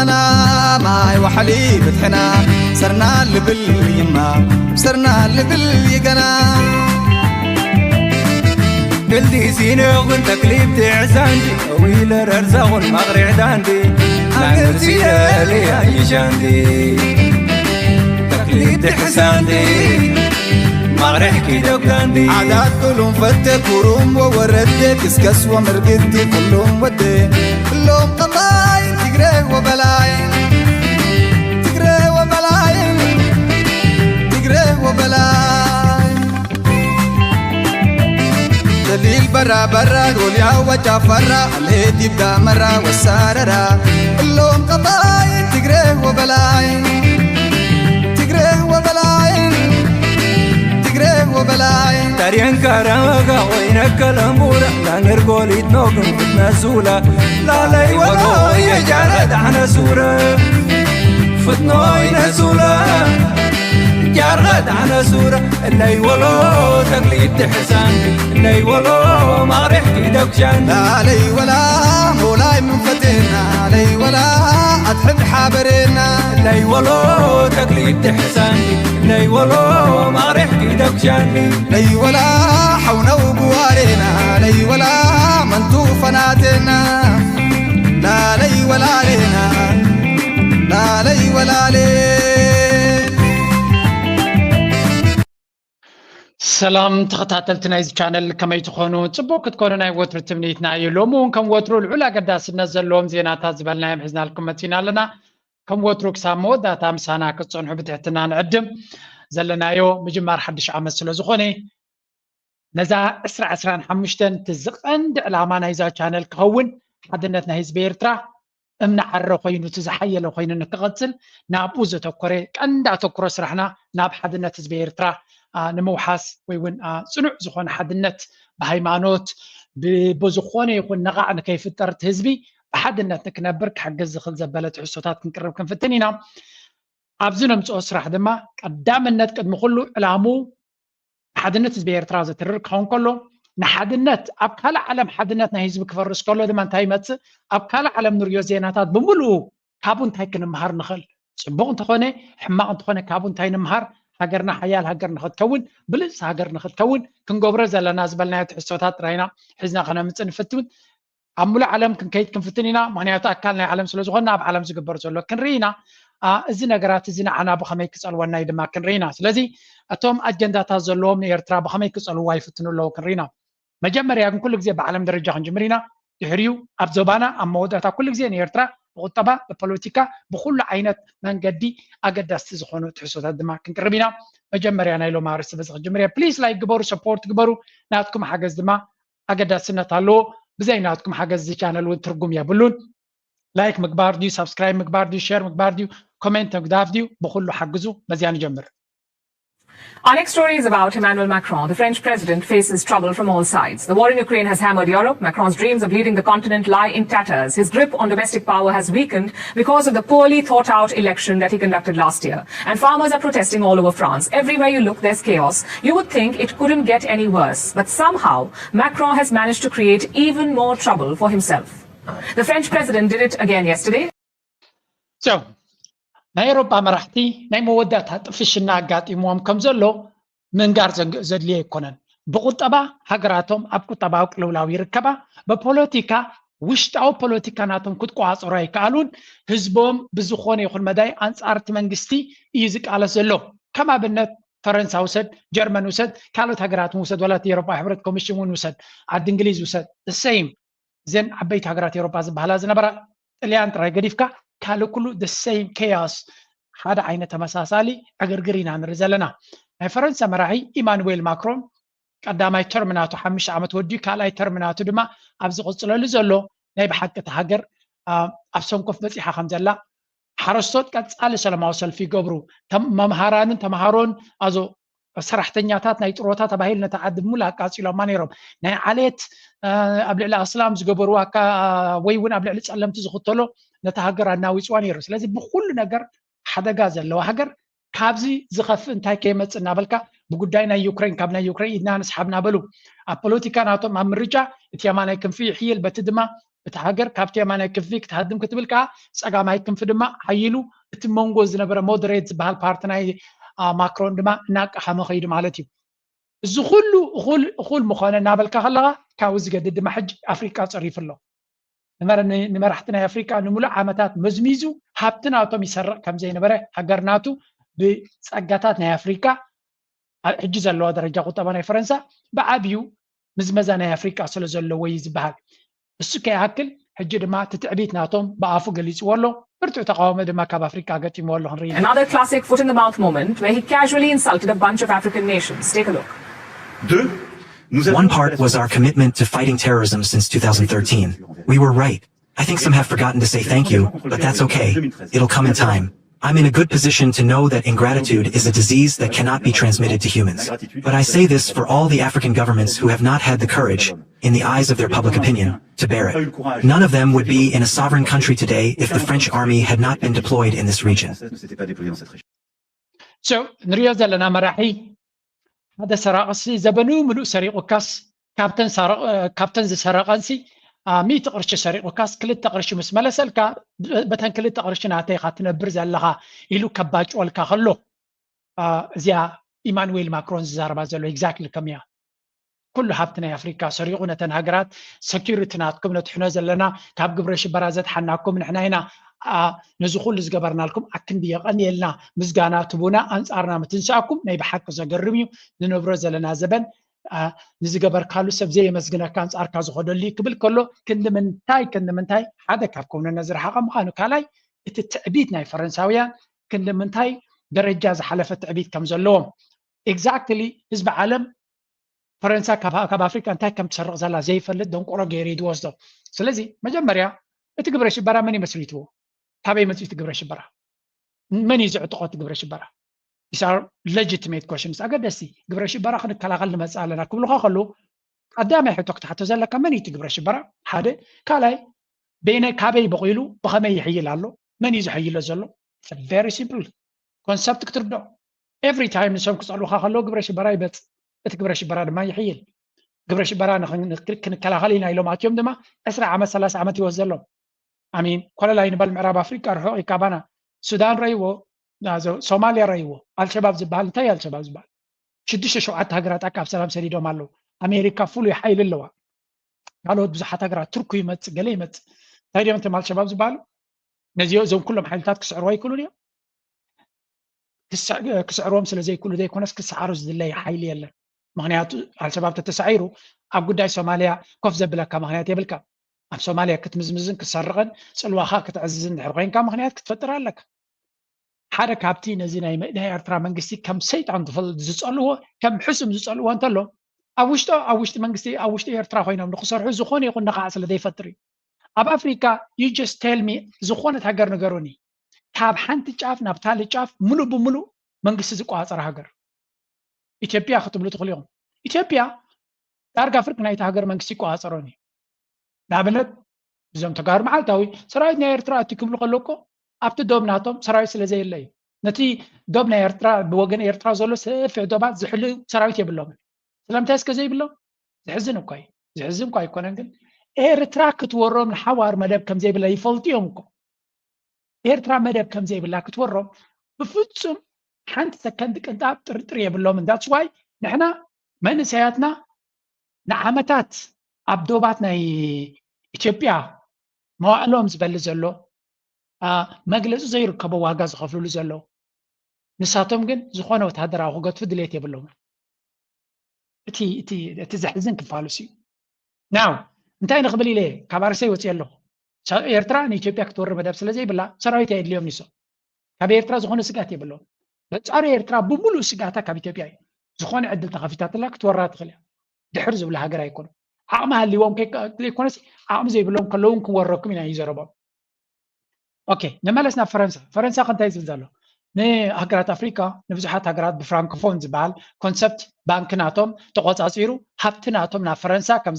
ና ማይ ዋሕሊ ብትሕና ሰርና ልብል ይማ ሰርና ልብል ይገና። ክልዲሲኖ ግን ተክሊብ ትዕዛንዲ ዊለረርዛኹን ማቕሪዕ ዳንዲ ኣንግርሲደሊ ኣይሻንዲ ተክሊብ ትሕሳንዲ ማቕሪሕ ኪደጋንዲ ዓዳት ቁሉም ፈተ ኩሩም ወወረደ ክስከስ ወምርግቲ ኩሉም ወደ ኩሎም ቀባይ ትግረ ወበላይ ትግረ ወበላይ ትግረ ወበላይ ደሊል በራ በራ ጎልያ ወጫፈራ ሌት ይብዳ መራ ወሳረራ እሎም ቀባይ ትግረ ወበላይ ትግረ ወበላይ ትግረ ወበላይ ታሪየን ከረመጋ ኮይነ ከለምቡረ ላንገር ጎሊት ኖግን ፍትነ ሱላ ላለይ ወሎ የጃረ ዳዕነ ሱረ ፍትኖ ይነ ሱረ ጃረ ዳዕነ ሱረ እለይ ወሎ ተግሊት ትሕሳን እለይ ወሎ ማቕሪሕ ኪደጉሻን ላለይ ወላ ሞላይ ምንፈቴና ለይ ወላ ኣትሕድ ሓበሬና ለይ ወሎ ተግሊት ትሕሳን ለይ ወሎ ማቕሪሕ ኪደጉሻን ለይ ወላ ሓውነው ጉዋሬና ለይ ወላ መንቱ ፈናቴና ላለይ ወላሌና ላለይ ወላሌ ሰላም ተኸታተልቲ ናይዚ ቻነል ከመይ ትኾኑ? ጽቡቅ ክትኮኑ ናይ ወትሩ ትምኒትና እዩ። ሎሚ እውን ከም ወትሩ ልዑል ኣገዳስነት ዘለዎም ዜናታት ዝበልናዮም ሒዝናልኩም መጺና ኣለና። ከም ወትሩ ክሳብ መወዳእታ ምሳና ክትጸንሑ ብትሕትና ንዕድም። ዘለናዮ ምጅማር ሓድሽ ዓመት ስለ ዝኾነ ነዛ ዕስራ ዕስራን ሓሙሽተን እቲ ዝቐንዲ ዕላማ ናይዛ ቻነል ክኸውን ሓድነት ናይ ህዝቢ ኤርትራ እምኒ ዓረ ኮይኑ እቲ ዝሓየለ ኮይኑ ንክቐጽል ናብኡ ዘተኮረ ቀንዲ ኣተኩሮ ስራሕና ናብ ሓድነት ህዝቢ ኤርትራ ንምውሓስ ወይ እውን ፅኑዕ ዝኾነ ሓድነት ብሃይማኖት ብዝኾነ ይኹን ነቓዕ ንከይፍጠር እቲ ህዝቢ ብሓድነት ንክነብር ክሕግዝ ዝኽእል ዘበለ ትሕዝቶታት ክንቅርብ ክንፍትን ኢና። ኣብዚ ነምፅኦ ስራሕ ድማ ቀዳምነት ቅድሚ ኩሉ ዕላሙ ሓድነት ህዝቢ ኤርትራ ዘትርር ክኸውን ከሎ ንሓድነት ኣብ ካልእ ዓለም ሓድነት ናይ ህዝቢ ክፈርስ ከሎ ድማ እንታይ ይመፅእ ኣብ ካልእ ዓለም ንሪኦ ዜናታት ብምሉኡ ካብኡ እንታይ ክንምሃር ንኽእል ፅቡቕ እንተኾነ ሕማቕ እንተኾነ ካብኡ እንታይ ንምሃር ሃገርና ሓያል ሃገር ንኽትከውን ብልፅቲ ሃገር ንኽትከውን ክንገብሮ ዘለና ዝበልናዮ ትሕዝቶታት ጥራይና ሒዝና ከነምፅእ ንፍትን ኣብ ሙሉእ ዓለም ክንከይድ ክንፍትን ኢና ምክንያቱ ኣካል ናይ ዓለም ስለ ዝኾንና ኣብ ዓለም ዝግበር ዘሎ ክንርኢ ኢና እዚ ነገራት እዚ ንዓና ብኸመይ ክፀልወና እዩ ድማ ክንርኢ ኢና ስለዚ እቶም ኣጀንዳታት ዘለዎም ንኤርትራ ብኸመይ ክፀልዋ ይፍትኑ ኣለዉ ክንርኢ ኢና መጀመርያ ግን ኩሉ ግዜ ብዓለም ደረጃ ክንጅምር ኢና ድሕሪኡ ኣብ ዞባና ኣብ መወዳእታ ኩሉ ግዜ ንኤርትራ ብቁጠባ ብፖለቲካ ብኩሉ ዓይነት መንገዲ ኣገዳስቲ ዝኾኑ ትሕዝቶታት ድማ ክንቅርብ ኢና መጀመርያ ናይ ሎም ኣርእስቲ በዚ ክጅምር እየ ፕሊስ ላይክ ግበሩ ሰፖርት ግበሩ ናትኩም ሓገዝ ድማ ኣገዳስነት ኣለዎ ብዘይ ናትኩም ሓገዝ እዚ ቻነል እውን ትርጉም የብሉን ላይክ ምግባር ድዩ ሳብስክራይብ ምግባር ድዩ ሸር ምግባር ድዩ ኮሜንት ምግዳፍ ድዩ ብኩሉ ሓግዙ በዚያ ንጀምር Our next story is about Emmanuel Macron. The French president faces trouble from all sides. The war in Ukraine has hammered Europe. Macron's dreams of leading the continent lie in tatters. His grip on domestic power has weakened because of the poorly thought out election that he conducted last year. And farmers are protesting all over France. Everywhere you look, there's chaos. You would think it couldn't get any worse. But somehow, Macron has managed to create even more trouble for himself. The French president did it again yesterday. ናይ ኤሮጳ መራሕቲ ናይ መወዳእታ ጥፍሽና ኣጋጢምዎም ከም ዘሎ ምንጋር ዘድልዮ ኣይኮነን። ብቁጠባ ሃገራቶም ኣብ ቁጠባዊ ቅልውላው ይርከባ። ብፖለቲካ ውሽጣዊ ፖለቲካ ናቶም ክትቆፃፀሩ ኣይከኣሉን። ህዝቦም ብዝኾነ ይኹን መዳይ ኣንፃር እቲ መንግስቲ እዩ ዝቃለስ ዘሎ። ከም ኣብነት ፈረንሳ ውሰድ፣ ጀርመን ውሰድ፣ ካልኦት ሃገራት እውን ውሰድ፣ ዋላ እቲ ኤሮጳ ሕብረት ኮሚሽን እውን ውሰድ፣ ዓዲ እንግሊዝ ውሰድ፣ the same እዘን ዓበይቲ ሃገራት ኤውሮጳ ዝበሃላ ዝነበራ ጥልያን ጥራይ ገዲፍካ ካልእ ኩሉ the same chaos ሓደ ዓይነት ተመሳሳሊ ዕግርግር ኢና ንርኢ ዘለና። ናይ ፈረንሳ መራሒ ኢማኑዌል ማክሮን ቀዳማይ ተርም ናቱ ሓሙሽተ ዓመት ወዲኡ ካልኣይ ተርም ናቱ ድማ ኣብ ዝቕፅለሉ ዘሎ ናይ ብሓቂ እታ ሃገር ኣብ ሰንኮፍ በፂሓ ከም ዘላ ሓረስቶት ቀፃሊ ሰላማዊ ሰልፊ ይገብሩ፣ መምሃራንን ተምሃሮን ኣዞ ሰራሕተኛታት ናይ ጥሮታ ተባሂሉ ነታ ዓዲ ብሙሉ ኣቃፂሎማ ነይሮም። ናይ ዓሌት ኣብ ልዕሊ ኣስላም ዝገበርዋ ወይ እውን ኣብ ልዕሊ ፀለምቲ ዝኽተሎ ነታ ሃገር ኣናዊፅዋ ነይሩ። ስለዚ ብኩሉ ነገር ሓደጋ ዘለዋ ሃገር ካብዚ ዝኸፍእ እንታይ ከይመፅእ እናበልካ ብጉዳይ ናይ ዩክሬን ካብ ናይ ዩክሬን ኢድና ንስሓብ እናበሉ ኣብ ፖለቲካ ናቶም ኣብ ምርጫ እቲ የማናይ ክንፊ ይሕይል በቲ ድማ እቲ ሃገር ካብቲ የማናይ ክንፊ ክትሃድም ክትብል ከዓ ጸጋማይ ክንፊ ድማ ሓይሉ እቲ መንጎ ዝነበረ ሞደሬት ዝበሃል ፓርቲ ናይ ማክሮን ድማ እናቃሓመ ከይዱ ማለት እዩ። እዚ ኩሉ እኹል እኹል ምኾነ እናበልካ ከለኻ ካብኡ ዝገድድ ድማ ሕጂ ኣፍሪቃ ጸሪፉ ኣሎ። ንመራሕቲ ናይ ኣፍሪቃ ንምሉእ ዓመታት መዝሚዙ ሃብቲ ናቶም ይሰርቕ ከም ዘይነበረ ሃገር ናቱ ብጸጋታት ናይ ኣፍሪቃ ሕጂ ዘለዋ ደረጃ ቁጠባ ናይ ፈረንሳ ብዓብዩ ምዝመዛ ናይ ኣፍሪቃ ስለ ዘለዎ እዩ ዝበሃል። እሱ ከይኣክል ሕጂ ድማ እቲ ትዕቢት ናቶም ብኣፉ ገሊፅዎ ኣሎ። ብርቱዕ ተቃውሞ ድማ ካብ ኣፍሪቃ ገጢምዎ ኣሎ ክንርኢ ኢና። Another classic foot in the mouth moment where he casually insulted a bunch of African nations. Take a look. One part was our commitment to fighting terrorism since two thousand thirteen. We were right. I think some have forgotten to say thank you, but that's okay. It'll come in time. I'm in a good position to know that ingratitude is a disease that cannot be transmitted to humans. But I say this for all the African governments who have not had the courage, in the eyes of their public opinion, to bear it. None of them would be in a sovereign country today if the French army had not been deployed in this region. So ንሪኦ ዘለና መራሒ ሓደ ሰራቕሲ ዘበኑ ምሉእ ሰሪቑካስ ካብተን ዝሰረቐንሲ ሚእቲ ቅርሺ ሰሪቑካስ ክልተ ቅርሺ ምስ መለሰልካ በተን ክልተ ቅርሺ ናተይ ኢኻ ትነብር ዘለኻ ኢሉ ከባጭወልካ ከሎ እዚኣ ኢማኑዌል ማክሮን ዝዛረባ ዘሎ exactly ከምያ። ኩሉ ሃብቲ ናይ ኣፍሪካ ሰሪቑ ነተን ሃገራት security ናትኩም ነትሕኖ ዘለና ካብ ግብረ ሽበራ ዘድሓናኩም ንሕና ኢና። ነዚ ኩሉ ዝገበርናልኩም ኣክንዲ የቐንየልና ምስጋና ትቡና ኣንፃርና ምትንሳእኩም ናይ ብሓቂ ዘገርም እዩ። ንነብሮ ዘለና ዘበን ንዝገበርካሉ ሰብ ዘየመስግነካ ኣንፃርካ ዝኸደሉ እዩ ክብል ከሎ ክንዲ ምንታይ ክንዲ ምንታይ ሓደ ካብ ከውንነት ዝረሓቐ ምዃኑ ካልኣይ እቲ ትዕቢት ናይ ፈረንሳውያን ክንዲ ምንታይ ደረጃ ዝሓለፈ ትዕቢት ከም ዘለዎም exactly ህዝቢ ዓለም ፈረንሳ ካብ ኣፍሪካ እንታይ ከም ትሰርቕ ዘላ ዘይፈልጥ ደንቆሮ ገይሩ እዩ ዝወስዶ። ስለዚ መጀመርያ እቲ ግብረ ሽበራ መን እዩ መስሪትዎ? ካበይ መፅኡ እቲ ግብረ ሽበራ? መን እዩ ዝዕጥቖ እቲ ግብረ ሽበራ? These are legitimate questions። ኣገደስቲ ግብረ ሽበራ ክንከላኸል ንመፅእ ኣለና ክብሉካ ከለዉ ቀዳማይ ሕቶ ክትሓቶ ዘለካ መን እዩ እቲ ግብረ ሽበራ? ሓደ ካልኣይ በይነ ካበይ በቂሉ ብኸመይ ይሕይል ኣሎ? መን እዩ ዝሕይሎ ዘሎ? Very simple concept ክትርድኦ። Every time ንሶም ክፀልኡካ ከለዉ ግብረ ሽበራ ይመፅእ፣ እቲ ግብረ ሽበራ ድማ ይሕይል። ግብረ ሽበራ ክንከላኸል ኢና ኢሎም ኣትዮም ድማ ዕስራ ዓመት ሰላሳ ዓመት ይወስደሎም። ኣሚን ኮለላይ ንበል ምዕራብ ኣፍሪቃ ርሑቕ እዩ ካባና። ሱዳን ረይዎ፣ ሶማልያ ረይዎ። ኣልሸባብ ዝበሃል እንታይ ኣልሸባብ ዝበሃል ሽዱሽተ ሸውዓተ ሃገራት ኣካብ ሰላም ሰዲዶም ኣለዉ። ኣሜሪካ ፍሉይ ሓይሊ ኣለዋ። ካልኦት ብዙሓት ሃገራት ቱርኩ ይመፅእ ገለ ይመፅእ እንታይ ድዮም እቶም ኣልሸባብ ዝበሃሉ? ነዚኦ እዞም ኩሎም ሓይልታት ክስዕርዎ ይክእሉን እዮም። ክስዕርዎም ስለ ዘይክእሉ ዘይኮነስ ክሰዓሩ ዝድለይ ሓይሊ የለን። ምክንያቱ ኣልሸባብ ተተሳዒሩ ኣብ ጉዳይ ሶማልያ ኮፍ ዘብለካ ምክንያት የብልካ። ኣብ ሶማልያ ክትምዝምዝን ክትሰርቕን ፅልዋኻ ክትዕዝዝን ድሕር ኮይንካ ምክንያት ክትፈጥር ኣለካ። ሓደ ካብቲ ነዚ ናይ ኤርትራ መንግስቲ ከም ሰይጣን ዝፀልዎ ከም ሕሱም ዝፀልዎ እንተሎ ኣብ ውሽጦ ኣብ ውሽጢ መንግስቲ ኣብ ውሽጢ ኤርትራ ኮይኖም ንክሰርሑ ዝኾነ ይኹን ነቃዕ ስለ ዘይፈጥር እዩ። ኣብ ኣፍሪካ you just tell me ዝኾነት ሃገር ንገሩኒ ካብ ሓንቲ ጫፍ ናብ ታሊ ጫፍ ሙሉእ ብሙሉእ መንግስቲ ዝቆፃፀር ሃገር ኢትዮጵያ ክትብሉ ትኽእሉ ኢኹም። ኢትዮጵያ ዳርጋ ፍርቂ ናይቲ ሃገር መንግስቲ ይቆፃፀሮን እዩ። ንኣብነት እዞም ተጋሩ መዓልታዊ ሰራዊት ናይ ኤርትራ እቲ ክብሉ ከሎ እኮ ኣብቲ ዶብ ናቶም ሰራዊት ስለ ዘየለ እዩ። ነቲ ዶብ ናይ ኤርትራ ብወገን ኤርትራ ዘሎ ሰፊሕ ዶባት ዝሕልው ሰራዊት የብሎምን። ስለምንታይ እስከ ዘይብሎም? ዝሕዝን እኳ እዩ። ዝሕዝን እኳ ኣይኮነን ግን ኤርትራ ክትወሮም ንሓዋር መደብ ከም ዘይብላ ይፈልጡ እዮም እኮ። ኤርትራ መደብ ከም ዘይብላ ክትወሮም ብፍጹም ሓንቲ ሰከንድ ቅንጣብ ጥርጥር የብሎምን። That's why ንሕና መንእሰያትና ንዓመታት ኣብ ዶባት ናይ ኢትዮጵያ መዋእሎም ዝበሊ ዘሎ መግለፂ ዘይርከቦ ዋጋ ዝኸፍልሉ ዘለዉ ንሳቶም ግን ዝኾነ ወታደራዊ ክገትፉ ድሌት የብሎምን። እቲ ዘሕዝን ክፋሉስ እዩ። ናው እንታይ ንኽብል ኢለ ካብ ኣርሰይ ወፅየ ኣለኹ። ኤርትራ ንኢትዮጵያ ክትወሪ መደብ ስለ ዘይብላ ሰራዊት ኣየድልዮም ንሶም ካብ ኤርትራ ዝኾነ ስጋት የብሎም። በፃሪ ኤርትራ ብምሉእ ስጋታ ካብ ኢትዮጵያ እዩ። ዝኾነ ዕድል ተኸፊታትላ ክትወራ ትኽእል እያ። ድሕር ዝብላ ሃገር ኣይኮኑ ዓቕሚ ሃልዎም ዘይኮነስ ዓቕሚ ዘይብሎም ከለውን ክንወረኩም ኢና እዩ ዘረቦም። ኦኬ ንመለስ ናብ ፈረንሳ። ፈረንሳ ከንታይ ዝብል ዘሎ ንሃገራት ኣፍሪካ ንብዙሓት ሃገራት ብፍራንኮፎን ዝበሃል ኮንሰፕት ባንክ ናቶም ተቆፃፂሩ ሃብቲ ናቶም ናብ ፈረንሳ ከም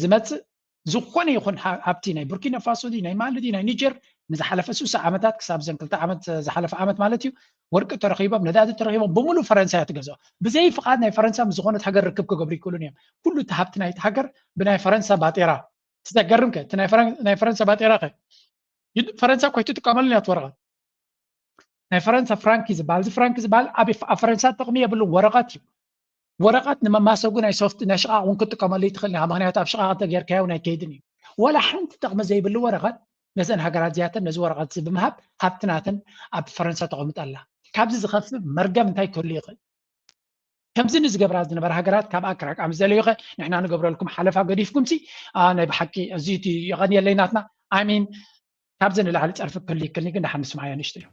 ዝመፅእ ዝኾነ ይኹን ሃብቲ ናይ ቡርኪና ፋሶ ናይ ማሊ ናይ ኒጀር ንዝሓለፈ ሱሳ ዓመታት ክሳብ ዘን ክልተ ዓመት ዝሓለፈ ዓመት ማለት እዩ ወርቂ ተረኺቦም ነዳዲ ተረኺቦም ብምሉእ ፈረንሳ እያ ትገዝኦ። ብዘይ ፍቓድ ናይ ፈረንሳ ምስ ዝኾነት ሃገር ርክብ ክገብሩ ይክእሉን እዮም። ኩሉ እቲ ሃብቲ ናይቲ ሃገር ብናይ ፈረንሳ ባጤራ ዘገርምከ እቲ ናይ ፈረንሳ ባጤራኸ ፈረንሳ እኮ ኣይትጥቀመሉን እያ ወረቐት። ናይ ፈረንሳ ፍራንክ እዩ ዝበሃል። እዚ ፍራንክ ዝበሃል ኣብ ፈረንሳ ጥቕሚ የብሉ፣ ወረቐት እዩ። ወረቐት ንመማሰጉ ናይ ሶፍት ናይ ሽቓቕ እውን ክትጥቀመሉ ይትኽእል ኢኻ። ምክንያቱ ኣብ ሽቓቕ እንተጌርካዮ እውን ኣይከይድን እዩ። ወላ ሓንቲ ጥቕሚ ዘይብሉ ወረቐት ነዘን ሃገራት እዚኣተን ነዚ ወረቐት እዚ ብምሃብ ሃብቲ ናተን ኣብ ፈረንሳ ተቐምጠላ። ካብዚ ዝኸፍእ መርገም እንታይ ክህሉ ይኽእል? ከምዚ ንዝገብራ ዝነበራ ሃገራት ካብ ኣክራቅ ኣምዘለዩኸ ንሕና ንገብረልኩም ሓለፋ ገዲፍኩም ሲ ናይ ብሓቂ እዚ እቲ የቐንየለይ ናትና ኣሚን ካብዚ ንላዕሊ ጸርፊ ክህሉ ይክልኒ ግን ደሓን ንስማያ ንሽጢ እዩ።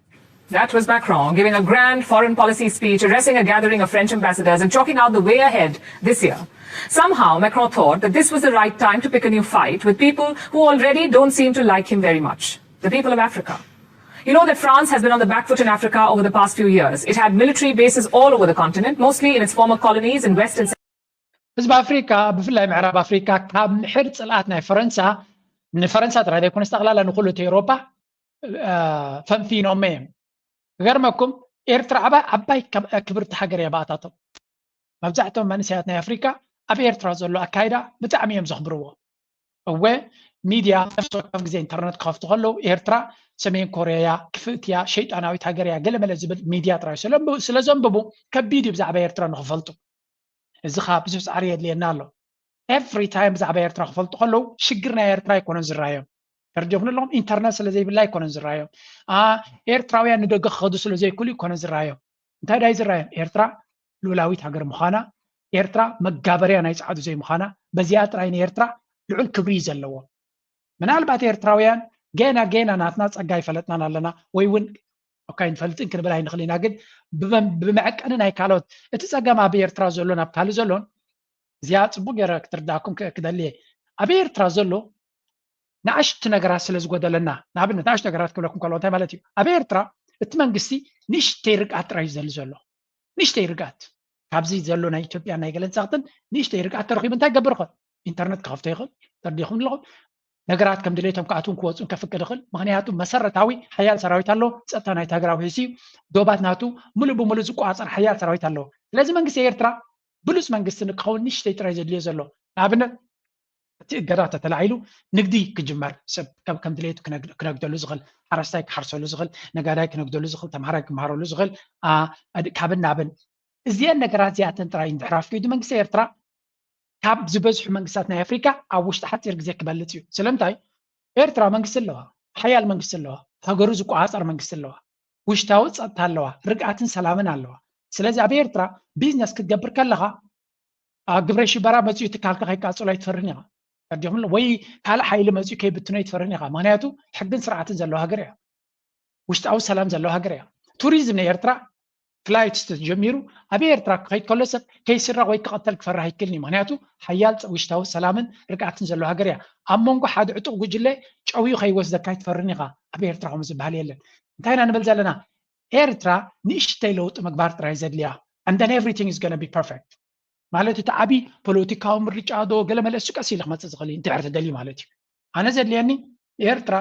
That was Macron giving a grand foreign policy speech addressing a gathering of French ambassadors and chalking out the way ahead this year. Somehow, Macron thought that this was the right time to pick a new fight with people who already don't seem to like him very much, the people of Africa. You know that France has been on the back foot in Africa over the past few years. It had military bases all over the continent, mostly in its former colonies in West and ህዝቢ ኣፍሪካ ብፍላይ ምዕራብ ኣፍሪካ ካብ ምሕር ፅልኣት ናይ ፈረንሳ ንፈረንሳ ጥራይ ዘይኮነስ ጠቕላላ ንኩሉ እቲ ኤውሮፓ ፈንፊኖመ እዮም። ክገርመኩም ኤርትራ ዓባይ ዓባይ ክብርቲ ሃገር እያ ብኣታቶም። መብዛሕትኦም መንእሰያት ናይ ኣፍሪካ ኣብ ኤርትራ ዘሎ ኣካይዳ ብጣዕሚ እዮም ዘኽብርዎ። እወ ሚድያ ነፍሲ ወከፍ ግዜ ኢንተርነት ክኸፍቱ ከለዉ ኤርትራ ሰሜን ኮርያ እያ፣ ክፍእቲ እያ፣ ሸይጣናዊት ሃገር እያ፣ ገለመለ ዝብል ሚድያ ጥራይ ስለ ዘንብቡ ከቢድ እዩ ብዛዕባ ኤርትራ ንክፈልጡ። እዚ ከዓ ብዙሕ ፃዕሪ የድልየና ኣሎ። ኤቭሪ ታይም ብዛዕባ ኤርትራ ክፈልጡ ከለዉ ሽግር ናይ ኤርትራ ኣይኮነን ዝረኣዮም። ተረዲኹም ኣለኹም? ኢንተርነት ስለ ዘይብላ ኣይኮነን ዝረኣዮም። ኤርትራውያን ንደገ ክኸዱ ስለ ዘይክእሉ ኣይኮነን ዝረኣዮም። እንታይ ዳይ ዝረኣዮም? ኤርትራ ልኡላዊት ሃገር ምዃና፣ ኤርትራ መጋበርያ ናይ ፃዕዱ ዘይምዃና፣ በዚኣ ጥራይ ንኤርትራ ልዑል ክብሪ እዩ ዘለዎ። ምናልባት ኤርትራውያን ገና ገና ናትና ጸጋ ኣይፈለጥናን ኣለና ወይ እውን እኳ ኣይንፈልጥን ክንብል ኣይንኽእል ኢና። ግን ብመ- ብመዐቀኒ ናይ ካልኦት እቲ ጸገም ኣብ ኤርትራ ዘሎን ኣብ ካልእ ዘሎን እዚኣ ጽቡቅ ገይረ ክትርዳእኩም ክ- ክደሊ እየ። ኣብ ኤርትራ ዘሎ ንኣሽቱ ነገራት ስለ ዝጎደለና፣ ንኣብነት ንኣሽቱ ነገራት ክብለኩም ከለዎ እንታይ ማለት እዩ? ኣብ ኤርትራ እቲ መንግስቲ ንእሽተይ ርግኣት ጥራይ እዩ ዘሊ ዘሎ። ንእሽተይ ርግኣት ካብዚ ዘሎ ናይ ኢትዮጵያ ናይ ገለን ጸቕጥን ንእሽተይ ርግኣት ተረኺቡ እንታይ ይገብር ይኽእል? ኢንተርነት ክኸፍቶ ይኽእል። ተርዲኹም ኣለኹም። ነገራት ከም ድሌቶም ክኣትውን ክወፁን ከፍቅድ ይኽእል። ምክንያቱ መሰረታዊ ሓያል ሰራዊት ኣለዎ። ፀጥታ ናይቲ ሃገር ኣውሒሱ እዩ። ዶባት ናቱ ሙሉእ ብሙሉእ ዝቆፃፀር ሓያል ሰራዊት ኣለዎ። ስለዚ መንግስቲ ኤርትራ ብሉፅ መንግስቲ ንክኸውን ንእሽተይ ጥራይ ዘድልዮ ዘሎ ንኣብነት እቲ እገዳ ተተላዒሉ ንግዲ ክጅመር ሰብ ከም ከም ድሌቱ ክነግ- ክነግደሉ ዝኽእል ሓረስታይ ክሓርሰሉ ዝኽእል ነጋዳይ ክነግደሉ ዝኽእል ተምሃራይ ክምሃረሉ ዝኽእል ኣ- ኣድ- ካብን ናብን እዚአን ነገራት እዚኣተን ጥራይ እንድሕር ኣፍቂዱ መንግስቲ ኤርትራ ካብ ዝበዝሑ መንግስታት ናይ ኣፍሪካ ኣብ ውሽጢ ሓፂር ግዜ ክበልፅ እዩ። ስለምንታይ? ኤርትራ መንግስቲ ኣለዋ፣ ሓያል መንግስቲ ኣለዋ፣ ሃገሩ ዝቆፃፀር መንግስቲ ኣለዋ፣ ውሽጣዊ ፀጥታ ኣለዋ፣ ርግኣትን ሰላምን ኣለዋ። ስለዚ ኣብ ኤርትራ ቢዝነስ ክትገብር ከለኻ ኣብ ግብረ ሽበራ መፂኡ ትካልካ ከይቃፀሉ ኣይትፈርን ኢኻ። ተረዲኹም? ወይ ካልእ ሓይሊ መፂኡ ከይብትኖ ኣይትፈርን ኢኻ። ምክንያቱ ሕግን ስርዓትን ዘለዋ ሃገር እያ። ውሽጣዊ ሰላም ዘለዋ ሃገር እያ። ቱሪዝም ናይ ኤርትራ ፍላይት ተጀሚሩ ኣብ ኤርትራ ክኸይድ ከሎ ሰብ ከይስረቕ ወይ ክቐተል ክፈርህ ኣይክልን እዩ። ምክንያቱ ሓያል ውሽጣዊ ሰላምን ርግኣትን ዘለዋ ሃገር እያ። ኣብ መንጎ ሓደ ዕጡቕ ጉጅለ ጨውዩ ከይወስደካ ኣይትፈርን ኢኻ። ኣብ ኤርትራ ከምኡ ዝበሃል የለን። እንታይ ኢና ንብል ዘለና? ኤርትራ ንእሽተይ ለውጢ ምግባር ጥራይ ዘድልያ and then everything is gonna be perfect። ማለት እቲ ዓብዪ ፖለቲካዊ ምርጫ ዶ ገለ መለ እሱ ቀስ ኢሉ ክመፅእ ዝኽእል እዩ እንድሕር ተደልዩ ማለት እዩ። ኣነ ዘድልየኒ ኤርትራ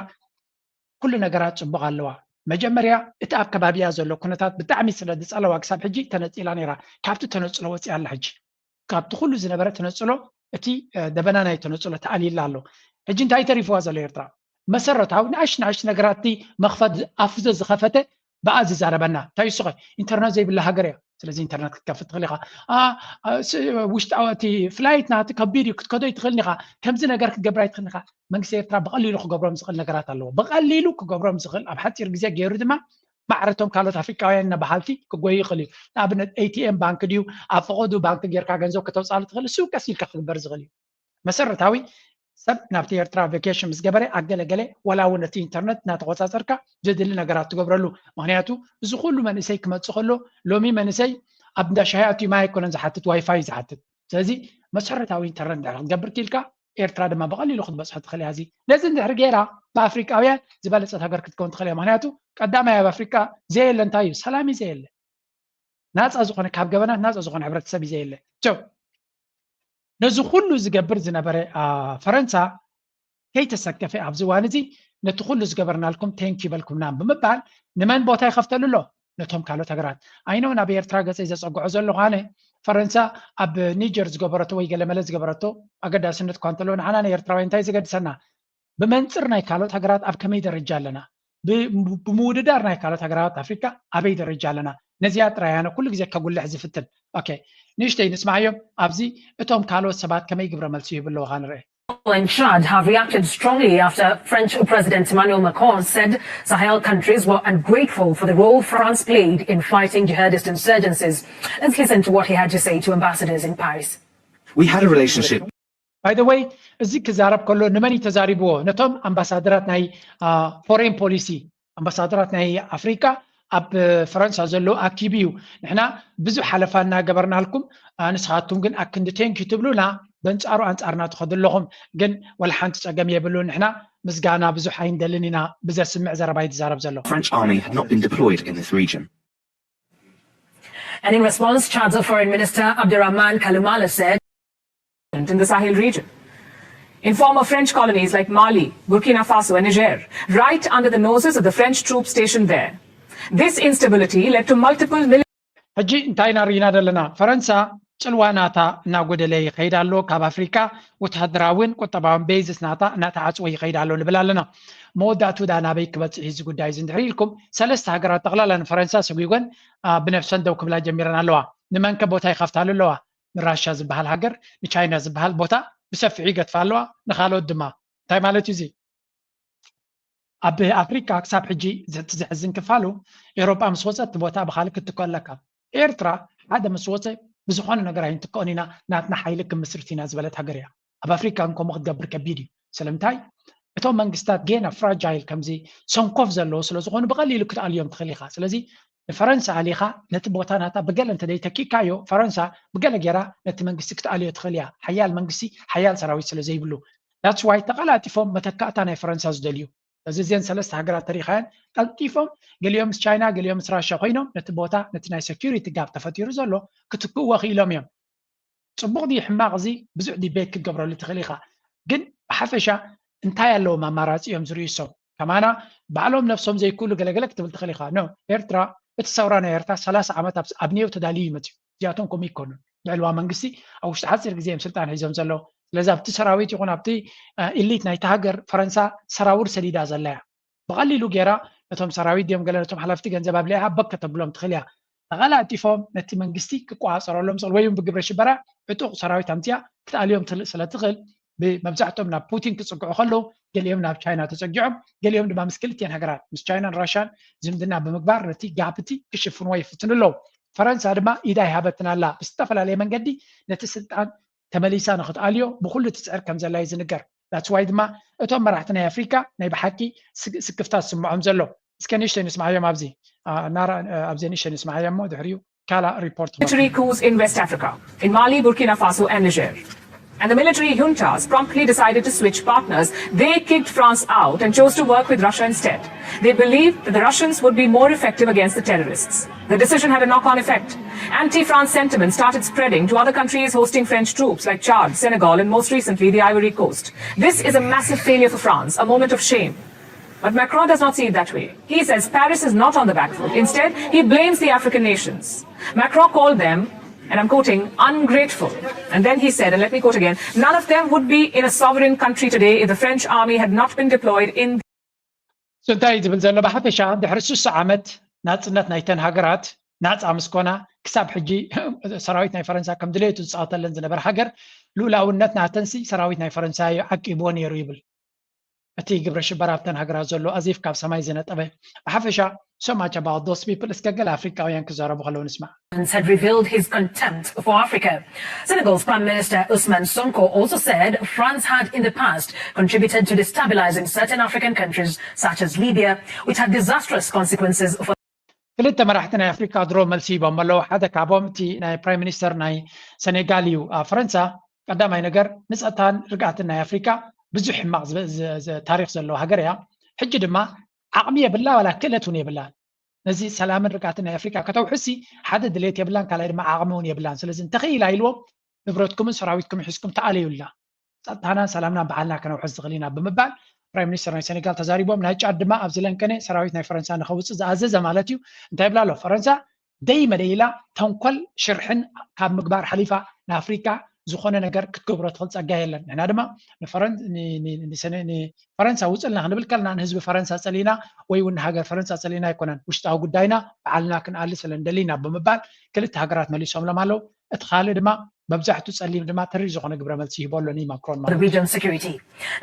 ኩሉ ነገራት ፅቡቕ ኣለዋ። መጀመርያ እቲ ኣብ ከባቢያ ዘሎ ኩነታት ብጣዕሚ ስለ ዝፀለዋ ክሳብ ሕጂ ተነፂላ ነይራ። ካብቲ ተነፅሎ ወፂኣ ኣላ ሕጂ። ካብቲ ኩሉ ዝነበረ ተነፅሎ እቲ ደበና ናይ ተነፅሎ ተኣልይላ ኣሎ። ሕጂ እንታይ ተሪፍዋ ዘሎ ኤርትራ? መሰረታዊ ንኣሽ ንኣሽ ነገራት እቲ መኽፈት ኣፉ ዘዝኸፈተ ብኣ ዝዛረበና እንታይ እሱኸ ኢንተርነት ዘይብላ ሃገር እያ። ስለዚ ኢንተርነት ክትከፍት ትኽእል ኢኻ። ውሽጣዊ እቲ ፍላይት ናቲ ከቢድ እዩ ክትከዶ ይትኽእልን ኢኻ። ከምዚ ነገር ክትገብር ኣይትኽእልን ኢኻ። መንግስቲ ኤርትራ ብቐሊሉ ክገብሮም ዝኽእል ነገራት ኣለዎ። ብቐሊሉ ክገብሮም ዝኽእል ኣብ ሓፂር ግዜ ገይሩ ድማ ማዕረቶም ካልኦት ኣፍሪቃውያን እና በሃልቲ ክጎይ ይኽእል እዩ። ንኣብነት ኤቲኤም ባንክ ድዩ ኣብ ፈቐዱ ባንክ ጌርካ ገንዘብ ከተውፃሉ ትኽእል እሱ ቀስ ኢልካ ክግበር ዝኽእል እዩ። መሰረታዊ ሰብ ናብቲ ኤርትራ ቬኬሽን ምስ ገበረ ኣገለገለ ዋላ እውን እቲ ኢንተርነት እናተቆፃፀርካ ዘድሊ ነገራት ትገብረሉ። ምክንያቱ እዚ ኩሉ መንእሰይ ክመፅእ ከሎ ሎሚ መንእሰይ ኣብ እንዳ ሻሂ ኣትዩ ማይ ኣይኮነን ዝሓትት ዋይፋይ ዝሓትት። ስለዚ መሰረታዊ ኢንተርነት ድሕር ክትገብር ክኢልካ ኤርትራ ድማ ብቐሊሉ ክትበፅሖ ትኽእል እያ። እዚ ነዚ እንድሕር ገይራ ብኣፍሪቃውያን ዝበለፀት ሃገር ክትከውን ትኽእል እያ። ምክንያቱ ቀዳማይ ኣብ ኣፍሪቃ ዘየለ እንታይ እዩ? ሰላም እዩ ዘየለ። ናፃ ዝኾነ ካብ ገበናት ናፃ ዝኾነ ሕብረተሰብ እዩ ዘየለ። ነዚ ኩሉ ዝገብር ዝነበረ ፈረንሳ ከይተሰከፈ ኣብዚ እዋን እዚ ነቲ ኩሉ ዝገበርናልኩም ቴንክ ይበልኩምና ብምባል ንመን ቦታ ይኸፍተሉ ኣሎ? ነቶም ካልኦት ሃገራት። ኣይኖ ናብ ኤርትራ ገጸይ ዘጸግዖ ዘለኹ ኣነ ፈረንሳ ኣብ ኒጀር ዝገበረቶ ወይ ገለመለ ዝገበረቶ ኣገዳስነት እኳ እንተሎ ንዓና ንኤርትራውያን እንታይ ዘገድሰና? ብመንጽር ናይ ካልኦት ሃገራት ኣብ ከመይ ደረጃ ኣለና? ብ- ብምውድዳር ናይ ካልኦት ሃገራት ኣፍሪካ ኣበይ ደረጃ ኣለና? ነዚኣ ጥራይ ኣነ ኩሉ ግዜ ከጉልሕ ዝፍትን። ኦኬ፣ ንእሽተይ ንስማዕዮም። ኣብዚ እቶም ካልኦት ሰባት ከመይ ግብረ መልሲ ይህቡ ኣለዉ ንርአ። And Chad have reacted strongly after French President Emmanuel Macron said Sahel countries were ungrateful for the role France played in fighting jihadist insurgencies. Let's listen to what he had to say to ambassadors in Paris. We had a relationship. By the way, እዚ ክዛረብ ከሎ ንመን እዩ ተዛሪብዎ? ነቶም ኣምባሳደራት ናይ ፎሬን ፖሊሲ ኣምባሳደራት ናይ ኣፍሪካ ኣብ ፈረንሳ ዘለዉ ኣኪቡ እዩ። ንሕና ብዙሕ ሓለፋ እናገበርናልኩም፣ ንስኻትኩም ግን ኣክንዲ ቴንኪ ትብሉና፣ በንጻሩ ኣንጻርና ትኸዱ ኣለኹም። ግን ወላ ሓንቲ ጸገም የብሉ። ንሕና ምስጋና ብዙሕ ኣይንደልን ኢና። ብዘስምዕ ዘረባ እዩ ዝዛረብ ዘሎ። French army had not been deployed in this region. And in response, Chad's Foreign Minister Abderrahmane Kaloumala said, in the Sahel region, in former French colonies like Mali, Burkina Faso, and Niger, right under the noses of the French troops stationed there. This instability led to multiple military ሕጂ እንታይ ኢና ርኢና ዘለና? ፈረንሳ ጽልዋ ናታ እናጎደለ ይኸይድ ኣሎ። ካብ ኣፍሪካ ወተሃደራዊን ቁጠባውን ቤዝስ ናታ እናተዓጽወ ይኸይድ ኣሎ ንብል ኣለና። መወዳእቱ ዳ ናበይ ክበጽሕ እዚ ጉዳይ እዚ እንድሕር ኢልኩም፣ ሰለስተ ሃገራት ጠቕላላ ንፈረንሳ ሰጒጎን ብነብሰን ደው ክብላ ጀሚረን ኣለዋ። ንመንከ ቦታ ይኸፍታሉ ኣለዋ? ንራሻ ዝበሃል ሃገር፣ ንቻይና ዝበሃል ቦታ ብሰፊሑ ይገድፋ ኣለዋ። ንኻልኦት ድማ እንታይ ማለት እዩ እዚ? ኣብ ኣፍሪካ ክሳብ ሕጂ እቲ ዘሕዝን ክፋሉ ኤሮጳ ምስ ወፀ እቲ ቦታ ብካልእ ክትትኮ ኣለካ። ኤርትራ ሓደ ምስ ወፀ ብዝኾነ ነገር ኣይንትከኦን ኢና፣ ናትና ሓይሊ ክምስርት ኢና ዝበለት ሃገር እያ። ኣብ ኣፍሪካ እንከምኡ ክትገብር ከቢድ እዩ። ስለምንታይ? እቶም መንግስታት ጌና ፍራጃይል ከምዚ ሰንኮፍ ዘለዎ ስለዝኾኑ ብቐሊሉ ክትኣልዮም ትኽእል ኢኻ። ስለዚ ንፈረንሳ ኣሊኻ ነቲ ቦታ ናታ ብገለ እንተደይ ተኪእካዮ ፈረንሳ ብገለ ጌራ ነቲ መንግስቲ ክትኣልዮ ትኽእል እያ። ሓያል መንግስቲ ሓያል ሰራዊት ስለ ዘይብሉ that's why ተቐላጢፎም መተካእታ ናይ ፈረንሳ ዝደልዩ። እዚ እዚአን ሰለስተ ሃገራት ተሪኻየን ቀልጢፎም ገሊኦም ምስ ቻይና ገሊኦም ምስ ራሻ ኮይኖም ነቲ ቦታ ነቲ ናይ security gap ተፈጢሩ ዘሎ ክትክእዎ ክኢሎም እዮም። ፅቡቕ ድዩ ሕማቕ እዚ ብዙሕ debate ክትገብረሉ ትኽእል ኢኻ። ግን ብሓፈሻ እንታይ ኣለዎም ኣማራፂ እዮም ዝርእዩ እሶም? ከማና ባዕሎም ነብሶም ዘይክእሉ ገለገለ ክትብል ትኽእል ኢኻ። No፣ ኤርትራ እቲ ሰውራ ናይ ኤርትራ ሰላሳ ዓመት ኣብ ኔው ተዳልዩ እዩ መፅዩ። እዚኣቶም ከምኡ ይኮኑን። ብዕልዋ መንግስቲ ኣብ ውሽጢ ሓፂር ግዜ እዮም ስልጣን ሒዞም ዘለዉ። ስለዚ ኣብቲ ሰራዊት ይኹን ኣብቲ elite ናይቲ ሃገር ፈረንሳ ሰራውር ሰዲዳ ዘላ እያ። ብቐሊሉ ገይራ ነቶም ሰራዊት ድዮም ገለ ነቶም ሓላፍቲ ገንዘብ ኣብሊዓ በክ ከተብሎም ትኽእል እያ። ተቐላጢፎም ነቲ መንግስቲ ክቆፃፀረሎም ዝኽእል ወይ እውን ብግብረ ሽበራ ዕጡቕ ሰራዊት ኣምፅኣ ክትኣልዮም ትልእ ስለ ትኽእል ብመብዛሕትኦም ናብ ፑቲን ክፅግዑ ከለዉ ገሊኦም ናብ ቻይና ተፀጊዖም ገሊኦም ድማ ምስ ክልቲአን ሃገራት ምስ ቻይናን ራሻን ዝምድና ብምግባር ነቲ ጋፕ እቲ ክሽፍንዎ ይፍትኑ ኣለዉ። ፈረንሳ ድማ ኢዳ ይሃበትን ኣላ ብዝተፈላለየ መንገዲ ነቲ ስልጣን ተመሊሳ ንክትኣልዮ ብኩሉ ትፅዕር ከም ዘላ እዩ ዝንገር። That's why ድማ እቶም መራሕቲ ናይ ኣፍሪካ ናይ ብሓቂ ስክፍታ ዝስምዖም ዘሎ። እስከ ንእሽተይ ንስማዕዮም ኣብዚ ናራ ኣብዚ ንእሽተይ ንስማዕዮ እሞ ድሕሪኡ ካልእ ሪፖርት military coups in West Africa, in Mali, Burkina Faso, and Niger. And the military juntas promptly decided to switch partners. They kicked France out and chose to work with Russia instead. They believed that the Russians would be more effective against the terrorists. The decision had a knock on effect. Anti France sentiment started spreading to other countries hosting French troops like Chad, Senegal, and most recently the Ivory Coast. This is a massive failure for France, a moment of shame. But Macron does not see it that way. He says Paris is not on the back foot. Instead, he blames the African nations. Macron called them, and I'm quoting, ungrateful. And then he said, and let me quote again, none of them would be in a sovereign country today if the French army had not been deployed in እንታይ ዝብል ዘሎ ብሓፈሻ ድሕሪ ስሱ ዓመት ናፅነት ናይተን ሃገራት ናፃ ምስኮና ክሳብ ሕጂ ሰራዊት ናይ ፈረንሳ ከም ድሌቱ ዝፃወተለን ዝነበረ ሃገር ልኡላውነት ናተንሲ ሰራዊት ናይ ፈረንሳ እዩ ዓቂብዎ ነይሩ ይብል። እቲ ግብረ ሽበራ ኣብተን ሃገራት ዘሎ ኣዚፍ ካብ ሰማይ ዝነጠበ። ብሓፈሻ so much about those people እስከ ገለ ኣፍሪቃውያን ክዛረቡ ከለዉ ንስማዕ። Had revealed his contempt for Africa. Senegal's Prime Minister Ousmane Sonko also said France had in the past contributed to destabilizing certain African countries such as Libya, which had disastrous consequences for ክልተ መራሕቲ ናይ ኣፍሪካ ድሮ መልሲ ሂቦም ኣለዉ። ሓደ ካብኦም እቲ ናይ ፕራይም ሚኒስተር ናይ ሰኔጋል እዩ። ኣብ ፈረንሳ ቀዳማይ ነገር ንፀጥታን ርግኣትን ናይ ኣፍሪካ ብዙሕ ሕማቕ ታሪክ ዘለዎ ሃገር እያ። ሕጂ ድማ ዓቕሚ የብላ ዋላ ክእለት እውን የብላን። ነዚ ሰላምን ርግኣትን ናይ ኣፍሪካ ከተውሕሲ ሓደ ድሌት የብላን ካልኣይ ድማ ዓቕሚ እውን የብላን። ስለዚ እንተኽኢላ ኢልዎም ንብረትኩምን ሰራዊትኩም ሒዝኩም ተኣለዩ ኢላ። ጸጥታናን ሰላምናን ባዕልና ከነውሕስ ዝኽእል ኢና ብምባል ፕራይም ሚኒስተር ናይ ሴኔጋል ተዛሪቦም። ናይ ጫድ ድማ ኣብዚ ለንከነ ሰራዊት ናይ ፈረንሳ ንኸውፅእ ዝኣዘዘ ማለት እዩ። እንታይ ይብላ ኣሎ? ፈረንሳ ደይ መደይላ ተንኮል ሽርሕን ካብ ምግባር ሓሊፋ ንኣፍሪካ ዝኾነ ነገር ክትገብሮ ትኽእል ፀጋ የለን። ንሕና ድማ ንፈረን- ን- ን- ንሰነ- ንፈረንሳ ውፅልና ክንብል ከለና ንህዝቢ ፈረንሳ ፀሊና ወይ እውን ንሃገር ፈረንሳ ፀሊና ኣይኮነን። ውሽጣዊ ጉዳይና ባዕልና ክንኣሊ ስለ እንደሊና ብምባል ክልተ ሃገራት መሊሶምሎም ኣለዉ። እቲ ካልእ ድማ መብዛሕቱ ፀሊም ድማ ተሪር ዝኾነ ግብረ መልሲ ይህቦ ኣሎ ንማክሮን ማለት region security.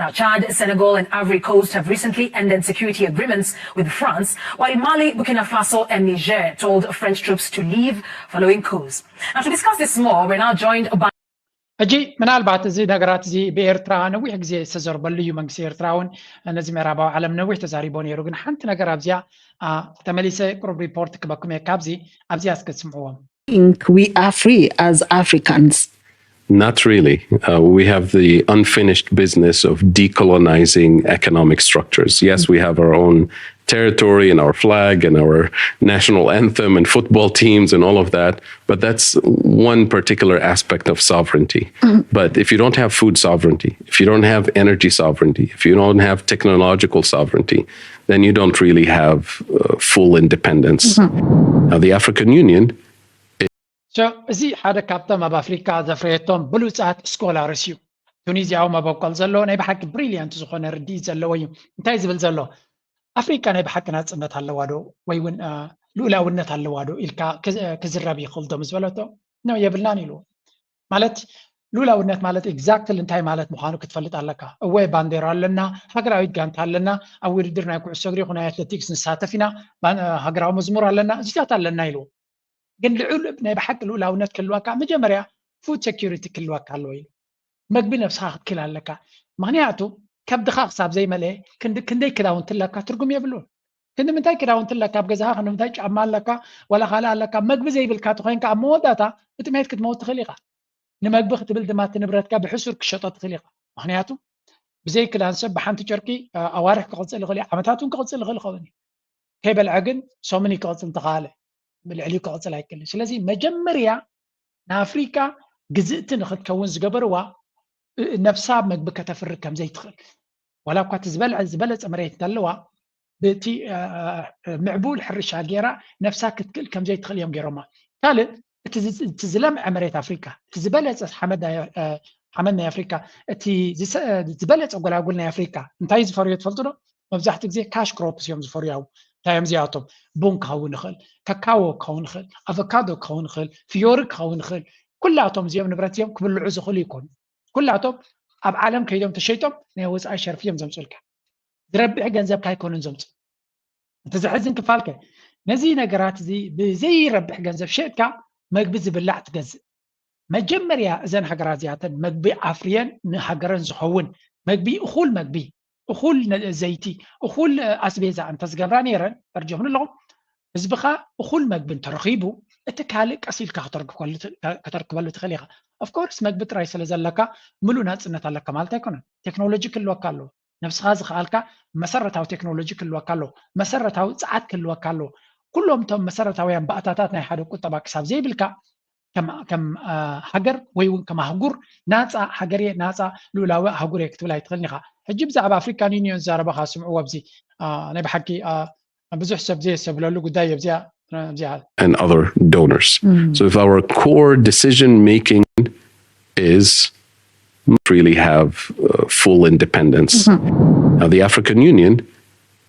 Now, Chad, Senegal, and Ivory Coast have recently ended security agreements with France, while Mali, Burkina Faso, and Niger told French troops to leave following coups. Now, to discuss this more, we're now joined by ሕጂ ምናልባት እዚ ነገራት እዚ ብኤርትራ ነዊሕ ግዜ ዝተዘርበሉ እዩ። መንግስቲ ኤርትራ እውን ነዚ ምዕራባዊ ዓለም ነዊሕ ተዛሪቦ ነይሩ። ግን ሓንቲ ነገር ኣብዚኣ ተመሊሰ ቁሩብ ሪፖርት ክበኩም እየ። ካብዚ ኣብዚኣ እስከ ትስምዕዎም። think we are free as Africans? Not really. Uh, we have the unfinished business of decolonizing economic structures. Yes, we have our own territory and our flag and our national anthem and football teams and all of that, but that's one particular aspect of sovereignty. But if you don't have food sovereignty, if you don't have energy sovereignty, if you don't have technological sovereignty, then you don't really have uh, full independence. Now, the African Union So እዚ ሓደ ካብቶም ኣብ ኣፍሪካ ዘፍረየቶም ብሉፃት ስኮላርስ እዩ። ቱኒዝያዊ መበቆል ዘለዎ ናይ ብሓቂ ብሪልያንት ዝኾነ ርድኢት ዘለዎ እዩ። እንታይ ዝብል ዘሎ? ኣፍሪካ ናይ ብሓቂ ናፅነት ኣለዋ ዶ ወይ እውን ልኡላውነት ኣለዋ ዶ ኢልካ ክዝረብ ይኽእል ዶ ምስ በለቶ፣ ኖ የብልናን ኢሉ። ማለት ልኡላውነት ማለት ኤግዛክትሊ እንታይ ማለት ምዃኑ ክትፈልጥ ኣለካ። እወ ባንዴራ ኣለና፣ ሃገራዊት ጋንታ ኣለና፣ ኣብ ውድድር ናይ ኩዕሶ እግሪ ይኹን ናይ ኣትሌቲክስ ንሳተፍ ኢና፣ ሃገራዊ መዝሙር ኣለና፣ እዚታት ኣለና ኢሉ። ግን ልዑል ናይ ብሓቂ ልኡላውነት ክህልወካ መጀመርያ ፉድ ሴኪሪቲ ክህልወካ ኣለዎ ኢሉ። መግቢ ነብስኻ ክትክል ኣለካ። ምክንያቱ ከብድኻ ክሳብ ዘይመልአ ክንደይ ክዳውንቲ ኣለካ ትርጉም የብሉን። ክንዲ ምንታይ ክዳውንቲ ኣለካ ኣብ ገዛኻ፣ ክንዲ ምንታይ ጫማ ኣለካ፣ ዋላ ካልእ ኣለካ፣ መግቢ ዘይብልካ ተኮይንካ ኣብ መወዳእታ ብጥሜት ክትመውት ትኽእል ኢኻ። ንመግቢ ክትብል ድማ እቲ ንብረትካ ብሕሱር ክሸጦ ትኽእል ኢኻ። ምክንያቱ ብዘይ ክዳን ሰብ ብሓንቲ ጨርቂ ኣዋርሕ ክቕፅል ይኽእል እዩ፣ ዓመታት እውን ክቕፅል ይኽእል ይኸውን እዩ። ከይበልዐ ግን ሰሙን ክቕፅል እንተኻለ ብልዕሊ ክቕፅል ኣይክእልን። ስለዚ መጀመርያ ንኣፍሪካ ግዝእቲ ንክትከውን ዝገበርዋ ነብሳ መግቢ ከተፍሪ ከምዘይትኽእል፣ ዋላ እኳ እቲ ዝበለፀ መሬት እንተለዋ ብቲ ምዕቡል ሕርሻ ገይራ ነብሳ ክትክእል ከምዘይትኽእል እዮም ገይሮማ። ካልእ እቲ ዝለምዐ መሬት ኣፍሪካ፣ እቲ ዝበለፀ ሓመድ ናይ ኣፍሪካ፣ እቲ ዝበለፀ ጎላጉል ናይ ኣፍሪካ እንታይ ዝፈርዮ ትፈልጡ ዶ? መብዛሕትኡ ግዜ ካሽ ክሮፕስ እዮም ዝፈርዩ። እንታይ እዮም እዚኣቶም? ቡን ክኸውን ይኽእል፣ ካካዎ ክኸውን ይኽእል፣ ኣቮካዶ ክኸውን ይኽእል፣ ፍዮሪ ክኸውን ይኽእል። ኩላቶም እዚኦም ንብረት እዮም ክብልዑ ዝኽእሉ ይኮኑ። ኩላቶም ኣብ ዓለም ከይዶም ተሸይጦም ናይ ወፃኢ ሸርፊ እዮም ዘምፅኡልካ። ዝረብሕ ገንዘብ ካይኮኑን ዘምፅኡ። እቲ ዘሕዝን ክፋልከ ነዚ ነገራት እዚ ብዘይረብሕ ገንዘብ ሸጥካ መግቢ ዝብላዕ ትገዝእ። መጀመርያ እዘን ሃገራት እዚኣተን መግቢ ኣፍርየን ንሃገረን ዝኸውን መግቢ፣ እኹል መግቢ፣ እኹል ዘይቲ፣ እኹል ኣስቤዛ እንተዝገብራ ነይረን ፈርጀኹን ኣለኹም። ህዝብኻ እኹል መግቢ እንተረኺቡ እቲ ካልእ ቀስ ኢልካ ከተርክበሉ ትኽእል ኢኻ። ኦፍኮርስ መግቢ ጥራይ ስለ ዘለካ ምሉእ ናፅነት ኣለካ ማለት ኣይኮነን። ቴክኖሎጂ ክህልወካ ኣለዎ። ነብስኻ ዝኸኣልካ መሰረታዊ ቴክኖሎጂ ክህልወካ ኣለዎ። መሰረታዊ ፀዓት ክህልወካ ኣለዎ። ኩሎም እቶም መሰረታውያን ባእታታት ናይ ሓደ ቁጠባ ክሳብ ዘይብልካ ከም ሃገር ወይ እውን ከም ኣህጉር ናፃ ሃገር እየ፣ ናፃ ልኡላዊ ኣህጉር እየ ክትብል ኣይትኽእልን ኢኻ። ሕጂ ብዛዕባ ኣፍሪካን ዩኒዮን ዝዛረበኻ ስምዕዎ ኣብዚ ናይ ብሓቂ ብዙሕ ሰብ ዘየስተብህለሉ ጉዳይ እየ። and other donors. So if our core decision making is really have uh, full independence. Now, the African Union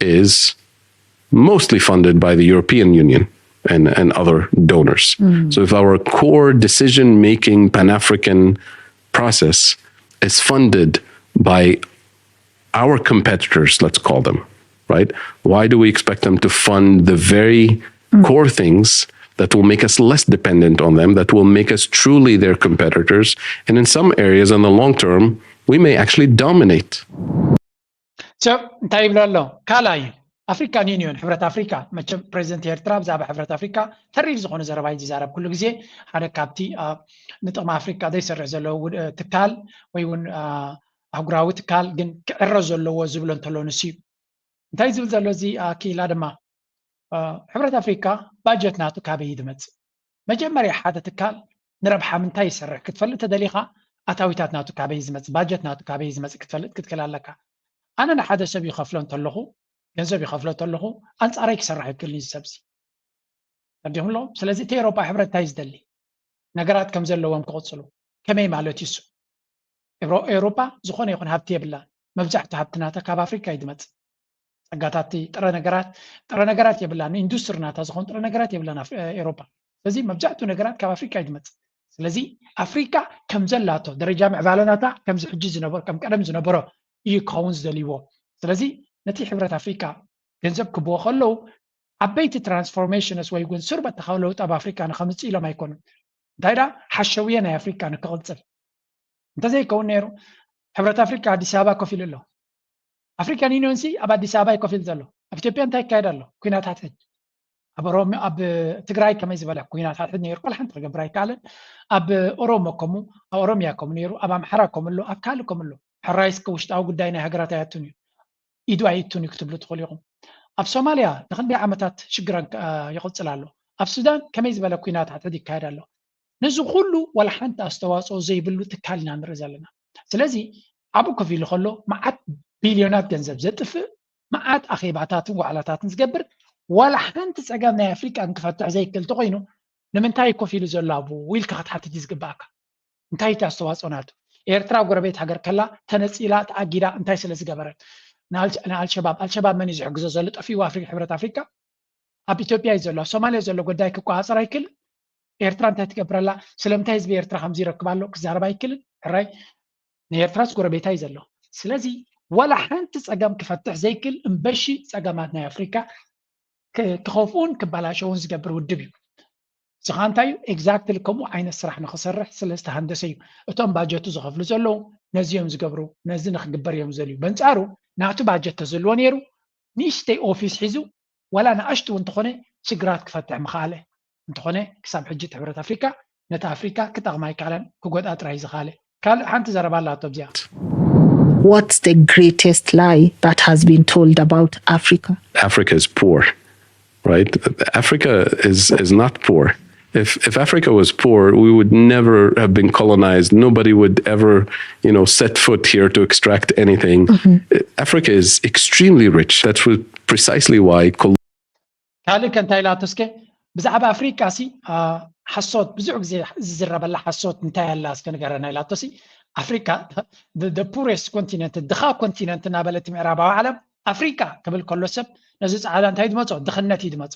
is mostly funded by the European Union and, and other donors. So if our core decision making Pan African process is funded by our competitors, let's call them, right? Why do we expect them to fund the very core things that will make us less dependent on them, that will make us truly their competitors? And in some areas, in the long term, we may actually dominate. So እንታይ ይብሎ ኣሎ? ካልኣይ ኣፍሪካን ዩኒዮን፣ ሕብረት ኣፍሪካ። መቸም ፕሬዚደንት ኤርትራ ብዛዕባ ሕብረት ኣፍሪካ ተሪር ዝኾነ ዘረባ እዩ ዝዛረብ ኩሉ ግዜ። ሓደ ካብቲ ንጥቕሚ ኣፍሪካ ዘይሰርሕ ዘሎ ትካል ወይ እውን ኣህጉራዊ ትካል ግን ክዕረ ዘለዎ ዝብሎ እንተሎ ንሱ እዩ። እንታይ ዝብል ዘሎ እዚ ክኢላ ድማ ሕብረት ኣፍሪካ ባጀት ናቱ ካበይ እዩ ዝመፅእ? መጀመርያ ሓደ ትካል ንረብሓ ምንታይ ይሰርሕ ክትፈልጥ ተደሊኻ ኣታዊታት ናቱ ካበይ ዝመፅእ፣ ባጀት ናቱ ካበይ ዝመፅእ ክትፈልጥ ክትክእል ኣለካ። ኣነ ንሓደ ሰብ ይኸፍሎ እንተለኹ፣ ገንዘብ ይኸፍሎ እንተለኹ፣ ኣንጻረይ ክሰርሕ ይክእል እዩ ሰብዚ። ተረዲኹም ኣለኹም? ስለዚ እቲ ኤውሮጳ ሕብረት እንታይ ዝደሊ? ነገራት ከም ዘለዎም ክቕጽሉ። ከመይ ማለት እዩ እሱ? ኤውሮ-፣ ኤውሮጳ ዝኾነ ይኹን ሃብቲ የብላን። መብዛሕትኡ ሃብቲ ናታ ካብ ኣፍሪካ እዩ ዝመጽእ። ጸጋታት፣ ጥረ ነገራት፣ ጥረ ነገራት የብላን። ኢንዱስትሪ ናታ ዝኾኑ ጥረ ነገራት የብላን ኣፍ-፣ ኤውሮጳ። ስለዚ መብዛሕትኡ ነገራት ካብ ኣፍሪካ እዩ ዝመጽእ። ስለዚ ኣፍሪካ ከም ዘላቶ ደረጃ ምዕባለ ናታ ከምዚ ሕጂ ዝነበሮ፣ ከም ቀደም ዝነበሮ እዩ ክኸውን ዝደልይዎ። ስለዚ ነቲ ሕብረት ኣፍሪካ ገንዘብ ክብዎ ከለዉ ዓበይቲ ትራንስፎርሜሽንስ ወይ እውን ስር በተኻዊ ለውጢ ኣብ ኣፍሪካ ንኸምፅእ ኢሎም ኣይኮኑን። እንታይ ደኣ ሓሸውየ ናይ ኣፍሪካ ንክቕፅል እንተዘይከውን ነይሩ፣ ሕብረት ኣፍሪካ ኣዲስ ኣበባ ኮፍ ኢሉ ኣሎ። ኣፍሪካን ዩኒዮን ሲ ኣብ ኣዲስ ኣበባ እዩ ኮፍ ኢሉ ዘሎ። ኣብ ኢትዮጵያ እንታይ ይካየድ ኣሎ? ኩናት ሓድሕድ። ኣብ ኦሮሚ-፣ ኣብ ትግራይ ከመይ ዝበለ ኩናት ሓድሕድ ነይሩ? ቆላ ሓንቲ ክገብር ኣይከኣለን። ኣብ ኦሮሞ ከምኡ፣ ኣብ ኦሮሚያ ከምኡ ነይሩ፣ ኣብ ኣምሓራ ከምኡ ኣሎ፣ ኣብ ካልእ ከምኡ ኣሎ። ሕራይ እስከ ውሽጣዊ ጉዳይ ናይ ሃገራት ኣያቱን እዩ፣ ኢዱ ኣይእቱን እዩ ክትብሉ ትኽእሉ ኢኹም። ኣብ ሶማልያ ንክንደይ ዓመታት ሽግረን ከ-፣ ይቕጽል ኣሎ። ኣብ ሱዳን ከመይ ዝበለ ኩናት ሓድሕድ ይካየድ ኣሎ። ነዚ ኩሉ ዋላ ሓንቲ ኣስተዋፅኦ ዘይብሉ ትካል ኢና ንርኢ ዘለና። ስለዚ ኣብኡ ኮፍ ኢሉ ከሎ መዓት ቢልዮናት ገንዘብ ዘጥፍእ፣ መዓት ኣኼባታትን ዋዕላታትን ዝገብር፣ ዋላ ሓንቲ ጸገም ናይ ኣፍሪቃ እንክፈትሕ ዘይክእል ተኮይኑ ንምንታይ ኮፍ ኢሉ ዘሎ ኣብኡ ኢልካ ክትሓትት እዩ ዝግባኣካ። እንታይ እቲ ኣስተዋፅኦ ናቱ? ኤርትራ ጎረቤት ሃገር ከላ ተነፂላ ተኣጊዳ እንታይ ስለ ዝገበረት? ንኣል-፣ ንኣልሸባብ፣ ኣልሸባብ መን እዩ ዝሕግዞ ዘሎ? ጠፊኡ ኣፍሪ-፣ ሕብረት ኣፍሪካ ኣብ ኢትዮጵያ እዩ ዘሎ፣ ኣብ ሶማልያ ዘሎ ጉዳይ ክቆፃፀር ኣይክእል። ኤርትራ እንታይ ትገብረላ? ስለምንታይ ህዝቢ ኤርትራ ከምዚ ይረክብ ኣሎ ክዛረብ ኣይክእልን? ሕራይ ንኤርትራስ ጎረቤታ እዩ ዘሎ። ስለዚ ዋላ ሓንቲ ፀገም ክፈትሕ ዘይክእል እምበሺ ፀገማት ናይ ኣፍሪካ ክ-፣ ክኸፍኡን ክበላሸውን ዝገብር ውድብ እዩ። እዚ ከዓ እንታይ እዩ? ኤግዛክትሊ ከምኡ ዓይነት ስራሕ ንክሰርሕ ስለ ዝተሃንደሰ እዩ። እቶም ባጀቱ ዝኸፍሉ ዘለዉ ነዚ እዮም ዝገብሩ፣ ነዚ ንክግበር እዮም ዝደልዩ። በንጻሩ ናቱ ባጀት ተዝህልዎ ነይሩ ንእሽተይ ኦፊስ ሒዙ ዋላ ንኣሽቱ እውን እንተኾነ ሽግራት ክፈትሕ ምኽኣለ። እንተኾነ ክሳብ ሕጂ እቲ ሕብረት ኣፍሪካ ነቲ ኣፍሪካ ክጠቕማ ኣይከኣለን፣ ክጎድኣ ጥራይ ዝኸኣለ። ካልእ ሓንቲ ዘረባ ኣላቶ ኣብዚኣ። What's the greatest lie that has been told about Africa? Africa is poor, right? Africa is, is not poor. If, if Africa was poor, we would never have been colonized. Nobody would ever, you know, set foot here to extract anything. Africa is extremely rich. That's what, precisely why col- ካልእ ከ እንታይ ኢላቶ እስከ? ብዛዕባ ኣፍሪቃ ሲ፣ አ፣ ሓሶት ብዙሕ ግዜ ዝዝረበላ ሓሶት እንታይ ኣላ እስከ ንገረና ኢላቶ ሲ፣ ኣፍሪካ the poorest continent፣ ድኻ ኮንቲነንት እናበለት ምዕራባዊ ዓለም ኣፍሪካ ክብል ከሎ ሰብ ነዚ ጻዕዳ እንታይ ድመጾ? ድኽነት እዩ ድመጾ።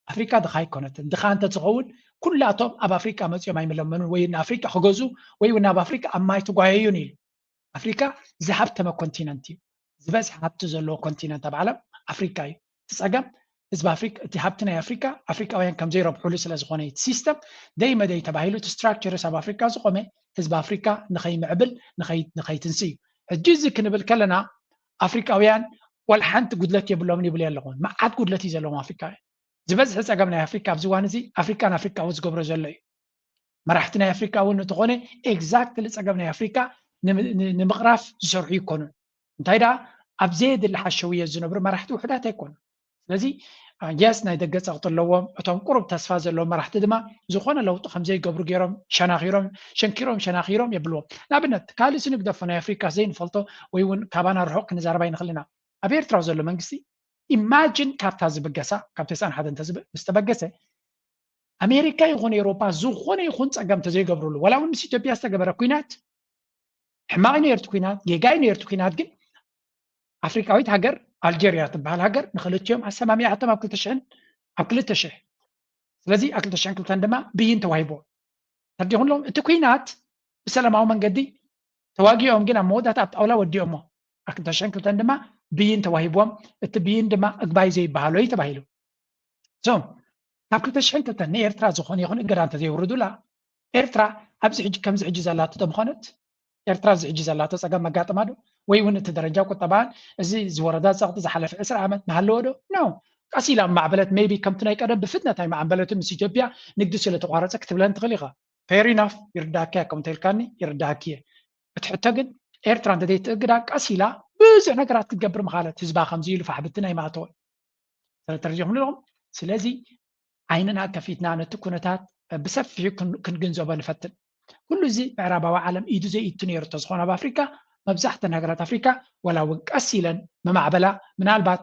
ኣፍሪካ ድኻ ኣይኮነትን። ድኻ እንተትኸውን ኩላቶም ኣብ ኣፍሪካ መጺኦም ኣይምለመኑን ወይ ንኣፍሪካ ክገዙ ወይ እውን ናብ ኣፍሪካ ኣብ ማይ ትጓየዩን ኢሉ። ኣፍሪካ ዝሃብተመ ኮንቲነንት እዩ። ዝበዝሐ ሃብቲ ዘለዎ ኮንቲነንት ኣብ ዓለም ኣፍሪካ እዩ። እቲ ጸገም ህዝቢ ኣፍሪካ፣ እቲ ሃብቲ ናይ ኣፍሪካ ኣፍሪካውያን ከም ዘይረብሕሉ ስለ ዝኾነ እቲ ሲስተም ደይ መደይ ተባሂሉ እቲ ስትራክቸርስ ኣብ ኣፍሪካ ዝቆመ ህዝቢ ኣፍሪካ ንኸይምዕብል ንኸይ-፣ ንኸይትንስ እዩ። ሕጂ እዚ ክንብል ከለና ኣፍሪካውያን ዋላ ሓንቲ ጉድለት የብሎምን ይብል ኣለኹ። መዓት ጉድለት እዩ ዘለዎም ኣፍሪካውያን። ዝበዝሐ ጸገም ናይ ኣፍሪካ ኣብዚ እዋን እዚ ኣፍሪካን ኣፍሪካዊ ዝገብሮ ዘሎ እዩ። መራሕቲ ናይ ኣፍሪካ እውን እንተኾነ ኤግዛክትሊ ጸገም ናይ ኣፍሪካ ንም-፣ ን-፣ ንምቕራፍ ዝሰርሑ ይኮኑን። እንታይ ደኣ ኣብ ዘየድሊ ሓሸውየ ዝነብሩ መራሕቲ ውሕዳት ኣይኮኑን። ስለዚ የስ ናይ ደገ ጸቕጢ ኣለዎም። እቶም ቁሩብ ተስፋ ዘለዎም መራሕቲ ድማ ዝኾነ ለውጢ ከም ዘይገብሩ ገይሮም ሸናኺሮም፣ ሸንኪሮም ሸናኺሮም የብልዎም። ንኣብነት ካልእ ንግደፎ ናይ ኣፍሪካ ዘይንፈልጦ ወይ እውን ካባና ርሑቕ ክንዛረብ ኣይንኽእል ኢና። ኣብ ኤርትራ ዘሎ መንግስቲ ኢማጂን ካብታ ዝብገሳ ካብ ተስዓን ሓደን ምስ ተበገሰ ኣሜሪካ ይኹን ኤውሮጳ ዝኾነ ይኹን ጸገም ተዘይገብርሉ ዋላ እውን ምስ ኢትዮጵያ ዝተገበረ ኩናት ሕማቕ ነይርቱ ኩናት ጌጋይ ነይርቱ ኩናት ግን ኣፍሪካዊት ሃገር ኣልጀርያ ትበሃል ሃገር ንክልቲኦም ኣሰማሚዓቶም ኣብ ክልተ ሽሕን ኣብ ክልተ ሽሕ ስለዚ ኣብ ክልተ ሽሕን ክልተን ድማ ብይን ተዋሂቦ ተርዲኹሎም እቲ ኩናት ብሰላማዊ መንገዲ ተዋጊኦም ግን ኣብ መወዳት ኣብ ጣውላ ወዲኦሞ ኣብ ክልተ ሽሕን ክልተን ድማ ብይን ተዋሂቦም እቲ ብይን ድማ እግባይ ዘይበሃሎ እዩ ተባሂሉ so ካብ ክልተ ሽሕን ክልተን ንኤርትራ ዝኾነ ይኹን እገዳ እንተዘይውርዱላ ኤርትራ ኣብዚ ሕጂ ከምዚ ሕጂ ዘላቶ ተምኾነት ኤርትራ እዚ ሕጂ ዘላቶ ጸገም መጋጥማ ዶ ወይ እውን እቲ ደረጃ ቁጠባን እዚ ዝወረዳ ጸቕጢ ዝሓለፈ ዕስራ ዓመት ምሃለዎ ዶ no ቀስ ኢላ ማዕበለት maybe ከምቲ ናይ ቀደም ብፍጥነት ኣይማዕበለትን ምስ ኢትዮጵያ ንግዲ ስለ ተቋረጸ ክትብለን ትኽእል ኢኻ fair enough ይርዳእካ እያ ከምኡ ተልካኒ ይርዳእኪ እየ እቲ ሕቶ ግን ኤርትራ እንተዘይትእግዳ ቀስ ኢላ ብዙሕ ነገራት ክትገብር ምኻለት ህዝባ ከምዚ ኢሉ ፋሕብትን ኣይማእተወን ስለተረዲኹም ኣለኹም ስለዚ ዓይንና ከፊትና ነቲ ኩነታት ብሰፊሑ ክንግንዘቦ ንፈትን ኩሉ እዚ ምዕራባዊ ዓለም ኢዱ ዘይእቱ ነይሩ ተዝኾነ ኣብ ኣፍሪካ መብዛሕተን ሃገራት ኣፍሪካ ዋላ እውን ቀስ ኢለን መማዕበላ፣ ምናልባት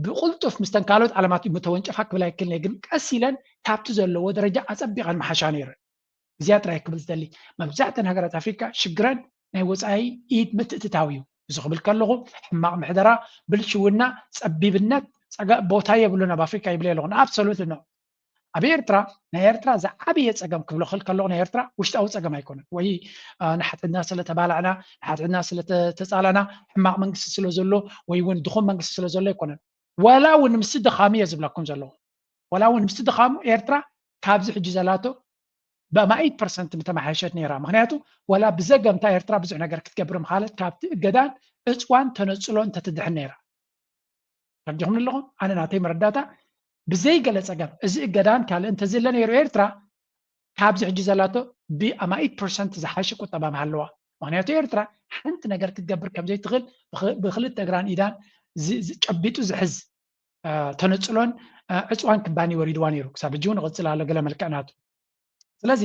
ብቁልጡፍ ምስተን ካልኦት ዓለማት ምተወንጨፋ ክብል ኣይክልነ፣ ግን ቀስ ኢለን ካብቲ ዘለዎ ደረጃ ኣፀቢቐን መሓሻ ነይረን። እዚኣ ጥራይ ክብል ዝደሊ፣ መብዛሕተን ሃገራት ኣፍሪካ ሽግረን ናይ ወፃኢ ኢድ ምትእትታው እዩ። እዚ ክብል ከለኹ ሕማቕ ምሕደራ፣ ብልሽውና፣ ፀቢብነት፣ ፀገ ቦታ የብሉን ኣብ ኣፍሪካ ይብል ኣለኹ። ንኣብሶሉት ነው። ኣብ ኤርትራ፣ ናይ ኤርትራ ዝዓበየ ፀገም ክብሎ ክል ከለኹ፣ ናይ ኤርትራ ውሽጣዊ ፀገም ኣይኮነን። ወይ ንሓትሕትና ስለተባላዕና፣ ንሓትሕትና ስለተፃላና፣ ሕማቕ መንግስቲ ስለ ዘሎ ወይ እውን ድኹም መንግስቲ ስለ ዘሎ ኣይኮነን። ዋላ እውን ምስቲ ድኻሚ እየ ዝብለኩም ዘለኹ። ዋላ እውን ምስቲ ድኻሙ ኤርትራ ካብዚ ሕጂ ዘላቶ ብኣማኢት ፐርሰንት ምተመሓየሸት ነይራ። ምክንያቱ ዋላ ብዘገምታ ኤርትራ ብዙሕ ነገር ክትገብር ምኻለት ካብቲ እገዳን ዕፅዋን ተነፅሎ እንተትድሕን ነይራ። ተረዲኹም ኣለኹም? ኣነ ናተይ መረዳታ ብዘይ ገለ ፀገም እዚ እገዳን ካልእ እንተዝለ ነይሩ ኤርትራ ካብዚ ሕጂ ዘላቶ ብኣማኢት ፐርሰንት ዝሓሸ ቁጠባ ምሃለዋ። ምክንያቱ ኤርትራ ሓንቲ ነገር ክትገብር ከምዘይትኽእል ብክልተ እግራን ኢዳን ጨቢጡ ዝሕዝ ተነፅሎን ዕፅዋን ክባኒ ወሪድዋ ነይሩ። ክሳብ ሕጂ እውን ይቕፅል ኣሎ ገለ መልክዕ ናቱ። ስለዚ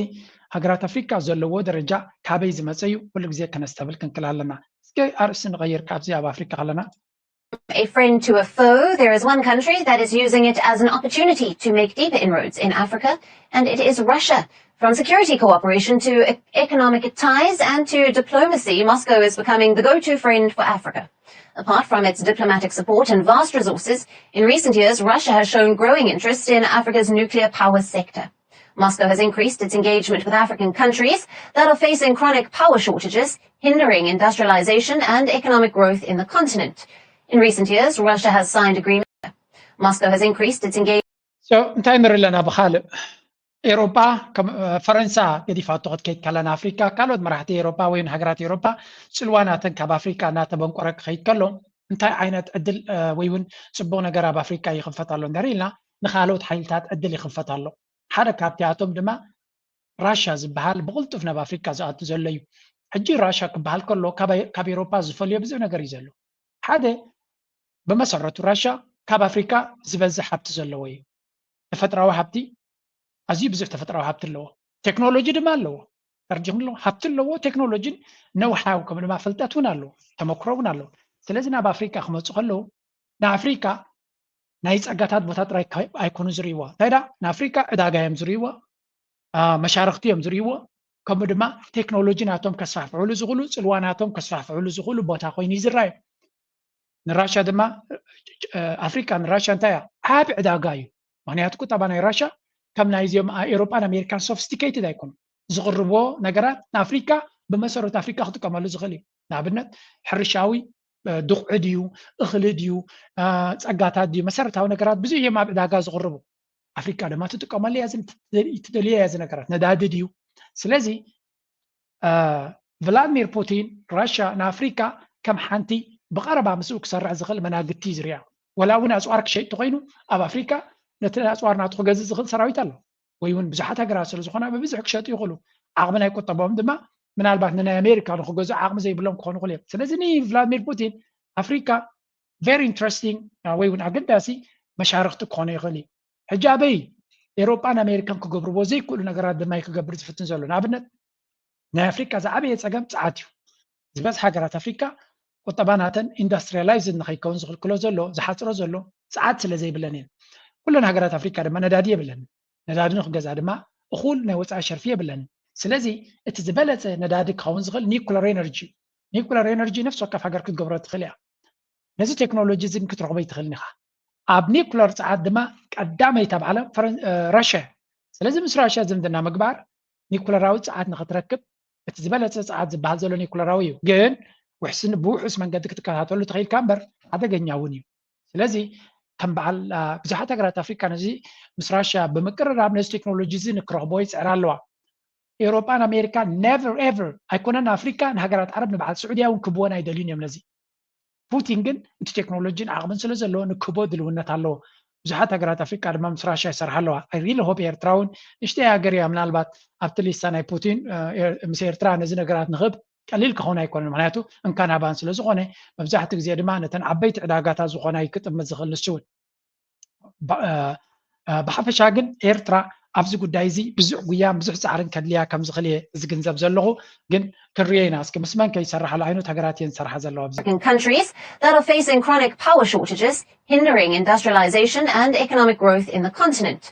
ሃገራት ኣፍሪካ ዘለዎ ደረጃ ካበይ ዝመፀ እዩ ኩሉ ግዜ ከነስተብል ክንክል ኣለና። እስከ ኣርእስቲ ንቐይር ካብዚ ኣብ ኣፍሪካ ከለና A friend to a foe, there is one country that is using it as an opportunity to make deeper inroads in Africa, and it is Russia. From security cooperation to e- economic ties and to diplomacy, Moscow is becoming the go to friend for Africa. Apart from its diplomatic support and vast resources, in recent years Russia has shown growing interest in Africa's nuclear power sector. Moscow has increased its engagement with African countries that are facing chronic power shortages, hindering industrialization and economic growth in the continent. In recent years, Russia has signed agreements. Moscow has increased its engagement. So እንታይ ንርኢ ኣለና? ብካልእ ኤሮጳ ከም ፈረንሳ ገዲፋቶ ክትከይድ ከላ ንኣፍሪካ ካልኦት መራሕቲ ኤሮጳ ወይ ሃገራት ኤሮጳ ጽልዋ ናተን ካብ ኣፍሪካ እናተበንቆረ ክኸይድ ከሎ እንታይ ዓይነት ዕድል ወይ እውን ፅቡቅ ነገር ኣብ ኣፍሪካ ይኽፈት ኣሎ እንድሕር ኢልና ንካልኦት ሓይልታት ዕድል ይኽፈት ኣሎ። ሓደ ካብቲኣቶም ድማ ራሻ ዝበሃል ብቕልጡፍ ናብ ኣፍሪካ ዝኣቱ ዘሎ እዩ። ሕጂ ራሻ ክበሃል ከሎ ካብ ኤሮፓ ዝፈልዮ ብዙሕ ነገር እዩ ዘሎ። ሓደ ብመሰረቱ ራሻ ካብ ኣፍሪካ ዝበዝሕ ሃብቲ ዘለዎ እዩ። ተፈጥራዊ ሃብቲ ኣዝዩ ብዙሕ ተፈጥራዊ ሃብቲ ኣለዎ። ቴክኖሎጂ ድማ ኣለዎ። ተረዲኹም ኣለዎ ሃብቲ ኣለዎ። ቴክኖሎጂን ነውሓው ከም ድማ ፍልጠት እውን ኣለዎ። ተመክሮ እውን ኣለዎ። ስለዚ ናብ ኣፍሪካ ክመፁ ከለዉ ንኣፍሪካ ናይ ፀጋታት ቦታ ጥራይ ኣይኮኑ ዝርእይዋ። እንታይ ዳ ንኣፍሪካ ዕዳጋ እዮም ዝርእይዋ፣ መሻርክቲ እዮም ዝርእይዎ። ከምኡ ድማ ቴክኖሎጂ ናቶም ከስፋሕፍዕሉ ዝኽእሉ፣ ፅልዋ ናቶም ከስፋሕፍዕሉ ዝኽእሉ ቦታ ኮይኑ ይዝራዩ። ንራሻ ድማ ኣፍሪካ ንራሻ እንታይ እያ? ዓቢ ዕዳጋ እዩ። ምክንያቱ ቁጠባ ናይ ራሻ ከም ናይዚኦም ኤሮጳን ኣሜሪካን ሶፊስቲኬትድ ኣይኮኑ። ዝቕርብዎ ነገራት ንኣፍሪካ ብመሰረቱ ኣፍሪካ ክጥቀመሉ ዝኽእል እዩ። ንኣብነት ሕርሻዊ ድቑዒ ድዩ፣ እኽሊ ድዩ፣ ፀጋታት ድዩ፣ መሰረታዊ ነገራት ብዙሕ እዮም ኣብ ዕዳጋ ዝቕርቡ። ኣፍሪካ ድማ ትጥቀመሉ እያ፣ ትደልዮ እያ እዚ ነገራት። ነዳዲ ድዩ? ስለዚ ቭላድሚር ፑቲን ራሻ ንኣፍሪካ ከም ሓንቲ ብቐረባ ምስኡ ክሰርሕ ዝኽእል መናግቲ እዩ ዝሪኣ። ወላ እውን ኣፅዋር ክሸይጥ ተኮይኑ ኣብ ኣፍሪካ ነቲ ኣፅዋር ናቱ ክገዝእ ዝኽእል ሰራዊት ኣሎ። ወይ እውን ብዙሓት ሃገራት ስለ ዝኾና ብብዝሒ ክሸጡ ይኽእሉ። ዓቕሚ ናይ ቁጠባኦም ድማ ምናልባት ንናይ ኣሜሪካ ንክገዝኡ ዓቕሚ ዘይብሎም ክኾኑ ይኽእሉ እዮም። ስለዚ ንቭላድሚር ፑቲን ኣፍሪካ very interesting ወይ እውን ኣገዳሲ መሻርክቲ ክኾነ ይኽእል እዩ። ሕጂ ኣበይ ኤሮጳን ኣሜሪካን ክገብርዎ ዘይክእሉ ነገራት ድማ እዩ ክገብር ዝፍትን ዘሎ። ንኣብነት ናይ ኣፍሪካ ዝዓበየ ፀገም ፀዓት እዩ። ዝበዝሓ ሃገራት ኣፍሪካ ቁጠባ ናተን ኢንዳስትሪያላይዝድ ንከይከውን ዝኽልክሎ ዘሎ ዝሓፅሮ ዘሎ ፀዓት ስለ ዘይብለን እየን። ኩለን ሃገራት ኣፍሪካ ድማ ነዳዲ የብለን። ነዳዲ ንክገዛ ድማ እኹል ናይ ወፃኢ ሸርፊ የብለን። ስለዚ እቲ ዝበለፀ ነዳዲ ክኸውን ዝኽእል ኒኩለር ኤነርጂ። ኒኩለር ኤነርጂ ነፍሲ ወከፍ ሃገር ክትገብሮ ትኽእል እያ። ነዚ ቴክኖሎጂ እዚ ክትረኽቦ ይትኽእልን ኢኻ። ኣብ ኒኩለር ፀዓት ድማ ቀዳመይቲ ኣብ ዓለም ራሽያ። ስለዚ ምስ ራሽያ ዝምድና ምግባር ኒኩለራዊ ፀዓት ንክትረክብ እቲ ዝበለፀ ፀዓት ዝበሃል ዘሎ ኒኩለራዊ እዩ። ግን ውሕስን ብውሑስ መንገዲ ክትከታተሉ ተኽኢልካ እምበር ሓደገኛ እውን እዩ። ስለዚ ከም በዓል ብዙሓት ሃገራት ኣፍሪካ ነዚ ምስ ራሽያ ብምቅርራብ ነዚ ቴክኖሎጂ እዚ ንክረኽቦ ይፅዕራ ኣለዋ። ኤውሮጳን ኣሜሪካን never ever ኣይኮነን ኣፍሪካ ንሃገራት ዓረብ ንበዓል ስዑድያ እውን ክብወን ኣይደልዩን እዮም። ነዚ ፑቲን ግን እቲ ቴክኖሎጂን ዓቕምን ስለ ዘለዎ ንክህቦ ድልውነት ኣለዎ። ብዙሓት ሃገራት ኣፍሪካ ድማ ምስ ራሽያ ይሰርሓ ኣለዋ። I really hope ኤርትራ እውን ንእሽተይ ሃገር እያ፣ ምናልባት ኣብቲ ሊስታ ናይ ፑቲን ምስ ኤርትራ ነዚ ነገራት ንክህብ ቀሊል ክኸውን ኣይኮነን። ምክንያቱ እንካን ሃባን ስለ ዝኾነ መብዛሕትኡ ግዜ ድማ ነተን ዓበይቲ ዕዳጋታት ዝኾና እዩ ክጥምት ዝኽእል ንሱ እውን። ብሓፈሻ ግን ኤርትራ ኣብዚ ጉዳይ እዚ ብዙሕ ጉያን ብዙሕ ፃዕርን ከድልያ ከም ዝኽእል እየ ዝግንዘብ ዘለኹ። ግን ክንሪኦ ኢና እስኪ ምስ መን ከይሰርሓሉ ዓይነት ሃገራት እየን ዝሰርሓ ዘለዋ ኣብዚ African countries that are facing chronic power shortages, hindering industrialization and economic growth in the continent.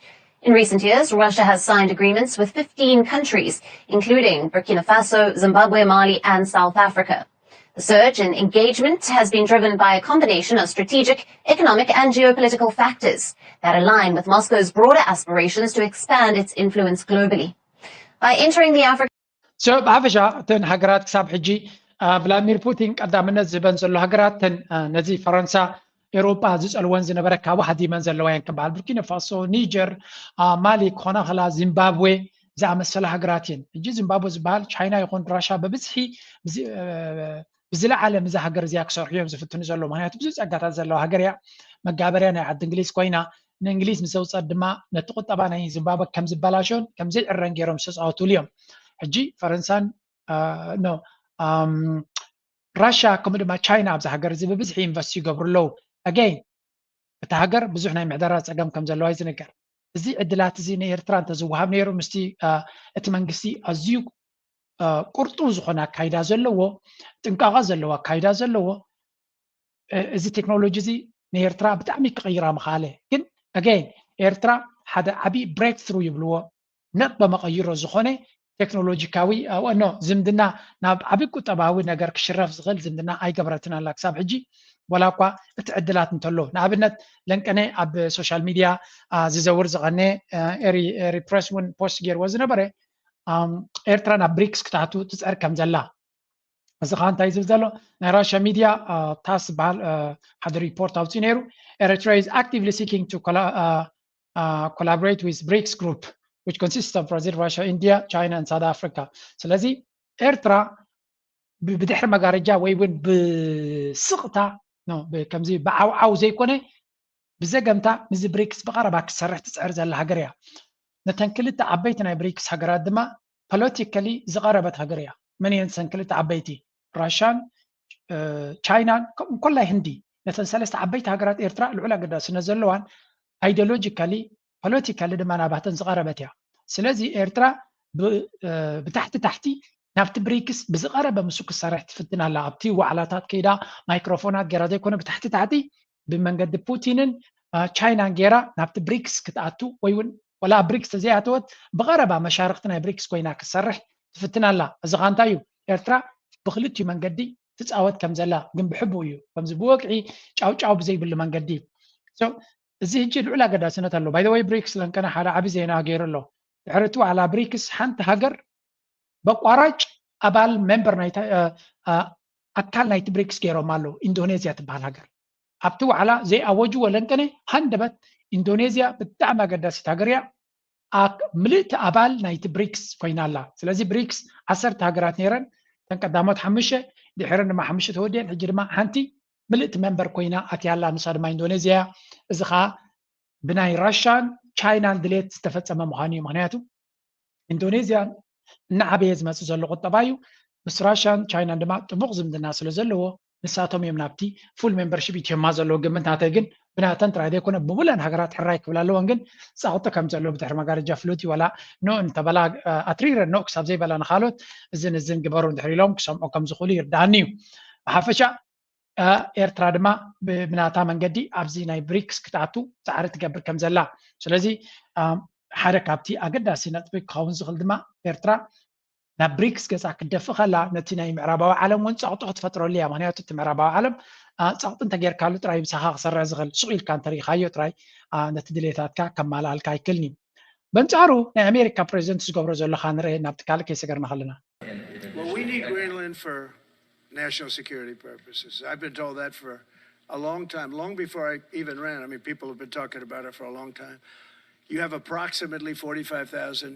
In recent years, Russia has signed agreements with fifteen countries, including Burkina Faso, Zimbabwe, Mali, and South Africa. The surge in engagement has been driven by a combination of strategic, economic, and geopolitical factors that align with Moscow's broader aspirations to expand its influence globally. By entering the African So ብሓፈሻ እተን ሃገራት ክሳብ ሕጂ ቭላድሚር ፑቲን ቀዳምነት ዝህበን ዘሎ ሃገራት እተን ነዚ ፈረንሳ፣ ኤውሮጳ ዝፀልወን ዝነበረ ካብኡ ሃዲመን ዘለዋ እየን ክበሃል። ቡርኪና ፋሶ፣ ኒጀር፣ ማሊ ክኾና ከላ፣ ዚምባብዌ ዝኣመሰላ ሃገራት እየን። ሕጂ ዚምባብዌ ዝበሃል ቻይና ይኹን ራሻ ብብዝሒ ብዝለዓለ ምዛ ሃገር እዚኣ ክሰርሑ እዮም ዝፍትኑ ዘለዉ። ምክንያቱ ብዙሕ ፀጋታት ዘለዋ ሃገር እያ። መጋበርያ ናይ ዓዲ እንግሊዝ ኮይና፣ ንእንግሊዝ ምስ ዘውፀት ድማ ነቲ ቁጠባ ናይ ዚምባብወ ከም ዝበላሾን ከም ዘይዕረን ገይሮም ዝተፃወትሉ እዮም። ሕጂ ፈረንሳን ኖ ራሻ ከምኡ ድማ ቻይና ኣብዚ ሃገር እዚ ብብዝሒ ኢንቨስት ይገብሩ ኣለዉ። ኣገይን እታ ሃገር ብዙሕ ናይ ምሕደራ ፀገም ከም ዘለዋ እዩ ዝንገር። እዚ ዕድላት እዚ ንኤርትራ እንተዝወሃብ ነይሩ ምስቲ እቲ መንግስቲ ኣዝዩ ቁርጡው ዝኾነ ኣካይዳ ዘለዎ፣ ጥንቃቐ ዘለዎ ኣካይዳ ዘለዎ፣ እዚ ቴክኖሎጂ እዚ ንኤርትራ ብጣዕሚ ክቕይራ ምኽኣለ። ግን ኣገይን ኤርትራ ሓደ ዓብዪ ብሬክ ትሩ ይብልዎ፣ ነጥበ መቐይሮ ዝኾነ ቴክኖሎጂካዊ ኖ ዝምድና ናብ ዓብዪ ቁጠባዊ ነገር ክሽረፍ ዝኽእል ዝምድና ኣይገበረትን ኣላ ክሳብ ሕጂ። ወላ እኳ እቲ ዕድላት እንተሎ፣ ንኣብነት ለንቀነ ኣብ ሶሻል ሚድያ ዝዘውር ዝቐነ ኤሪ ፕረስ እውን ፖስት ገይርዎ ዝነበረ ኤርትራ ናብ ብሪክስ ክትኣቱ ትፅዕር ከም ዘላ። እዚ ከዓ እንታይ ዝብል ዘሎ ናይ ራሽያ ሚድያ ታስ ዝበሃል ሓደ ሪፖርት ኣውፅኡ ነይሩ። Eritrea is actively seeking to collaborate with ብሪክስ group which consists of Brazil, Russia, India, China and South Africa። ስለዚ ኤርትራ ብድሕሪ መጋረጃ ወይ እውን ብስቕታ ከምዚ ብዓውዓው ዘይኮነ ብዘገምታ ምስዚ ብሪክስ ብቐረባ ክትሰርሕ ትፅዕር ዘላ ሃገር እያ። ነተን ክልተ ዓበይቲ ናይ ብሪክስ ሃገራት ድማ ፖለቲካሊ ዝቐረበት ሃገር እያ። መን እየን ሰን ክልተ ዓበይቲ? ራሻን ቻይናን ከምኡ ኮላይ ህንዲ። ነተን ሰለስተ ዓበይቲ ሃገራት ኤርትራ ልዑል ኣገዳስነት ዘለዋን ኣይዲዮሎጂካሊ ፖለቲካሊ ድማ ናባተን ዝቐረበት እያ። ስለዚ ኤርትራ ብታሕቲ ታሕቲ ናብቲ ብሪክስ ብዝቐረበ ምስኡ ክትሰርሕ ትፍትን ኣላ። ኣብቲ ዋዕላታት ከይዳ ማይክሮፎናት ገይራ ዘይኮነ ብታሕቲ ታሕቲ ብመንገዲ ፑቲንን ቻይናን ገይራ ናብቲ ብሪክስ ክትኣቱ ወይ እውን ወላ ኣብ ብሪክስ ተዘይኣተወት ብቐረባ መሻርክቲ ናይ ብሪክስ ኮይና ክትሰርሕ ትፍትን ኣላ። እዚ ኸ እንታይ እዩ? ኤርትራ ብክልቲኡ መንገዲ ትፃወት ከም ዘላ ግን ብሕቡእ እዩ። ከምዚ ብወግዒ ጫውጫው ብዘይብሉ መንገዲ። እዚ ሕጂ ልዑል ኣገዳስነት ኣለዎ። ባይ ዘ ወይ ብሪክስ ለንቀነ ሓደ ዓቢ ዜና ገይሩ ኣሎ። ድሕሪ እቲ ዋዕላ ብሪክስ ሓንቲ ሃገር በቋራጭ ኣባል ሜምበር ኣካል ናይቲ ብሪክስ ገይሮም ኣለዉ። ኢንዶኔዝያ ትበሃል ሃገር ኣብቲ ዋዕላ ዘይኣወጅዎ ለንቀነ ሃንደበት ኢንዶኔዝያ ብጣዕሚ ኣገዳሲት ሃገር እያ። ምልእቲ ኣባል ናይቲ ብሪክስ ኮይና ኣላ። ስለዚ ብሪክስ ዓሰርተ ሃገራት ነይረን። እተን ቀዳሞት ሓሙሽተ ድሕረን ድማ ሓሙሽተ ተወዲአን ሕጂ ድማ ሓንቲ ምልእቲ ሜምበር ኮይና ኣትያ ኣላ። ንሳ ድማ ኢንዶኔዝያ እያ። እዚ ከዓ ብናይ ራሻን ቻይናን ድሌት ዝተፈፀመ ምዃኑ እዩ። ምክንያቱ ኢንዶኔዝያ እናዓበየ ዝመፅእ ዘሎ ቁጠባ እዩ። ምስ ራሻን ቻይናን ድማ ጥቡቕ ዝምድና ስለ ዘለዎ ንሳቶም እዮም ናብቲ ፉል ሜምበርሺፕ ኢትዮማ ዘለዎ ግምት ናተይ ግን ብናተን ጥራይ ዘይኮነ ብሙለን ሃገራት ሕራይ ክብላ ኣለወን። ግን ፃቕጢ ከም ዘሎ ብድሕሪ መጋረጃ ፍሉጥ እዩ። ዋላ ኖ እንተበላ ኣትሪረን ኖ ክሳብ ዘይበላ ንካሎት እዝን እዝን ግበሩ እንድሕር ኢሎም ክሰምዖ ከም ዝኽእሉ ይርዳኣኒ እዩ። ብሓፈሻ ኤርትራ ድማ ብናታ መንገዲ ኣብዚ ናይ ብሪክስ ክትኣቱ ፃዕሪ ትገብር ከም ዘላ። ስለዚ ሓደ ካብቲ ኣገዳሲ ነጥቢ ክኸውን ዝኽእል ድማ ኤርትራ ናብ ብሪክስ ገፃ ክትደፍእ ከላ ነቲ ናይ ምዕራባዊ ዓለም እውን ፀቕጢ ክትፈጥረሉ እያ። ምክንያቱ እቲ ምዕራባዊ ዓለም ፀቕጢ እንተጌርካሉ ጥራይ ምሳኻ ክሰርሕ ዝኽእል። ሱቕ ኢልካ እንተሪኢኻዮ ጥራይ ነቲ ድሌታትካ ከማልኣልካ ኣይክእልን እዩ። በንፃሩ ናይ ኣሜሪካ ፕሬዚደንት ዝገብሮ ዘሎ ካ ንርአ ናብቲ ካልእ ከይሰገርና ከለና Well, we need Greenland for national security purposes. I've been told that for a long time, long before I even ran. I mean, people have been talking about it for a long time. You have approximately forty-five thousand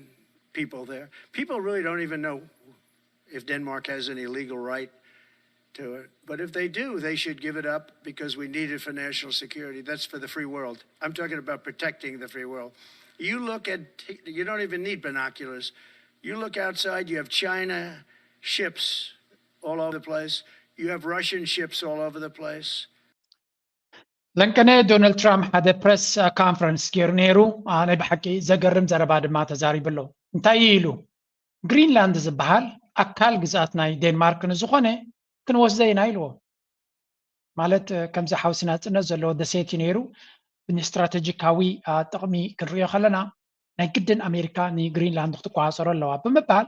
people there. People really don't even know if Denmark has any legal right to it. But if they do, they should give it up because we need it for national security. That's for the free world. I'm talking about protecting the free world. You look at, you don't even need binoculars. You look outside, you have China ships all over the place. You have Russian ships all over the place. ለንቀነ ዶናልድ ትራምፕ ሓደ ፕረስ ኮንፈረንስ ገይሩ ነይሩ። ናይ ብሓቂ ዘገርም ዘረባ ድማ ተዛሪቡ ኣሎ። እንታይ እዩ ኢሉ? ግሪንላንድ ዝበሃል ኣካል ግዝኣት ናይ ዴንማርክ ንዝኾነ ክንወስደ ኢና ኢልዎ። ማለት ከምዚ ሓውሲ ናፅነት ዘለዎ ደሴት እዩ ነይሩ። ንስትራቴጂካዊ ጥቕሚ ክንሪኦ ከለና ናይ ግድን ኣሜሪካ ንግሪንላንድ ክትቆፃፀሮ ኣለዋ ብምባል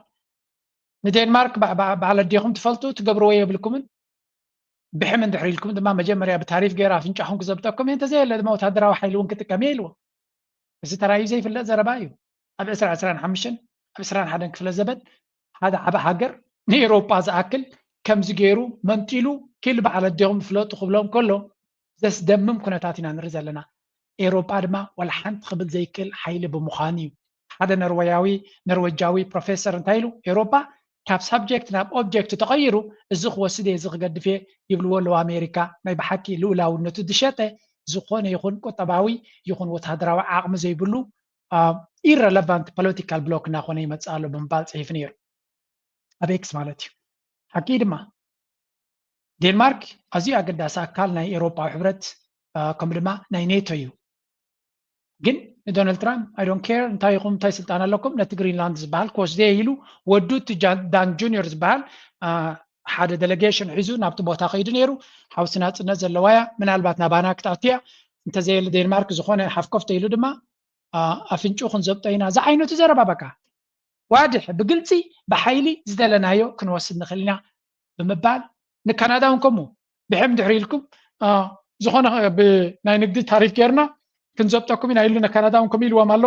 ንዴንማርክ በዓል ኣዴኹም ትፈልጡ ትገብርዎ የብልኩምን። ብሕም እንድሕር ኢልኩም ድማ መጀመርያ ብታሪፍ ገይረ ኣፍንጫኹም ክዘብጠኩም እየ፣ እንተዘየለ ድማ ወታደራዊ ሓይሊ እውን ክጥቀም እየ ኢልዎ። እዚ ተራእዩ ዘይፍለጥ ዘረባ እዩ። ኣብ ዕስራ ዕስራን ሓሙሽተን ኣብ ዕስራን ሓደን ክፍለ ዘበን ሓደ ዓቢ ሃገር ንኤውሮጳ ዝኣክል ከምዚ ገይሩ መንጢሉ ኪል በዓል ኣዴኹም ፍለጡ ክብሎም ከሎ ዘስደምም ኩነታት ኢና ንርኢ ዘለና። ኤውሮጳ ድማ ዋላ ሓንቲ ክብል ዘይክእል ሓይሊ ብምዃኑ እዩ። ሓደ ነርወያዊ ነርወጃዊ ፕሮፌሰር እንታይ ኢሉ? ኤውሮጳ ካብ ሳብጀክት ናብ ኦብጀክት ተቐይሩ እዚ ክወስድ እየ እዚ ክገድፍ እየ ይብልዎ ኣለዉ ኣሜሪካ። ናይ ብሓቂ ልኡላውነቱ ዝሸጠ ዝኾነ ይኹን ቁጠባዊ ይኹን ወታደራዊ ዓቕሚ ዘይብሉ ኢረለቫንት ፖለቲካል ብሎክ እናኾነ ይመፅእ ኣሎ ብምባል ፅሒፉ ነይሩ። ኣብ ኤክስ ማለት እዩ። ሓቂ ድማ ዴንማርክ ኣዝዩ ኣገዳሲ ኣካል ናይ ኤውሮጳዊ ሕብረት ከምኡ ድማ ናይ ኔቶ እዩ። ግን ንዶናልድ ትራምፕ ኣይ ዶንት ኬር እንታይ ኢኹም እንታይ ስልጣን ኣለኩም ነቲ ግሪንላንድ ዝበሃል ክወስደ ኢሉ ወዱ እቲ ዳን ጁኒየር ዝበሃል ሓደ ዴሌጌሽን ሒዙ ናብቲ ቦታ ከይዱ ነይሩ። ሓውሲ ናፅነት ዘለዋ እያ፣ ምናልባት ናባና ክትኣቱ እያ፣ እንተዘየለ ዴንማርክ ዝኾነ ሓፍኮፍ ተኢሉ ድማ ኣፍንጭኡ ክንዘብጦ ኢና ዝዓይነቱ ዘረባ በቃ ዋድሕ ብግልፂ ብሓይሊ ዝደለናዮ ክንወስድ ንኽእል ኢና ብምባል ንካናዳ እውን ከምኡ ብሕም ድሕሪ ኢልኩም ዝኾነ ናይ ንግዲ ታሪፍ ጌርና ክንዘብጠኩም ኢና ኢሉ ንካናዳ እውን ከምኡ ኢልዎም ኣሎ።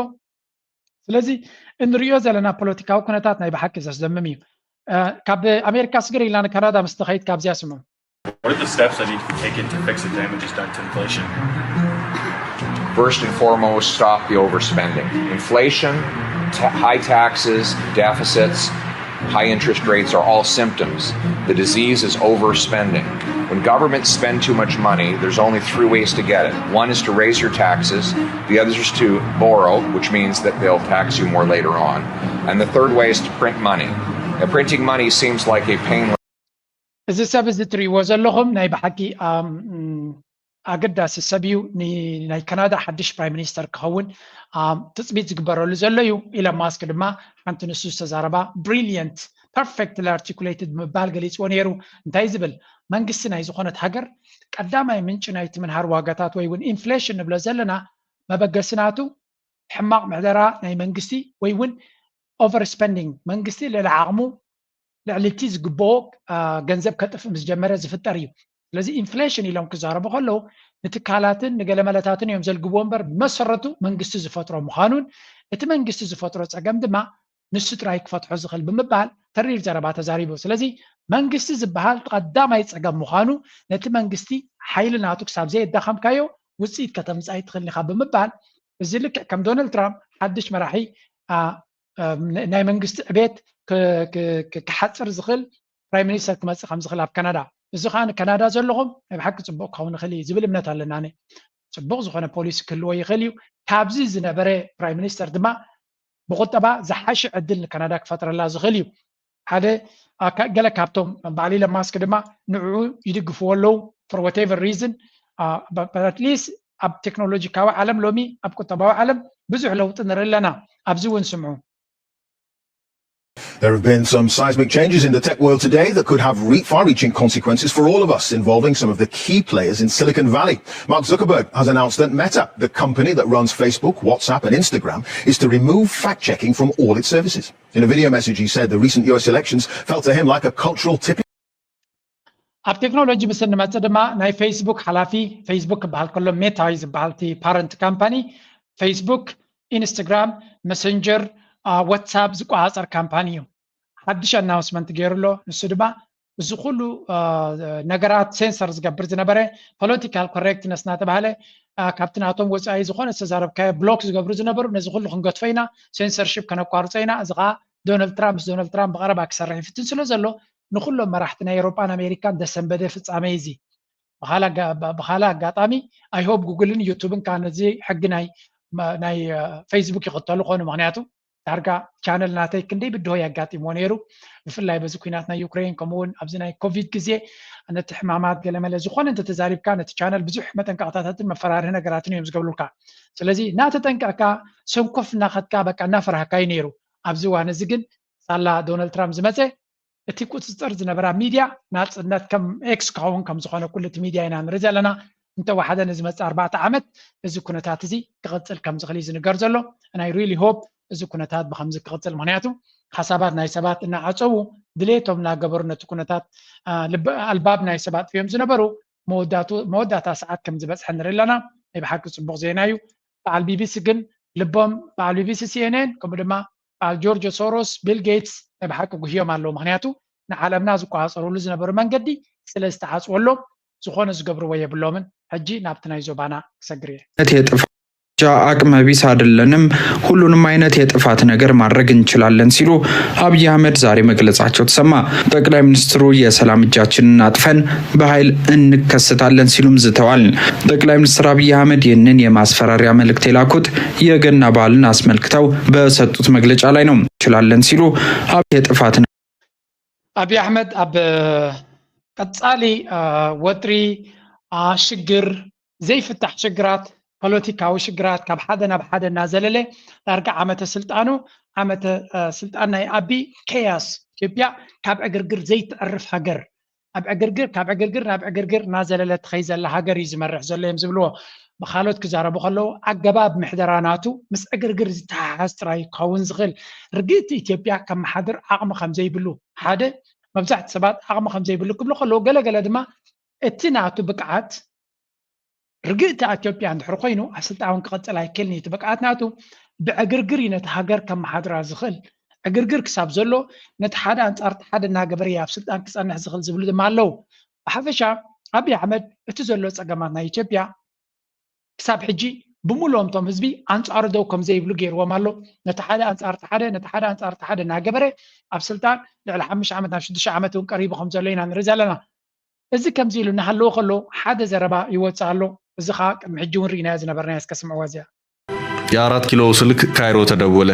ስለዚ እንሪኦ ዘለና ፖለቲካዊ ኩነታት ናይ ብሓቂ ዘስደምም እዩ። ካብ ኣሜሪካ ስግር ኢልና ንካናዳ ምስ ተኸይድ ካብዚያ ስምዑ። What are the steps that need to be taken to fix the damages done to inflation? First and foremost, stop the overspending. Inflation, ta- high taxes, deficits, high interest rates are all symptoms. The disease is overspending. When governments spend too much money, there's only three ways to get it. One is to raise your taxes, the other is to borrow, which means that they'll tax you more later on. And the third way is to print money. Now, printing money seems like a painless እዚ ሰብ እዚ ትርእይዎ ዘለኹም ናይ ብሓቂ ኣገዳሲ ሰብ እዩ። ናይ ካናዳ ሓድሽ ፕራይም ሚኒስተር ክኸውን ትፅቢት ዝግበረሉ ዘሎ እዩ። ኢሎን ማስክ ድማ ሓንቲ ንሱ ዝተዛረባ ብሪሊየንት ፐርፌክትሊ ኣርቲኩሌትድ ብምባል ገሊፅዎ ነይሩ። እንታይ ዝብል መንግስቲ ናይ ዝኾነት ሃገር ቀዳማይ ምንጪ ናይቲ ምንሃር ዋጋታት ወይ እውን ኢንፍሌሽን ንብሎ ዘለና መበገሲ ናቱ ሕማቕ ምሕደራ ናይ መንግስቲ ወይ እውን ኦቨር ስፐንዲንግ መንግስቲ ልዕሊ ዓቕሙ ልዕሊ እቲ ዝግብኦ ገንዘብ ከጥፍእ ምስ ጀመረ ዝፍጠር እዩ። ስለዚ ኢንፍሌሽን ኢሎም ክዛረቡ ከለዉ ንትካላትን ንገለመለታትን እዮም ዘልግብዎ እምበር ብመሰረቱ መንግስቲ ዝፈጥሮ ምዃኑን እቲ መንግስቲ ዝፈጥሮ ፀገም ድማ ንሱ ጥራይ ክፈትሖ ዝኽእል ብምባል ተሪር ዘረባ ተዛሪቡ። ስለዚ መንግስቲ ዝበሃል ቀዳማይ ፀገም ምዃኑ ነቲ መንግስቲ ሓይሊ ናቱ ክሳብ ዘየዳኸምካዮ ውፅኢት ከተምፅእ ኣይትኽእልን ኢኻ ብምባል እዚ ልክዕ ከም ዶናልድ ትራምፕ ሓድሽ መራሒ ናይ መንግስቲ ዕቤት ክሓፅር ዝኽእል ፕራይም ሚኒስተር ክመፅእ ከም ዝኽእል ኣብ ካናዳ እዚ ከዓ ንካናዳ ዘለኹም ናይ ብሓቂ ፅቡቅ ክኸውን ይኽእል እዩ ዝብል እምነት ኣለና። ኣነ ፅቡቅ ዝኾነ ፖሊሲ ክህልዎ ይኽእል እዩ። ካብዚ ዝነበረ ፕራይም ሚኒስተር ድማ ብቁጠባ ዝሓሸ ዕድል ንካናዳ ክፈጥረላ ዝኽእል እዩ። ሓደ ገለ ካብቶም በዓል ኢሎን ማስክ ድማ ንዕኡ ይድግፍዎ ኣለዉ for whatever reason at least ኣብ ቴክኖሎጂካዊ ዓለም ሎሚ ኣብ ቁጠባዊ ዓለም ብዙሕ ለውጢ ንርኢ ኣለና። ኣብዚ እውን ስምዑ። There have been some seismic changes in the tech world today that could have re- far reaching consequences for all of us, involving some of the key players in Silicon Valley. Mark Zuckerberg has announced that Meta, the company that runs Facebook, WhatsApp, and Instagram, is to remove fact checking from all its services. In a video message, he said the recent U S elections felt to him like a cultural tipping ኣብ ቴክኖሎጂ ምስ እንመፅእ ድማ ናይ ፌስቡክ ሓላፊ ፌስቡክ ክበሃል ከሎ ሜታ እዩ ዝበሃል እቲ ፓረንት ካምፓኒ ፌስቡክ ኢንስታግራም መሰንጀር ዋትሳፕ ዝቆፃፀር ካምፓኒ እዩ። ሓድሽ ኣናውንስመንት ገይሩ ኣሎ። ንሱ ድማ እዚ ኩሉ ነገራት ሴንሰር ዝገብር ዝነበረ ፖለቲካል ኮሬክትነስ እናተባሃለ ካብቲ ናቶም ወፃኢ ዝኾነ ዝተዛረብካዮ ብሎክ ዝገብሩ ዝነበሩ ነዚ ኩሉ ክንገትፎ ኢና፣ ሴንሰርሽፕ ከነቋርፆ ኢና። እዚ ከዓ ዶናልድ ትራምፕ ምስ ዶናልድ ትራምፕ ብቐረባ ክሰርሕ ይፍትን ስለ ዘሎ ንኩሎም መራሕቲ ናይ ኤውሮጳን ኣሜሪካን ደሰንበደ ፍፃመ እዚ። ብካላ ኣጋጣሚ ኣይሆፕ ጉግልን ዩቱብን ከዓ ነዚ ሕጊ ናይ ፌስቡክ ይኽተሉ ኮኑ። ምክንያቱ ዳርጋ ቻነል ናተይ ክንደይ ብድሆ የጋጢምዎ ነይሩ። ብፍላይ በዚ ኩናት ናይ ዩክሬን፣ ከምኡ እውን ኣብዚ ናይ ኮቪድ ግዜ ነቲ ሕማማት ገለመለ ዝኾነ እንተተዛሪብካ ነቲ ቻነል ብዙሕ መጠንቀቕታታትን መፈራርሂ ነገራትን እዮም ዝገብሩልካ። ስለዚ እናተጠንቀቕካ ሰንኮፍ እናኸድካ በቃ እናፈራህካ እዩ ነይሩ። ኣብዚ እዋን እዚ ግን ሳላ ዶናልድ ትራምፕ ዝመፀ እቲ ቁፅፅር ዝነበራ ሚድያ ናፅነት ከም ኤክስ ክኸውን ከም ዝኾነ ኩሉ እቲ ሚድያ ኢና ንርኢ ዘለና። እንተወሓደ ንዝመፅእ ኣርባዕተ ዓመት እዚ ኩነታት እዚ ክቕፅል ከም ዝኽእል እዩ ዝንገር ዘሎ። ናይ ሪሊ ሆፕ እዚ ኩነታት ብከምዚ ክቕፅል፣ ምክንያቱ ሓሳባት ናይ ሰባት እናዓፀዉ ድሌቶም እናገበሩ ነቲ ኩነታት ኣልባብ ናይ ሰባት እዮም ዝነበሩ። መወዳእታ ሰዓት ከም ዝበፅሐ ንርኢ ኣለና። ናይ ብሓቂ ፅቡቕ ዜና እዩ። በዓል ቢቢሲ ግን ልቦም፣ በዓል ቢቢሲ፣ ሲኤንኤን ከምኡ ድማ በዓል ጆርጆ ሶሮስ፣ ቢል ጌትስ ናይ ብሓቂ ጉህዮም ኣለዉ። ምክንያቱ ንዓለምና ዝቆፃፀሩሉ ዝነበሩ መንገዲ ስለ ዝተዓፅወሎም ዝኾነ ዝገብርዎ የብሎምን። ሕጂ ናብቲ ናይ ዞባና ክሰግር እየ። የጥፋ ኣቅመ ቢስ አይደለንም፣ ሁሉንም አይነት የጥፋት ነገር ማድረግ እንችላለን ሲሉ አብይ አህመድ ዛሬ መግለጻቸው ተሰማ። ጠቅላይ ሚኒስትሩ የሰላም እጃችንን አጥፈን በኃይል እንከስታለን ሲሉም ዝተዋል። ጠቅላይ ሚኒስትር አብይ አህመድ ይህንን የማስፈራሪያ መልእክት የላኩት የገና በዓልን አስመልክተው በሰጡት መግለጫ ላይ ነው። እንችላለን ሲሉ አብ የጥፋት አብይ አሕመድ ኣብ ቀጻሊ ወጥሪ፣ ሽግር፣ ዘይፍታሕ ሽግራት፣ ፖለቲካዊ ሽግራት ካብ ሓደ ናብ ሓደ እናዘለለ ዳርጋ ዓመተ ስልጣኑ ዓመተ ስልጣን ናይ ኣቢ ኬያስ፣ ኢትዮጵያ ካብ ዕግርግር ዘይትዕርፍ ሃገር፣ ኣብ ዕግርግር፣ ካብ ዕግርግር ናብ ዕግርግር እናዘለለ ትኸይ ዘላ ሃገር እዩ ዝመርሕ ዘሎ እዮም ዝብልዎ። ብካልኦት ክዛረቡ ከለዉ ኣገባብ ምሕደራ ናቱ ምስ ዕግርግር ዝተሓሓዝ ጥራይ ክኸውን ዝኽእል። ርግእቲ ኢትዮጵያ ከመሓድር ዓቕሚ ከም ዘይብሉ ሓደ፣ መብዛሕትኡ ሰባት ዓቕሚ ከም ዘይብሉ ክብሉ ከለዉ፣ ገለ ገለ ድማ እቲ ናቱ ብቅዓት ርግእቲ ኢትዮጵያ እንድሕር ኮይኑ ኣብ ስልጣን እውን ክቐፅል ኣይክእልን እዩ። እቲ ብቅዓት ናቱ ብዕግርግር እዩ ነቲ ሃገር ከመሓድራ ዝኽእል። ዕግርግር ክሳብ ዘሎ ነቲ ሓደ ኣንፃር እቲ ሓደ እናገበረ እዩ ኣብ ስልጣን ክፀንሕ ዝኽእል ዝብሉ ድማ ኣለዉ። ብሓፈሻ ኣብይ ኣሕመድ እቲ ዘሎ ፀገማት ናይ ኢትዮጵያ ክሳብ ሕጂ ብምሉኦም እቶም ህዝቢ ኣንፃሩ ደው ከም ዘይብሉ ገይርዎም ኣሎ። ነቲ ሓደ ኣንፃር እቲ ሓደ፣ ነቲ ሓደ ኣንፃር እቲ ሓደ እናገበረ ኣብ ስልጣን ልዕሊ ሓሙሽተ ዓመት ናብ ሽዱሽተ ዓመት እውን ቀሪቡ ከም ዘሎ ኢና ንርኢ ዘለና። እዚ ከምዚ ኢሉ እናሃለወ ከሎ ሓደ ዘረባ ይወፅእ ኣሎ። እዚ ከዓ ቅድሚ ሕጂ እውን ርኢናዮ ዝነበርናዮ፣ እስከ ስምዕዋ እዚኣ። የአራት ኪሎ ስልክ ካይሮ ተደወለ።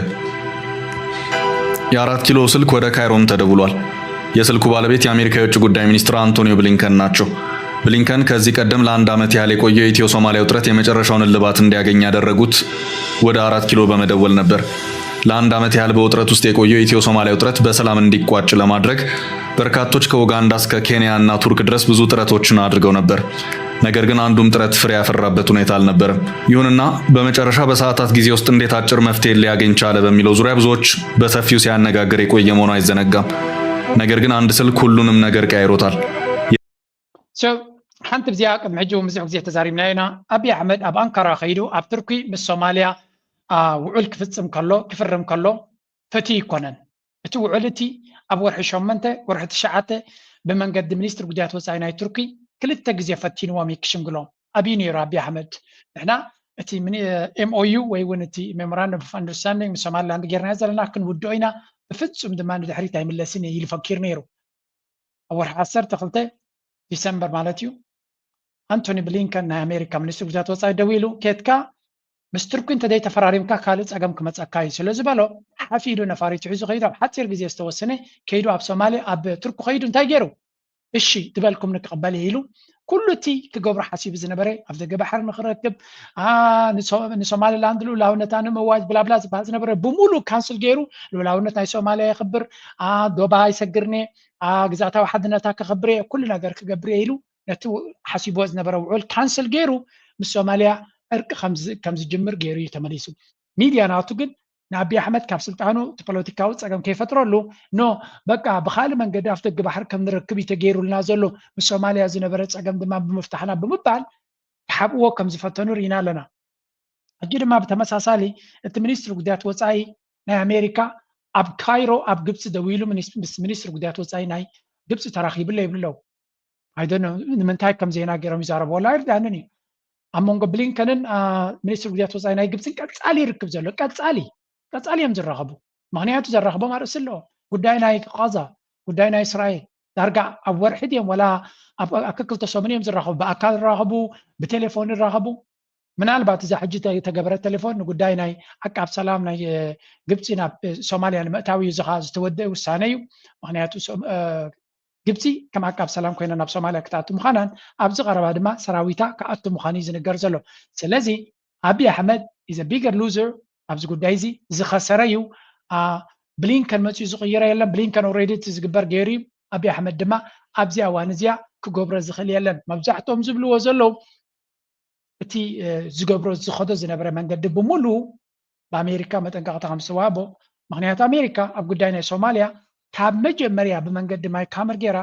የአራት ኪሎ ስልክ ወደ ካይሮም ተደውሏል። የስልኩ ባለቤት የአሜሪካ የውጭ ጉዳይ ሚኒስትር አንቶኒዮ ብሊንከን ናቸው። ብሊንከን ከዚህ ቀደም ለአንድ ዓመት ያህል የቆየው የኢትዮ ሶማሊያ ውጥረት የመጨረሻውን እልባት እንዲያገኝ ያደረጉት ወደ አራት ኪሎ በመደወል ነበር። ለአንድ ዓመት ያህል በውጥረት ውስጥ የቆየው የኢትዮ ሶማሊያ ውጥረት በሰላም እንዲቋጭ ለማድረግ በርካቶች ከኡጋንዳ እስከ ኬንያ እና ቱርክ ድረስ ብዙ ጥረቶችን አድርገው ነበር። ነገር ግን አንዱም ጥረት ፍሬ ያፈራበት ሁኔታ አልነበረም። ይሁንና በመጨረሻ በሰዓታት ጊዜ ውስጥ እንዴት አጭር መፍትሄ ሊያገኝ ቻለ በሚለው ዙሪያ ብዙዎች በሰፊው ሲያነጋግር የቆየ መሆኑ አይዘነጋም። ነገር ግን አንድ ስልክ ሁሉንም ነገር ቀያይሮታል። ሓንቲ ብዚኣ ቅድሚ ሕጂ እውን ብዙሕ ግዜ ተዛሪብና ኢና። ኣብይ ኣሕመድ ኣብ ኣንካራ ከይዱ ኣብ ቱርኪ ምስ ሶማልያ ውዑል ክፍጽም ከሎ፣ ክፍርም ከሎ ፈትዩ ኣይኮነን። እቲ ውዑል እቲ ኣብ ወርሒ ሸሞንተ፣ ወርሒ ትሽዓተ ብመንገዲ ሚኒስትሪ ጉዳያት ወፃኢ ናይ ቱርኪ ክልተ ግዜ ፈቲንዎም እዩ ክሽምግሎም። ኣብዩ ነይሩ ኣብይ ኣሕመድ። ንሕና እቲ ኤምኦዩ ወይ እውን እቲ ሜሞራንደም ኦፍ ኣንደርስታንዲንግ ምስ ሶማሊላንድ ጌርና ዘለና ክንውድኦ ኢና፣ ብፍጹም ድማ ንድሕሪት ኣይምለስን እየ ኢሉ ፈኪሩ ነይሩ። ኣብ ወርሒ ዓሰርተ ክልተ ዲሰምበር ማለት እዩ። ኣንቶኒ ብሊንከን ናይ ኣሜሪካ ሚኒስትሪ ጉዳያት ወፃኢ ደዊሉ፣ ኬትካ ምስ ቱርኪ እንተዘይተፈራሪምካ ካልእ ፀገም ክመፀካ እዩ ስለ ዝበሎ፣ ሓፍ ኢሉ ነፋሪቱ ሒዙ ከይዱ ኣብ ሓፂር ግዜ ዝተወሰነ ከይዱ ኣብ ሶማሌ ኣብ ቱርኪ ከይዱ እንታይ ገይሩ? እሺ ዝበልኩምኒ ክቕበል እየ ኢሉ ኩሉ እቲ ክገብሮ ሓሲቡ ዝነበረ ኣብ ደገ ባሕሪ ንክረክብ፣ ንሶማሊላንድ ልኡላውነታ ንምእዋጅ ብላብላ ዝበሃል ዝነበረ ብሙሉ ካንስል ገይሩ፣ ልኡላውነት ናይ ሶማሊያ የኽብር፣ ዶባ ይሰግርኔ፣ ግዛታዊ ሓድነታ ከኽብር እየ፣ ኩሉ ነገር ክገብር እየ ኢሉ ነቲ ሓሲብዎ ዝነበረ ውዑል ካንስል ገይሩ ምስ ሶማልያ ዕርቂ ከም ዝጅምር ገይሩ እዩ ተመሊሱ። ሚድያ ናቱ ግን ንኣብይ ኣሕመድ ካብ ስልጣኑ እቲ ፖለቲካዊ ፀገም ከይፈጥረሉ፣ ኖ በቃ ብካልእ መንገዲ ኣፍደገ ባሕሪ ከም ንረክብ እዩ ተገይሩልና ዘሎ፣ ምስ ሶማልያ ዝነበረ ፀገም ድማ ብምፍታሕና ብምባል ክሓብእዎ ከም ዝፈተኑ ርኢና ኣለና። ሕጂ ድማ ብተመሳሳሊ እቲ ሚኒስትሪ ጉዳያት ወፃኢ ናይ ኣሜሪካ ኣብ ካይሮ ኣብ ግብፂ ደዊሉ ምስ ሚኒስትሪ ጉዳያት ወፃኢ ናይ ግብፂ ተራኺብለ ይብሉ ኣለዉ። ኣይደነ ንምንታይ ከም ዜና ገይሮም ይዛረቡ ወላ ኣይርዳንን እዩ። ኣብ መንጎ ብሊንከንን ሚኒስትሪ ጉዳያት ወፃኢ ናይ ግብፅን ቀፃሊ ይርክብ ዘሎ ቀፃሊ ቀፃሊ እዮም ዝራኸቡ። ምክንያቱ ዘራኽቦም ኣርእሲ ኣለዎ። ጉዳይ ናይ ቃዛ፣ ጉዳይ ናይ እስራኤል ዳርጋ ኣብ ወርሒ ድዮም ወላ ኣብ ክልተ ሰሙን እዮም ዝራኸቡ። ብኣካል ይራኸቡ፣ ብቴሌፎን ይራኸቡ። ምናልባት እዛ ሕጂ እተገበረ ቴሌፎን ንጉዳይ ናይ ዓቃብ ሰላም ናይ ግብፂ ናብ ሶማልያ ንምእታው እዩ ዝኻ ዝተወደአ ውሳነ እዩ። ምክንያቱ ግብፂ ከም ዓቃብ ሰላም ኮይና ናብ ሶማልያ ክትኣቱ ምዃናን ኣብዚ ቀረባ ድማ ሰራዊታ ክኣቱ ምዃኑ እዩ ዝንገር ዘሎ። ስለዚ ኣብይ ኣሕመድ is a bigger loser ኣብዚ ጉዳይ እዚ ዝኸሰረ እዩ። ብሊንከን መፅኡ ዝቕይረ የለን። ብሊንከን already እቲ ዝግበር ገይሩ እዩ። ኣብይ ኣሕመድ ድማ ኣብዚ ኣዋን እዚኣ ክገብሮ ዝኽእል የለን። መብዛሕትኦም ዝብልዎ ዘለዉ እቲ ዝገብሮ ዝኸዶ ዝነበረ መንገዲ ብምሉኡ ብኣሜሪካ መጠንቀቕታ ከም ዝተዋህቦ። ምክንያቱ ኣሜሪካ ኣብ ጉዳይ ናይ ሶማልያ ካብ መጀመርያ ብመንገዲ ማይክ ሃመር ገይራ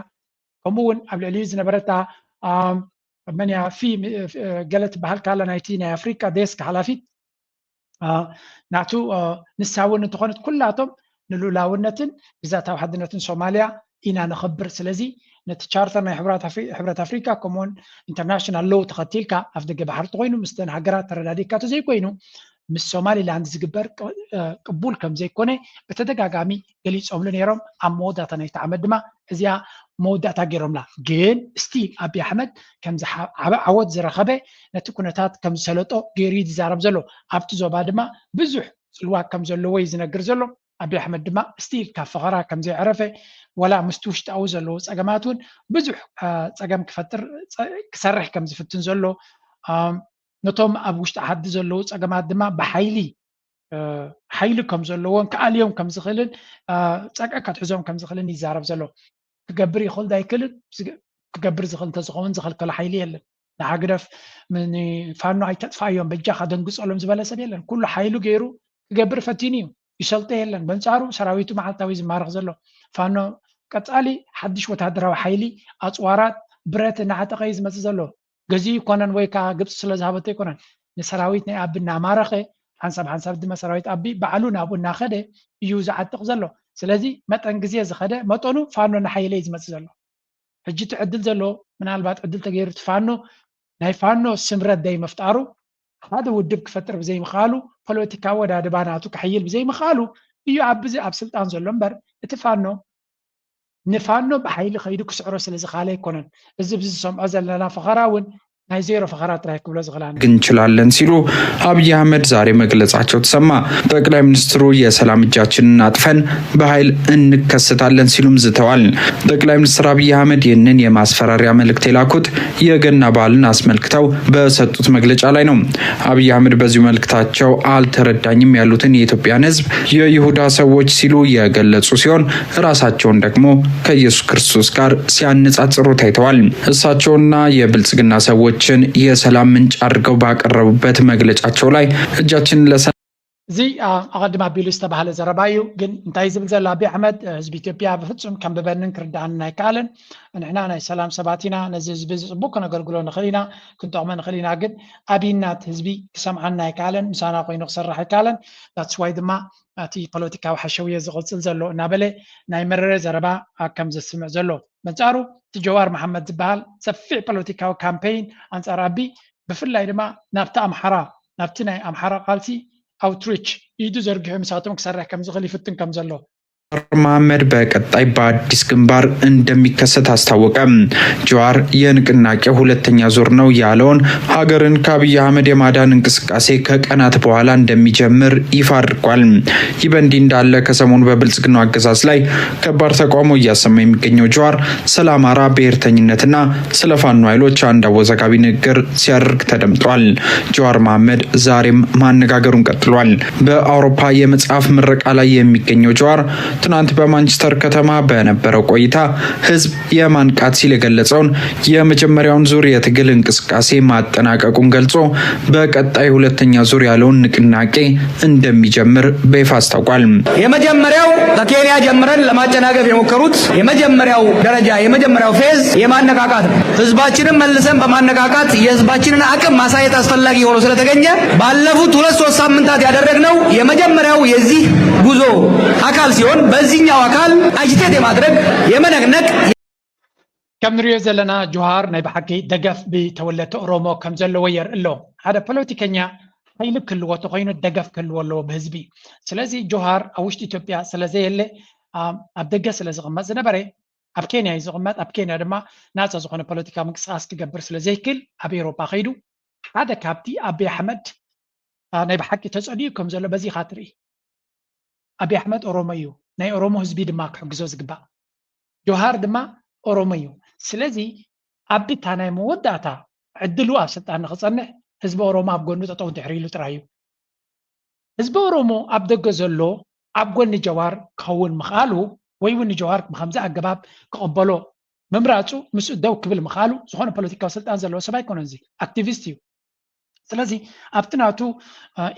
ከምኡ እውን ኣብ ልዕሊኡ ዝነበረታ መን እያ ፊ ገለ ትበሃል ካላ ናይቲ ናይ ኣፍሪካ ዴስክ ሓላፊት ናቱ ንሳ እውን እንተኾነት ኩላቶም ንልኡላውነትን ግዛታዊ ሓድነትን ሶማልያ ኢና ነኽብር። ስለዚ ነቲ ቻርተር ናይ ሕብረት ኣፍሪካ ከምኡውን ኢንተርናሽናል ሎው ተኸቲልካ ኣፍ ደገ ባሕሪ ተኮይኑ ምስተን ሃገራት ተረዳዲካ ተዘይኮይኑ ምስ ሶማሊላንድ ዝግበር ቅቡል ከም ዘይኮነ ብተደጋጋሚ ገሊፆምሉ ነይሮም። ኣብ መወዳእታ ናይቲ ዓመት ድማ እዚኣ መወዳእታ ገይሮምላ። ግን ስቲል ኣብይ ኣሕመድ ከምዚ ዓበ ዓወት ዝረኸበ ነቲ ኩነታት ከም ዝሰለጦ ገይሩ እዩ ዝዛረብ ዘሎ። ኣብቲ ዞባ ድማ ብዙሕ ፅልዋ ከም ዘለዎ እዩ ዝነግር ዘሎ። ኣብይ ኣሕመድ ድማ ስቲል ካብ ፈኸራ ከም ዘይዕረፈ ወላ ምስቲ ውሽጣዊ ዘለዉ ፀገማት እውን ብዙሕ ፀገም ክፈጥር ክሰርሕ ከም ዝፍትን ዘሎ ነቶም ኣብ ውሽጢ ዓዲ ዘለዉ ፀገማት ድማ ብሓይሊ ሓይሊ ከም ዘለዎን ክኣልዮም ከም ዝኽእልን ፀቅዒ ከትሕዞም ከም ዝኽእልን ይዛረብ ዘሎ። ክገብር ይኽእል ዶ ኣይክእልን? ክገብር ዝኽእል እንተዝኸውን ዝኸልከሎ ሓይሊ የለን። ንሓግደፍ ንፋኖ ኣይተጥፋእዮም በጃኻ ደንግፀሎም ዝበለ ሰብ የለን። ኩሉ ሓይሉ ገይሩ ክገብር ፈቲኑ እዩ። ይሰልጦ የለን። በንፃሩ ሰራዊቱ መዓልታዊ ዝማረኽ ዘሎ ፋኖ ቀፃሊ ሓድሽ ወታደራዊ ሓይሊ ኣፅዋራት ብረት እናዓጠቐ እዩ ዝመፅእ ዘሎ። ገዚኡ ይኮነን ወይ ከዓ ግብፂ ስለ ዝሃበቶ ይኮነን። ንሰራዊት ናይ ኣቢ እናማረኸ ሓንሳብ ሓንሳብ ድማ ሰራዊት ኣቢ ባዕሉ ናብኡ እናኸደ እዩ ዝዓጥቕ ዘሎ። ስለዚ መጠን ግዜ ዝኸደ መጠኑ ፋኖ እናሓየለ እዩ ዝመፅእ ዘሎ። ሕጂ እቲ ዕድል ዘሎ ምናልባት ዕድል ተገይሩ እቲ ፋኖ ናይ ፋኖ ስምረት ደይ ምፍጣሩ ሓደ ውድብ ክፈጥር ብዘይምኽኣሉ ፖለቲካዊ ወዳድባ ናቱ ክሕይል ብዘይምኽኣሉ እዩ ኣብዚ ኣብ ስልጣን ዘሎ እምበር እቲ ፋኖ ንፋኖ ብሓይሊ ከይዱ ክስዕሮ ስለ ዝኽኣለ ኣይኮነን። እዚ ብዚ ዝሰምዖ ዘለና ፈኸራ እውን ናይ ዜሮ ፈኸራ ጥራይ ክብሎ ዝኽእል ኣነ። እንችላለን ሲሉ ኣብይ ኣህመድ ዛሬ መግለጻቸው ተሰማ። ጠቅላይ ሚኒስትሩ የሰላም እጃችንን አጥፈን በኃይል እንከሰታለን ሲሉም ዝተዋል። ጠቅላይ ሚኒስትር አብይ አህመድ ይህንን የማስፈራሪያ መልእክት የላኩት የገና በዓልን አስመልክተው በሰጡት መግለጫ ላይ ነው። አብይ አህመድ በዚሁ መልእክታቸው አልተረዳኝም ያሉትን የኢትዮጵያን ሕዝብ የይሁዳ ሰዎች ሲሉ የገለጹ ሲሆን ራሳቸውን ደግሞ ከኢየሱስ ክርስቶስ ጋር ሲያነጻጽሩ ታይተዋል። እሳቸውና የብልጽግና ሰዎችን የሰላም ምንጭ አድርገው ባቀረቡበት መግለጫቸው ላይ እጃችንን ለሰላም እዚ ኣቐድም ኣቢሉ ዝተባህለ ዘረባ እዩ። ግን እንታይ ዝብል ዘሎ ኣብይ ኣሕመድ፣ ህዝቢ ኢትዮጵያ ብፍጹም ከንብበንን ክርድኣንን ኣይከኣልን። ንሕና ናይ ሰላም ሰባት ኢና። ነዚ ህዝቢ እዚ ጽቡቅ ክነገልግሎ ንኽእል ኢና፣ ክንጠቕሞ ንኽእል ኢና። ግን ኣብይናት ህዝቢ ክሰምዓና ኣይከኣለን፣ ምሳና ኮይኑ ክሰርሕ ኣይከኣለን። That's why ድማ እቲ ፖለቲካዊ ሓሸውየ ዝቕጽል ዘሎ እናበለ ናይ መረረ ዘረባ ከም ዘስምዕ ዘሎ። በንጻሩ እቲ ጀዋር መሓመድ ዝበሃል ሰፊሕ ፖለቲካዊ ካምፔይን ኣንጻር ኣቢ ብፍላይ ድማ ናብቲ ኣምሓራ ናብቲ ናይ ኣምሓራ ቃልሲ ኣውትሪች ኢዱ ዘርጊሑ ምሳቶም ክሰርሕ ከም ዝኽእል ይፍትን ከም ዘሎ። መሐመድ በቀጣይ በአዲስ ግንባር እንደሚከሰት አስታወቀ። ጀዋር የንቅናቄ ሁለተኛ ዙር ነው ያለውን ሀገርን ከአብይ አህመድ የማዳን እንቅስቃሴ ከቀናት በኋላ እንደሚጀምር ይፋ አድርጓል። ይህ በእንዲህ እንዳለ ከሰሞኑ በብልጽግናው አገዛዝ ላይ ከባድ ተቃውሞ እያሰማ የሚገኘው ጀዋር ስለ አማራ ብሔርተኝነትና ስለ ፋኖ ኃይሎች አንድ አወዛጋቢ ንግግር ሲያደርግ ተደምጧል። ጀዋር መሐመድ ዛሬም ማነጋገሩን ቀጥሏል። በአውሮፓ የመጽሐፍ ምረቃ ላይ የሚገኘው ጀዋር ትናንት በማንቸስተር ከተማ በነበረው ቆይታ ህዝብ የማንቃት ሲል የገለጸውን የመጀመሪያውን ዙር የትግል እንቅስቃሴ ማጠናቀቁን ገልጾ በቀጣይ ሁለተኛ ዙር ያለውን ንቅናቄ እንደሚጀምር በይፋ አስታውቋል። የመጀመሪያው ከኬንያ ጀምረን ለማጨናገፍ የሞከሩት የመጀመሪያው ደረጃ የመጀመሪያው ፌዝ የማነቃቃት ነው። ህዝባችንን መልሰን በማነቃቃት የህዝባችንን አቅም ማሳየት አስፈላጊ ሆኖ ስለተገኘ ባለፉት ሁለት ሶስት ሳምንታት ያደረግነው የመጀመሪያው የዚህ ጉዞ አካል ሲሆን በዚህኛው አካል አጂቴት የማድረግ የመነቅነቅ ከም ንሪኦ ዘለና ጆሃር ናይ ብሓቂ ደገፍ ብተወለድቲ ኦሮሞ ከም ዘለዎ የርኢ ኣሎ። ሓደ ፖለቲከኛ ሓይሊ ክህልዎ ተኮይኑ ደገፍ ክህልዎ ኣለዎ ብህዝቢ። ስለዚ ጆሃር ኣብ ውሽጢ ኢትዮጵያ ስለ ዘየለ ኣብ ደገ ስለ ዝቕመጥ ዝነበረ ኣብ ኬንያ እዩ ዝቕመጥ። ኣብ ኬንያ ድማ ናፃ ዝኾነ ፖለቲካ ምንቅስቃስ ክገብር ስለ ዘይክእል ኣብ ኤውሮጳ ከይዱ ሓደ ካብቲ ኣቢ ኣሕመድ ናይ ብሓቂ ተፀሊኡ ከም ዘሎ በዚ ኢኻ ትርኢ። ኣቢ ኣሕመድ ኦሮሞ እዩ፣ ናይ ኦሮሞ ህዝቢ ድማ ክሕግዞ ዝግባእ። ጆሃር ድማ ኦሮሞ እዩ። ስለዚ ኣቢ እታ ናይ መወዳእታ ዕድሉ ኣብ ስልጣን ንክፀንሕ ህዝቢ ኦሮሞ ኣብ ጎኑ ጠጠው እንድሕር ኢሉ ጥራይ እዩ። ህዝቢ ኦሮሞ ኣብ ደገ ዘሎ ኣብ ጎኒ ጀዋር ክኸውን ምኽኣሉ ወይ እውን ንጀዋር ብከምዚ ኣገባብ ክቕበሎ ምምራፁ ምስኡ ደው ክብል ምኽኣሉ ዝኾነ ፖለቲካዊ ስልጣን ዘለዎ ሰብ ኣይኮነን። እዚ ኣክቲቪስት እዩ። ስለዚ ኣብቲ ናቱ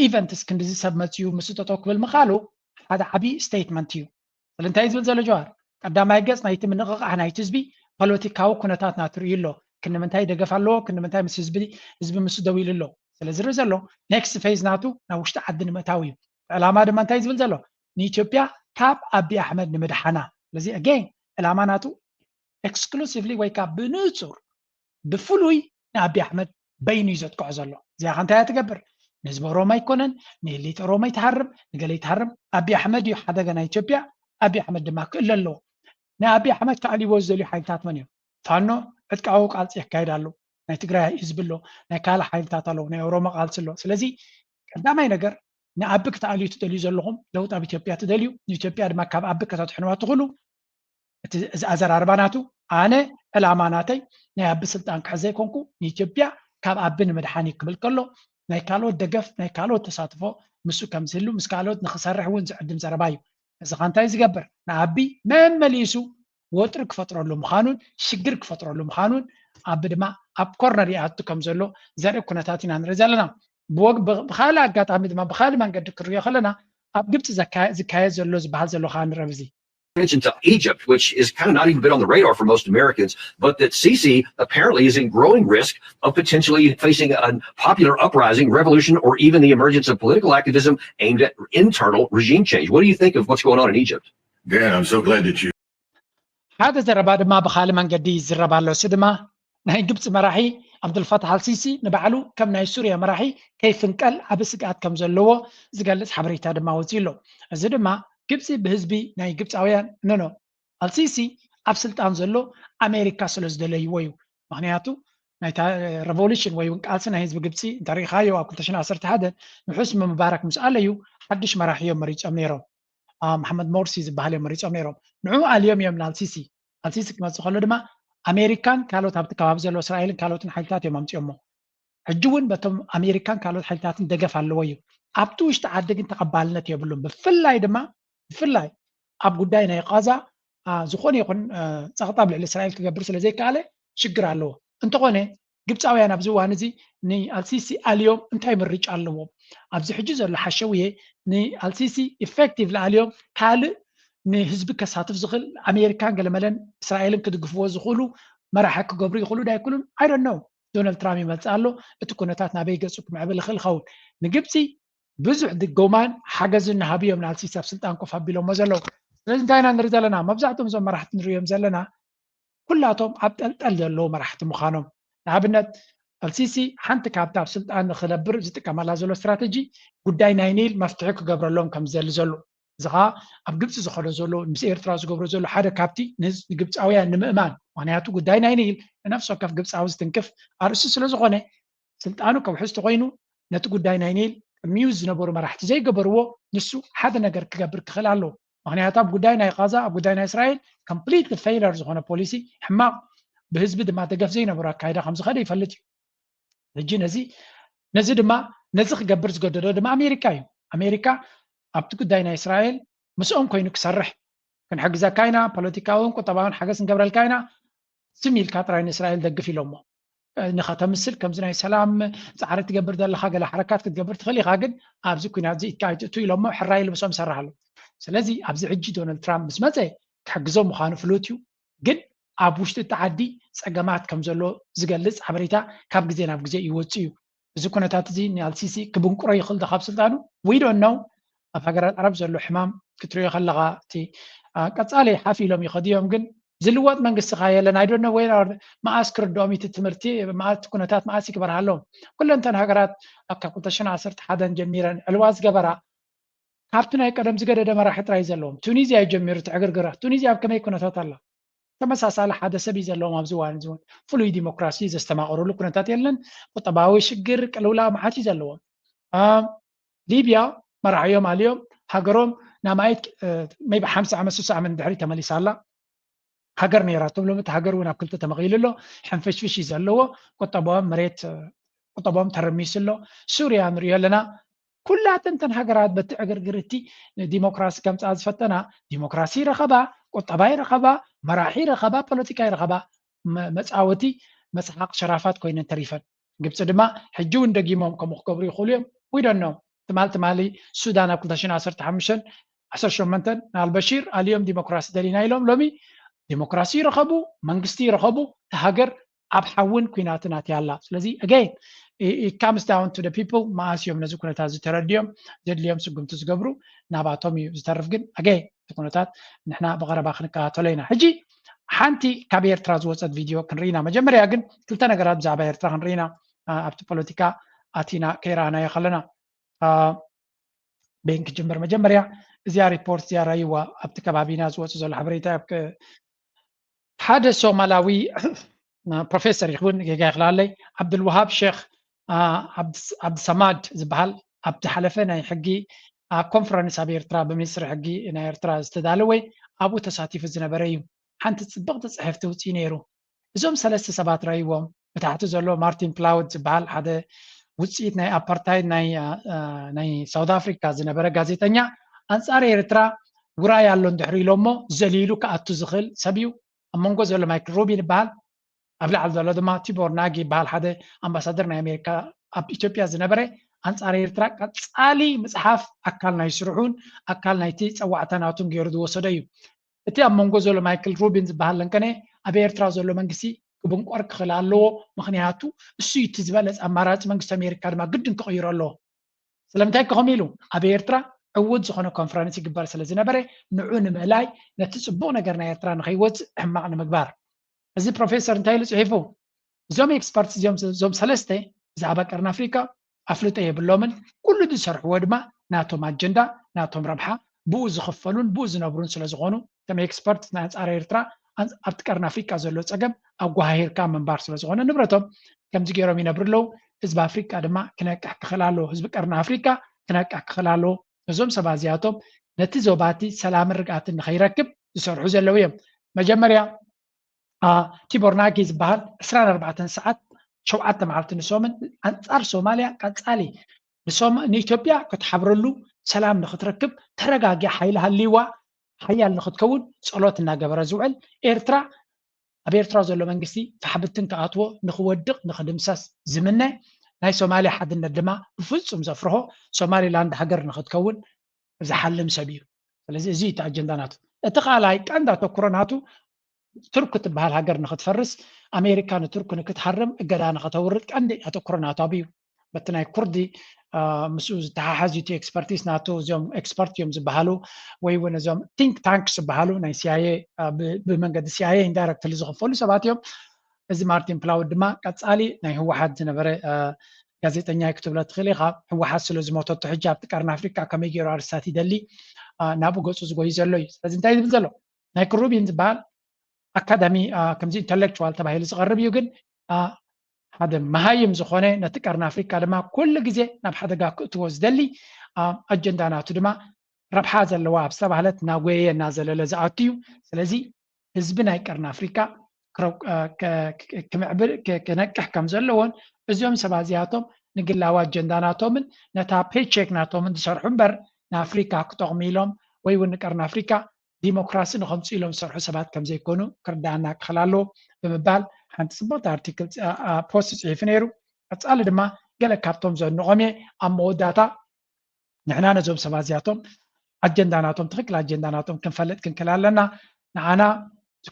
ኢቨንትስ ክንዲዚ ሰብ መፅዩ ምስኡ ጠጠው ክብል ምኽኣሉ ሓደ ዓብዪ ስቴትመንት እዩ። ስለእንታይ ዝብል ዘሎ ጀዋር ቀዳማይ ገፅ ናይቲ ምንቕቓሕ ናይቲ ህዝቢ ፖለቲካዊ ኩነታት ናቱ ርእዩ ኣሎ። ክንምንታይ ደገፍ ኣለዎ፣ ክንምንታይ ምስ ህዝቢ ህዝቢ ምስ ደው ኢሉ ኣሎ። ስለዚ ርኢ ዘሎ ኔክስት ፌዝ ናቱ ናብ ውሽጢ ዓዲ ንምእታው እዩ። ዕላማ ድማ እንታይ ዝብል ዘሎ ንኢትዮጵያ ካብ ኣቢ ኣሕመድ ንምድሓና። ስለዚ ኣጌን ዕላማ ናቱ ኤክስክሉሲቭሊ ወይ ካብ ብንጹር ብፍሉይ ንኣቢ ኣሕመድ በይኑ እዩ ዘጥቅዖ ዘሎ። እዚኣ ከ እንታይ እያ ትገብር? ንህዝቢ ኦሮሞ ኣይኮነን፣ ንኤሊት ኦሮሞ ይትሃርም፣ ንገለ ይትሃርም። ኣቢ ኣሕመድ እዩ ሓደጋ ናይ ኢትዮጵያ። ኣቢ ኣሕመድ ድማ ክእለ ኣለዎ። ንኣቢ ኣሕመድ ክኣልይዎ ዝደልዩ ሓይልታት መን እዮም? ፋኖ ዕጥቃዊ ቃልሲ የካይድ ኣሎ። ናይ ትግራይ ህዝቢ ኣሎ፣ ናይ ካልእ ሓይልታት ኣለዉ፣ ናይ ኦሮሞ ቃልሲ ኣሎ። ስለዚ ቀዳማይ ነገር ንኣቢ ክትኣልዩ ትደልዩ ዘለኹም ለውጢ ኣብ ኢትዮጵያ ትደልዩ፣ ንኢትዮጵያ ድማ ካብ ኣቢ ከተድሕንዋ ትኽእሉ እቲ እዚ ኣዘራርባ ናቱ ኣነ ዕላማ ናተይ ናይ ኣቢ ስልጣን ክሕዘ ኣይኮንኩ ንኢትዮጵያ ካብ ኣቢ ንምድሓን እዩ ክብል ከሎ ናይ ካልኦት ደገፍ ናይ ካልኦት ተሳትፎ ምስኡ ከም ዝህሉ ምስ ካልኦት ንክሰርሕ እውን ዝዕድም ዘረባ እዩ። እዚ ኸ እንታይ ዝገብር ንኣቢ መመሊሱ ወጥሪ ክፈጥረሉ ምዃኑን ሽግር ክፈጥረሉ ምዃኑን ኣቢ ድማ ኣብ ኮርነር ይኣቱ ከም ዘሎ ዘርኢ ኩነታት ኢና ንርኢ ዘለና። ብወግ- ብ- ብኻልእ ኣጋጣሚ ድማ ብኻልእ መንገዲ ክንሪኦ ከለና ኣብ ግብፂ ዘካ- ዝካየድ ዘሎ ዝበሃል ዘሎ ከዓ ንረብ እዚ attention to Egypt, which is kind of not even been on the radar for most Americans, but that Sisi apparently is in growing risk of potentially facing a popular uprising, revolution, or even the emergence of political activism aimed at internal regime change. What do you think of what's going on in Egypt? Dan, I'm so glad that you ሓደ ዘረባ ድማ ብኻልእ መንገዲ ይዝረብ ኣሎ። እሱ ድማ ናይ ግብፂ መራሒ ኣብዱልፈታሕ ኣልሲሲ ንባዕሉ ከም ናይ ሱርያ መራሒ ከይፍንቀል ዓቢ ስግኣት ከም ዘለዎ ዝገልጽ ሓበሬታ ድማ ወፂኡ ኣሎ። እዚ ድማ ግብፂ ብህዝቢ ናይ ግብፃውያን ኖኖ ኣልሲሲ ኣብ ስልጣን ዘሎ ኣሜሪካ ስለ ዝደለይዎ እዩ። ምክንያቱ ናይታ ሬቮሉሽን ወይ እውን ቃልሲ ናይ ህዝቢ ግብፂ እንተሪኢኻዮ ኣብ ክልተ ሽሕን ዓሰርተ ሓደን ንሑስኒ ሙባረክ ምስ ኣለዩ ሓድሽ መራሒ እዮም መሪፆም ነይሮም። መሓመድ ሞርሲ ዝበሃል እዮም መሪፆም ነይሮም። ንዑ ኣልዮም እዮም ንኣልሲሲ። ኣልሲሲ ክመፅእ ከሎ ድማ ኣሜሪካን ካልኦት ኣብቲ ከባቢ ዘሎ እስራኤልን ካልኦትን ሓይልታት እዮም ኣምፅኦሞ። ሕጂ እውን በቶም ኣሜሪካን ካልኦት ሓይልታትን ደገፍ ኣለዎ እዩ። ኣብቲ ውሽጢ ዓዲ ግን ተቐባልነት የብሉን። ብፍላይ ድማ ብፍላይ ኣብ ጉዳይ ናይ ቃዛ ዝኾነ ይኹን ፀቕጣ ኣብ ልዕሊ እስራኤል ክገብር ስለ ዘይከኣለ ሽግር ኣለዎ። እንተኾነ ግብፃውያን ኣብዚ እዋን እዚ ንኣልሲሲ ኣልዮም እንታይ ምርጫ ኣለዎም? ኣብዚ ሕጂ ዘሎ ሓሸውየ ንኣልሲሲ ኢፌክቲቭ ኣልዮም ካልእ ንህዝቢ ከሳትፍ ዝኽእል ኣሜሪካን ገለመለን እስራኤልን ክድግፍዎ ዝኽእሉ መራሒ ክገብሩ ይኽእሉ ዳይክሉን ኣይደነው። ዶናልድ ትራምፕ ይመፅእ ኣሎ። እቲ ኩነታት ናበይ ገፁ ክምዕብል ይኽእል ይኸውን? ንግብፂ ብዙሕ ድጎማን ሓገዝን እናሃቡ እዮም ንኣልሲሲ ኣብ ስልጣን ኮፍ ኣቢሎሞ ዘለዉ። ስለዚ እንታይ ኢና ንርኢ ዘለና? መብዛሕትኦም እዞም መራሕቲ ንሪኦም ዘለና ኩላቶም ኣብ ጠልጠል ዘለዉ መራሕቲ ምዃኖም። ንኣብነት ኣልሲሲ ሓንቲ ካብቲ ኣብ ስልጣን ንክነብር ዝጥቀመላ ዘሎ ስትራተጂ ጉዳይ ናይ ኒል መፍትሒ ክገብረሎም ከም ዝደሊ ዘሎ። እዚ ከዓ ኣብ ግብፂ ዝኸዶ ዘሎ ምስ ኤርትራ ዝገብሮ ዘሎ ሓደ ካብቲ ንግብፃውያን ንምእማን። ምክንያቱ ጉዳይ ናይ ኒል ንነፍሲ ወከፍ ግብፃዊ ዝትንክፍ ኣርእስቲ ስለዝኾነ ስልጣኑ ከውሕዝ ተኮይኑ ነቲ ጉዳይ ናይ ኒል ቅድሚኡ ዝነበሩ መራሕቲ ዘይገበርዎ ንሱ ሓደ ነገር ክገብር ክኽእል ኣለዎ። ምክንያቱ ኣብ ጉዳይ ናይ ቃዛ ኣብ ጉዳይ ናይ እስራኤል ኮምፕሊት ፌይለር ዝኾነ ፖሊሲ ሕማቕ ብህዝቢ ድማ ደገፍ ዘይነበሩ ኣካይዳ ከምዝኸደ ይፈልጥ እዩ። ሕጂ ነዚ ነዚ ድማ ነዚ ክገብር ዝገደዶ ድማ ኣሜሪካ እዩ። ኣሜሪካ ኣብቲ ጉዳይ ናይ እስራኤል ምስኦም ኮይኑ ክሰርሕ ክንሕግዘካ ኢና፣ ፖለቲካውን ቁጠባውን ሓገዝ ክንገብረልካ ኢና፣ ስም ኢልካ ጥራይ ንእስራኤል ደግፍ ኢሎሞ። ንኸተምስል ከምዚ ናይ ሰላም ፃዕሪ ትገብር ዘለኻ ገለ ሓረካት ክትገብር ትኽእል ኢኻ፣ ግን ኣብዚ ኩናት እዚ ኢድካ ኣይትእቱ ኢሎሞ ሕራይ ኢሉ ምስኦም ይሰርሕ ኣሎ። ስለዚ ኣብዚ ሕጂ ዶናልድ ትራምፕ ምስ መፀ ክሕግዞም ምዃኑ ፍሉጥ እዩ፣ ግን ኣብ ውሽጢ እቲ ዓዲ ፀገማት ከም ዘሎ ዝገልፅ ሓበሬታ ካብ ግዜ ናብ ግዜ ይወፅእ እዩ። እዚ ኩነታት እዚ ንኣልሲሲ ክብንቁሮ ይኽእል ዶ ካብ ስልጣኑ? We don't know። ኣብ ሃገራት ዓረብ ዘሎ ሕማም ክትሪኦ ከለኻ እቲ ቀፃሊ ሓፍ ኢሎም ይኸዱ እዮም፣ ግን ዝልወጥ መንግስቲ ኸዓ የለን። I don't know where are መኣስ ክርድኦም እቲ ትምህርቲ መኣስ እቲ ኩነታት መኣስ ክበርሃሎም። ኩለን እተን ሃገራት ኣብ ካብ ክልተ ሽሕን ዓሰርተ ሓደን ጀሚረን ዕልዋ ዝገበራ ካብቲ ናይ ቀደም ዝገደደ መራሒ ጥራይ ዘለዎም። ቱኒዝያ እዩ ጀሚሩ እቲ ዕግርግራት። ቱኒዝያ ኣብ ከመይ ኩነታት ኣላ? ተመሳሳሊ ሓደ ሰብ እዩ ዘለዎም። ኣብዚ እዋን እዚ እውን ፍሉይ ዲሞክራሲ ዘስተማቐሩሉ ኩነታት የለን። ቁጠባዊ ሽግር፣ ቅልውላ መዓት እዩ ዘለዎም። ሊብያ መራሕዮም ኣልዮም፣ ሃገሮም ናማይት ቢ ሓምሳ ዓመት ስሳ ዓመት ድሕሪ ተመሊሳ ኣላ። ሃገር ነይራ ትብሎም፣ እቲ ሃገር እውን ኣብ ክልተ ተመቒሉ ኣሎ። ሕንፍሽፍሽ እዩ ዘለዎ። ቁጠባኦም መሬት ቁጠባኦም ተረሚሱ ኣሎ። ሱርያ ንሪኦ ኣለና። ኩላተን እተን ሃገራት በቲ ዕግርግር እቲ ንዲሞክራሲ ከምፅኣ ዝፈተና፣ ዲሞክራሲ ረኸባ፣ ቁጠባ ይረኸባ፣ መራሒ ረኸባ፣ ፖለቲካ ይረኸባ፣ መፃወቲ መስሓቕ ሸራፋት ኮይነን ተሪፈን። ግብፂ ድማ ሕጂ እውን ደጊሞም ከምኡ ክገብሩ ይኽእሉ እዮም። ዊዶኖ ትማል ትማሊ ሱዳን ኣብ ክልተ ሽሕን ዓሰርተ ሓሙሽተን ዓሰርተ ሸሞንተን ንኣልበሺር ኣልዮም ዲሞክራሲ ደሊና ኢሎም። ሎሚ ዲሞክራሲ ይረኸቡ፣ መንግስቲ ይረኸቡ፣ ሃገር ኣብ ሓውን ኩናትን ኣትያ ኣላ። ስለዚ again it comes down to the people። መኣስ እዮም ነዚ ኩነታት ዝተረድዮም ዘድልዮም ስጉምቲ ዝገብሩ፣ ናባቶም እዩ ዝተርፍ። ግን again እቲ ኩነታት ንሕና ብቐረባ ክንከታተሎ ኢና። ሕጂ ሓንቲ ካብ ኤርትራ ዝወፀት ቪድዮ ክንርኢና። መጀመርያ ግን ክልተ ነገራት ብዛዕባ ኤርትራ ክንርኢና ኣብቲ ፖለቲካ ኣቲና ከይረኣናዮ ከለና ቤን ክጅምር። መጀመርያ እዚኣ ሪፖርት እዚኣ ራይዋ ኣብቲ ከባቢና ዝወፅ ዘሎ ሓበሬታ ሓደ ሶማላዊ ፕሮፌሰር ይኸውን ጌጋ ይኽላለይ ዓብድልዋሃብ ሼክ ዓብድሰማድ ዝበሃል ኣብ ዝሓለፈ ናይ ሕጊ ኮንፈረንስ ኣብ ኤርትራ ብሚኒስትሪ ሕጊ ናይ ኤርትራ ዝተዳለወ ኣብኡ ተሳቲፉ ዝነበረ እዩ። ሓንቲ ፅብቕቲ ፅሕፍቲ ውፅኢ ነይሩ። እዞም ሰለስተ ሰባት ረይዎም ብታሕቲ ዘሎ ማርቲን ፕላውድ ዝበሃል ሓደ ውፅኢት ናይ ኣፓርታይድ ናይ ሳውት ኣፍሪካ ዝነበረ ጋዜጠኛ ኣንፃር ኤርትራ ውራይ ኣሎ እንድሕር ኢሎሞ ዘሊሉ ክኣቱ ዝኽእል ሰብ እዩ። ኣብ መንጎ ዘሎ ማይክል ሩቢን ይበሃል። ኣብ ላዕሊ ዘሎ ድማ ቲቦር ናጊ ይበሃል ሓደ ኣምባሳደር ናይ ኣሜሪካ ኣብ ኢትዮጵያ ዝነበረ ኣንፃር ኤርትራ ቀፃሊ ምፅሓፍ ኣካል ናይ ስርሑን ኣካል ናይቲ ፀዋዕታ ናቱን ገይሩ ዝወሰዶ እዩ። እቲ ኣብ መንጎ ዘሎ ማይክል ሩቢን ዝበሃል ለንቀነ ኣብ ኤርትራ ዘሎ መንግስቲ ክብንቆር ክኽእል ኣለዎ። ምክንያቱ እሱ እቲ ዝበለፅ ኣማራፂ መንግስቲ ኣሜሪካ ድማ ግድን ክቕይሮ ኣለዎ። ስለምንታይ ከምኡ ኢሉ ኣብ ኤርትራ ዕውት ዝኾነ ኮንፈረንስ ይግበር ስለ ዝነበረ ንዑ ንምእላይ ነቲ ፅቡቕ ነገር ናይ ኤርትራ ንኸይወፅእ ሕማቕ ንምግባር። እዚ ፕሮፌሰር እንታይ ኢሉ ፅሒፉ? እዞም ኤክስፐርት እዚኦም እዞም ሰለስተ ብዛዕባ ቀርኒ ኣፍሪካ ኣፍልጦ የብሎምን። ኩሉ ዝሰርሕዎ ድማ ናቶም ኣጀንዳ ናቶም ረብሓ ብኡ ዝኽፈሉን ብኡ ዝነብሩን ስለ ዝኾኑ ከም ኤክስፐርት ናይ ኣንፃር ኤርትራ ኣብቲ ቀርኒ ኣፍሪካ ዘሎ ፀገም ኣጓሃሂርካ ምንባር ስለ ዝኾነ ንብረቶም ከምዚ ገይሮም ይነብሩ ኣለዉ። ህዝቢ ኣፍሪካ ድማ ክነቅሕ ክኽእል ኣለዎ። ህዝቢ ቀርኒ ኣፍሪካ ክነቅሕ ክኽእል ኣለዎ። እዞም ሰባት እዚኣቶም ነቲ ዞባቲ ሰላምን ርግኣትን ንኸይረክብ ዝሰርሑ ዘለዉ እዮም። መጀመርያ ቲቦር ናጊ ዝበሃል ዕስራን ኣርባዕተን ሰዓት ሸውዓተ መዓልቲ ንሶምን ኣንፃር ሶማልያ ቀፃሊ ንኢትዮጵያ ክትሓብረሉ ሰላም ንክትረክብ ተረጋጊ ሓይሊ ሃልይዋ ሓያል ንክትከውን ፀሎት እናገበረ ዝውዕል ኤርትራ ኣብ ኤርትራ ዘሎ መንግስቲ ፋሕብትን ክኣትዎ ንክወድቕ ንክድምሰስ ዝምነ ናይ ሶማልያ ሓድነት ድማ ብፍፁም ዘፍርሆ ሶማሊላንድ ሃገር ንክትከውን ዝሓልም ሰብ እዩ። ስለዚ እዚ እቲ ኣጀንዳ ናቱ። እቲ ካልኣይ ቀንዲ ኣተኩሮ ናቱ ቱርክ ትበሃል ሃገር ንክትፈርስ ኣሜሪካ ንቱርክ ንክትሃርም እገዳ ንክተውርድ ቀንዲ ኣተኩሮ ናቱ ኣብዩ። በቲ ናይ ኩርዲ ምስኡ ዝተሓሓዝ እቲ ኤክስፐርቲስ ናቱ እዚኦም ኤክስፐርት እዮም ዝበሃሉ ወይ እውን እዞም ቲንክ ታንክ ዝበሃሉ ናይ ሲኣይኤ ብመንገዲ ሲኣይኤ ኢንዳይረክትሊ ዝኽፈሉ ሰባት እዮም። እዚ ማርቲን ፕላውድ ድማ ቀፃሊ ናይ ህወሓት ዝነበረ ጋዜጠኛ ክትብሎ ትኽእል ኢኻ። ህወሓት ስለ ዝሞተቶ ሕጂ ኣብቲ ቀርኒ ኣፍሪካ ከመይ ገይሩ ኣርስታት ይደሊ ናብኡ ገፁ ዝጎይ ዘሎ እዩ። ስለዚ እንታይ ዝብል ዘሎ ናይ ክሩቢን ዝበሃል ኣካዳሚ ከምዚ ኢንተሌክቹዋል ተባሂሉ ዝቐርብ እዩ። ግን ሓደ መሃይም ዝኾነ ነቲ ቀርኒ ኣፍሪካ ድማ ኩሉ ግዜ ናብ ሓደጋ ክእትዎ ዝደሊ ኣጀንዳ ናቱ ድማ ረብሓ ዘለዋ ኣብ ዝተባህለት ናጎየ እናዘለለ ዝኣቱ እዩ። ስለዚ ህዝቢ ናይ ቀርኒ ኣፍሪካ ክነቅሕ ከም ዘለዎን እዚኦም ሰባት እዚኣቶም ንግላዊ ኣጀንዳ ናቶምን ነታ ፔቼክ ናቶምን ዝሰርሑ እምበር ንኣፍሪካ ክጠቕሙ ኢሎም ወይ እውን ንቀርኒ ኣፍሪካ ዲሞክራሲ ንኸምፅኡ ኢሎም ዝሰርሑ ሰባት ከም ዘይኮኑ ክርዳኣና ክኽእል ኣለዎ ብምባል ሓንቲ ፅብቕቲ ኣርቲክል ፖስት ፅሒፉ ነይሩ። ቀፃሊ ድማ ገለ ካብቶም ዘንቖም እየ ኣብ መወዳእታ ንሕና ነዞም ሰባት እዚኣቶም ኣጀንዳ ናቶም ትኽክል ኣጀንዳ ናቶም ክንፈልጥ ክንክእል ኣለና። ንዓና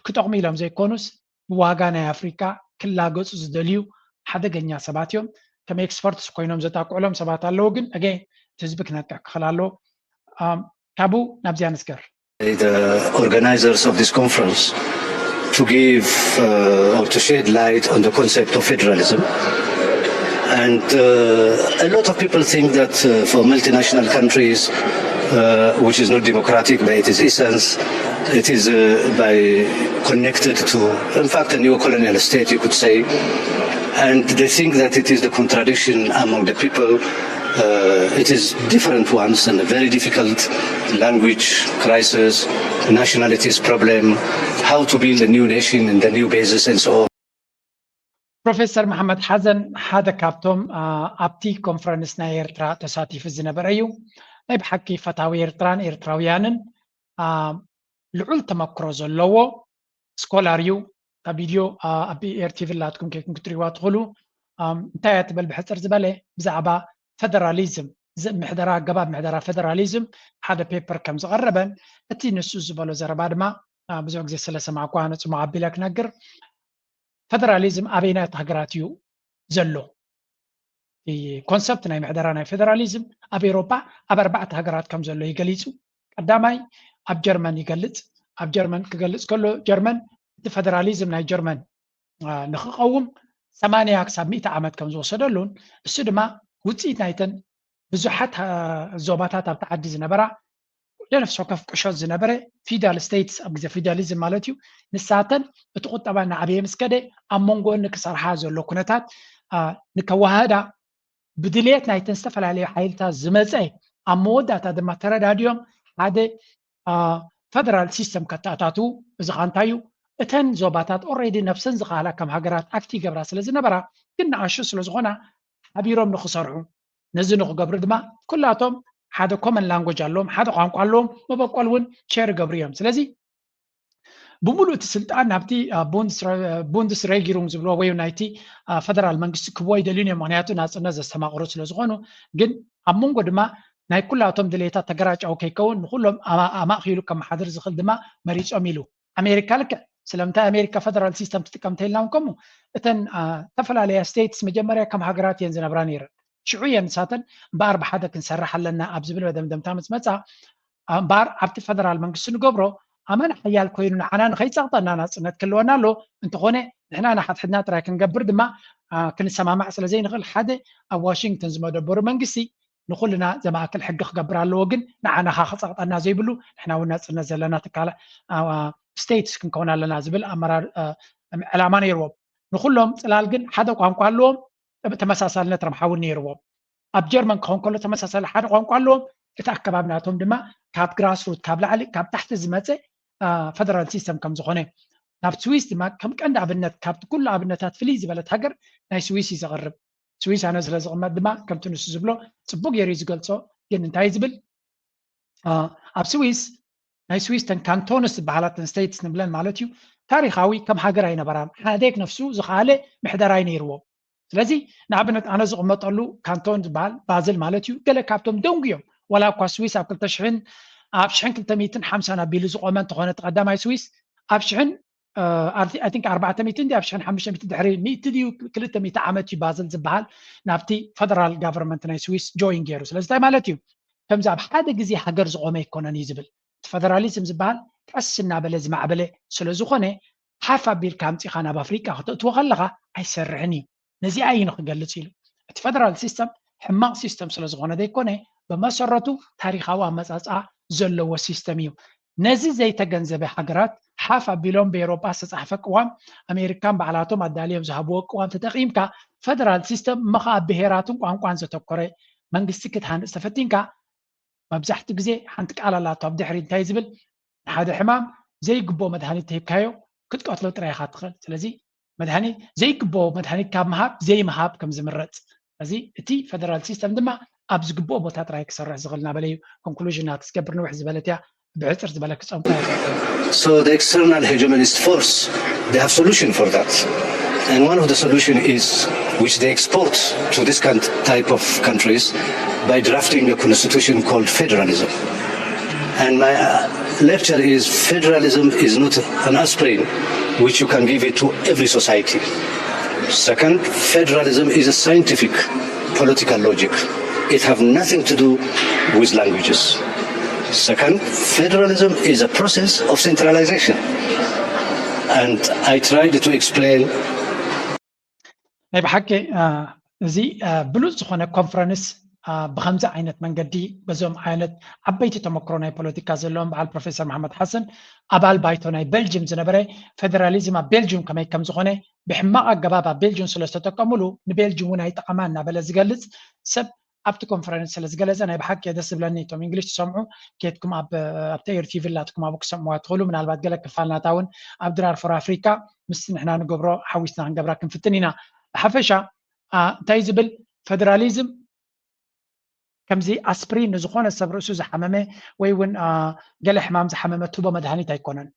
ክጠቕሙ ኢሎም ዘይኮኑስ ብዋጋ ናይ ኣፍሪካ ክላገፁ ዝደልዩ ሓደገኛ ሰባት እዮም። ከም ኤክስፐርትስ ኮይኖም ዘጣቅዕሎም ሰባት ኣለዉ። ግን ኣገ እቲ ህዝቢ ክነቅሕ ክኽእል ኣለዎ። ካብኡ ናብዚኣ ንስገር። the organizers of this conference to give uh, or to shed light on the concept of federalism. And uh, a lot of people think that uh, for multinational countries, uh, which is not democratic by its essence, It is uh, by connected to, in fact, a neo-colonial state, you could say, and they think that it is the contradiction among the people. Uh, it is different ones and a very difficult language crisis, nationalities problem, how to build a new nation and a new basis and so on. ፕሮፌሰር መሓመድ ሓዘን ሓደ ካብቶም ኣብቲ ኮንፈረንስ ናይ ኤርትራ ተሳቲፉ ዝነበረ እዩ። ናይ ብሓቂ ፈታዊ ኤርትራን ኤርትራውያንን ልዑል ተመክሮ ዘለዎ ስኮላር እዩ። ኣብ ቪድዮ ኣብ ኤርቲቪ ላትኩም ከይኩም ክትሪዋ ትኽእሉ። እንታይ እያ ትብል ብሕፅር ዝበለ ብዛዕባ ፈደራሊዝም፣ ምሕደራ፣ ኣገባብ ምሕደራ ፈደራሊዝም ሓደ ፔፐር ከም ዝቐረበን እቲ ንሱ ዝበሎ ዘረባ ድማ ብዙሕ ግዜ ስለ ሰማዕኳ ነፅሞ ኣቢለ ክነግር። ፈደራሊዝም ኣበይናት ሃገራት እዩ ዘሎ? ኮንሰፕት ናይ ምሕደራ ናይ ፌደራሊዝም ኣብ ኤሮፓ ኣብ ኣርባዕተ ሃገራት ከም ዘሎ ይገሊፁ። ቀዳማይ ኣብ ጀርመን ይገልፅ። ኣብ ጀርመን ክገልፅ ከሎ ጀርመን እቲ ፈደራሊዝም ናይ ጀርመን ንክቀውም ሰማንያ ክሳብ ሚእቲ ዓመት ከም ዝወሰደሉን እሱ ድማ ውፅኢት ናይተን ብዙሓት ዞባታት ኣብቲ ዓዲ ዝነበራ ኩለ ነፍሲ ወከፍ ቁሸት ዝነበረ ፊዳል ስቴትስ ኣብ ግዜ ፊዳሊዝም ማለት እዩ። ንሳተን እቲ ቁጠባ እናዓበየ ምስ ከደ ኣብ መንጎን ንክሰርሓ ዘሎ ኩነታት ንከወሃዳ ብድልየት ናይተን ዝተፈላለዩ ሓይልታት ዝመፀ ኣብ መወዳእታ ድማ ተረዳድዮም ሓደ ፈደራል ሲስተም ከተኣታትዉ። እዚ ከዓ እንታይ እዩ? እተን ዞባታት ኦሬዲ ነብሰን ዝኸኣላ ከም ሃገራት ኣክት ይገብራ ስለ ዝነበራ ግን ንኣሹ ስለ ዝኾና ሓቢሮም ንክሰርሑ ነዚ ንክገብሩ ድማ ኩላቶም ሓደ ኮመን ላንጎጅ ኣለዎም፣ ሓደ ቋንቋ ኣለዎም፣ መበቆል እውን ሸር ይገብሩ እዮም። ስለዚ ብምሉእ እቲ ስልጣን ናብቲ ቡንድስ ሬጊሩንግ ዝብልዎ ወይ ናይቲ ፈደራል መንግስቲ ክብዎ ይደልዩን እዮም። ምክንያቱ ናፅነት ዘስተማቕሩ ስለ ዝኾኑ። ግን ኣብ መንጎ ድማ ናይ ኩላቶም ድሌታት ተገራጫዊ ከይከውን ንኩሎም ኣማእኪሉ ከመሓድር ዝኽእል ድማ መሪፆም ኢሉ። ኣሜሪካ ልክዕ ስለምንታይ ኣሜሪካ ፈደራል ሲስተም ትጥቀም እንተኢልና እውን ከምኡ እተን ዝተፈላለያ ስቴትስ መጀመርያ ከም ሃገራት እየን ዝነብራ ነይረን። ሽዑ እየን ንሳተን እምበኣር ብሓደ ክንሰርሕ ኣለና ኣብ ዝብል መደምደምታ ምስ መፃ እምበኣር ኣብቲ ፈደራል መንግስቲ ንገብሮ ኣመና ሓያል ኮይኑ ንዓና ንኸይፀቕጠና ናፅነት ክህልወና ኣሎ። እንተኾነ ንሕና ንሓድሕድና ጥራይ ክንገብር ድማ ክንሰማማዕ ስለ ዘይንኽእል ሓደ ኣብ ዋሽንግተን ዝመደበሩ መንግስቲ ንኩልና ዘማእክል ሕጊ ክገብር ኣለዎ። ግን ንዓና ከ ክፀቕጠና ዘይብሉ ንሕና እውን ናፅነት ዘለና ትካል ስቴትስ ክንከውን ኣለና ዝብል ኣመራር ዕላማ ነይርዎም። ንኩሎም ፅላል ግን ሓደ ቋንቋ ኣለዎም፣ ተመሳሳልነት ረብሓ እውን ነይርዎም። ኣብ ጀርመን ክኸውን ከሎ ተመሳሳሊ ሓደ ቋንቋ ኣለዎም። እቲ ኣከባብ ናቶም ድማ ካብ ግራስሩት ካብ ላዕሊ ካብ ታሕቲ ዝመፀ ፈደራል ሲስተም ከም ዝኾነ ናብ ስዊስ ድማ ከም ቀንዲ ኣብነት ካብቲ ኩሉ ኣብነታት ፍልይ ዝበለት ሃገር ናይ ስዊስ እዩ ዘቕርብ። ስዊስ ኣነ ስለ ዝቕመጥ ድማ ከምቲ ንሱ ዝብሎ ፅቡቅ ገይሩ እዩ ዝገልፆ። ግን እንታይ ዝብል ኣብ ስዊስ ናይ ስዊስ ተን ካንቶንስ ዝበሃላ ተን ስቴትስ ንብለን ማለት እዩ ታሪካዊ ከም ሃገር ኣይነበራን። ሓዴግ ነፍሱ ዝኸኣለ ምሕደራ ኣይነይርዎም። ስለዚ ንኣብነት ኣነ ዝቕመጠሉ ካንቶን ዝበሃል ባዝል ማለት እዩ ገለ ካብቶም ደንጉ እዮም። ዋላ እኳ ስዊስ ኣብ ክልተ ሽሕን ኣብ ሽሕን ክልተ ሚእትን ሓምሳን ኣቢሉ ዝቆመ እንተኾነ እቲ ቀዳማይ ስዊስ ኣብ ሽሕን I think ኣርባዕተ ሚእቲ እንዲ ኣብ ሽሕን ሓሙሽተ ሚእቲ ድሕሪ ሚእቲ ድዩ ክልተ ሚእቲ ዓመት እዩ ባዝል ዝበሃል ናብቲ ፈደራል ጋቨርንመንት ናይ ስዊስ ጆይን ገይሩ። ስለዚ እንታይ ማለት እዩ? ከምዚ ኣብ ሓደ ግዜ ሃገር ዝቆመ ኣይኮነን እዩ ዝብል። እቲ ፈደራሊዝም ዝበሃል ቀስ እናበለ ዝማዕበለ ስለ ዝኾነ ሓፍ ኣቢልካ ኣምፂኻ ናብ ኣፍሪቃ ክተእትዎ ከለኻ ኣይሰርሕን እዩ። ነዚኣ እዩ ንክገልፅ ኢሉ። እቲ ፈደራል ሲስተም ሕማቕ ሲስተም ስለ ዝኾነ ዘይኮነ ብመሰረቱ ታሪካዊ ኣመፃፅኣ ዘለዎ ሲስተም እዩ። ነዚ ዘይተገንዘበ ሃገራት ሓፍ ኣቢሎም ብኤሮጳ ዝተፃሕፈ ቅዋም ኣሜሪካን ባዕላቶም ኣዳልዮም ዝሃብዎ ቅዋም ተጠቒምካ ፈደራል ሲስተም እሞ ከዓ ብሄራትን ቋንቋን ዘተኮረ መንግስቲ ክትሃንፅ ተፈቲንካ መብዛሕትኡ ግዜ ሓንቲ ቃል ኣላቶ ኣብ ድሕሪ እንታይ ዝብል ንሓደ ሕማም ዘይግብኦ መድሃኒት ተሂብካዮ ክትቀትሎ ጥራይ ኢኻ ትኽእል። ስለዚ መድሃኒት ዘይግብኦ መድሃኒት ካብ ምሃብ ዘይምሃብ ከም ዝምረፅ። ስለዚ እቲ ፈደራል ሲስተም ድማ ኣብ ዝግብኦ ቦታ ጥራይ ክሰርሕ ዝኽእል እናበለ እዩ ኮንክሉዥን ናቲ ዝገብር። ንውሕ ዝበለት እያ ብሕፅር ዝበለ ክፀምቁ ይኽእል። So the external hegemonist force, they have solution for that. And one of the solution is which they export to this kind, type of countries by drafting a constitution called federalism. And my uh, lecture is federalism is not an aspirin which you can give it to every society. Second, federalism is a scientific political logic. It have nothing to do with languages. Second, federalism is a process of centralization. And I tried to explain ናይ ብሓቂ እዚ ብሉፅ ዝኾነ ኮንፈረንስ ብከምዚ ዓይነት መንገዲ በዞም ዓይነት ዓበይቲ ተመክሮ ናይ ፖለቲካ ዘለዎም በዓል ፕሮፌሰር መሓመድ ሓሰን ኣባል ባይቶ ናይ ቤልጅም ዝነበረ ፌደራሊዝም ኣብ ቤልጅም ከመይ ከም ዝኾነ ብሕማቕ ኣገባብ ኣብ ቤልጅም ስለ ዝተጠቀሙሉ ንቤልጅም እውን ኣይጠቐማ እናበለ ዝገልፅ ሰብ ኣብቲ ኮንፈረንስ ስለ ዝገለፀ ናይ ብሓቂ ደስ ዝብለኒ እቶም እንግሊሽ ትሰምዑ ኬድኩም ኣብቲ ኤር ቲቪ ላትኩም ኣብኡ ክሰምዋ ትኽእሉ ምናልባት ገለ ክፋል ናታ እውን ኣብ ድራር ፎር ኣፍሪካ ምስቲ ንሕና ንገብሮ ሓዊስና ክንገብራ ክንፍትን ኢና ብሓፈሻ እንታይ ዝብል ፌደራሊዝም ከምዚ ኣስፕሪን ንዝኾነ ሰብ ርእሱ ዝሓመመ ወይ እውን ገለ ሕማም ዝሓመመ ትቦ መድሃኒት ኣይኮነን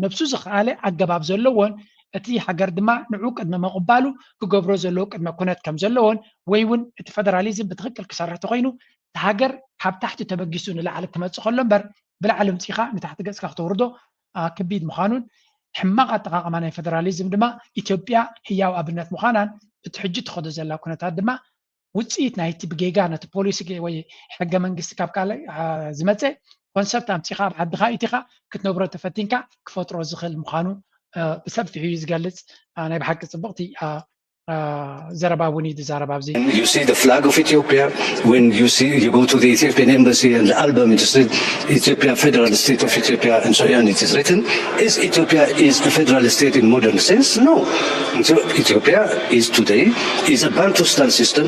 ነብሱ ዝኸኣለ ኣገባብ ዘለዎን እቲ ሃገር ድማ ንዑ ቅድሚ መቕባሉ ክገብሮ ዘለዎ ቅድመ ኩነት ከም ዘለዎን ወይ እውን እቲ ፈደራሊዝም ብትክክል ክሰርሕ ተኮይኑ እቲ ሃገር ካብ ታሕቲ ተበጊሱ ንላዕሊ ክመፅእ ከሎ እምበር ብላዕሊ ምፂኻ ንታሕቲ ገፅካ ክተውርዶ ከቢድ ምዃኑን ሕማቕ ኣጠቓቕማ ናይ ፈደራሊዝም ድማ ኢትዮጵያ ህያው ኣብነት ምዃናን እቲ ሕጂ ትኸዶ ዘላ ኩነታት ድማ ውፅኢት ናይቲ ብጌጋ ነቲ ፖሊሲ ወይ ሕገ መንግስቲ ካብ ካልእ ዝመፀ ኮንሰፕት ኣምፂኻ ኣብ ዓድኻ ኢቲኻ ክትነብሮ ተፈቲንካ ክፈጥሮ ዝኽእል ምዃኑ ብሰፊሑ እዩ ዝገልፅ ናይ ብሓቂ ፅቡቕቲ ዘረባ እውን እዩ ዝዛረብ ኣብዚ You see the flag of Ethiopia when you see you go to the Ethiopian embassy and the album it is written Ethiopia, Federal State of Ethiopia and so on it is written. Is Ethiopia is a federal state in modern sense? No. Ethiopia is today is a Bantustan system,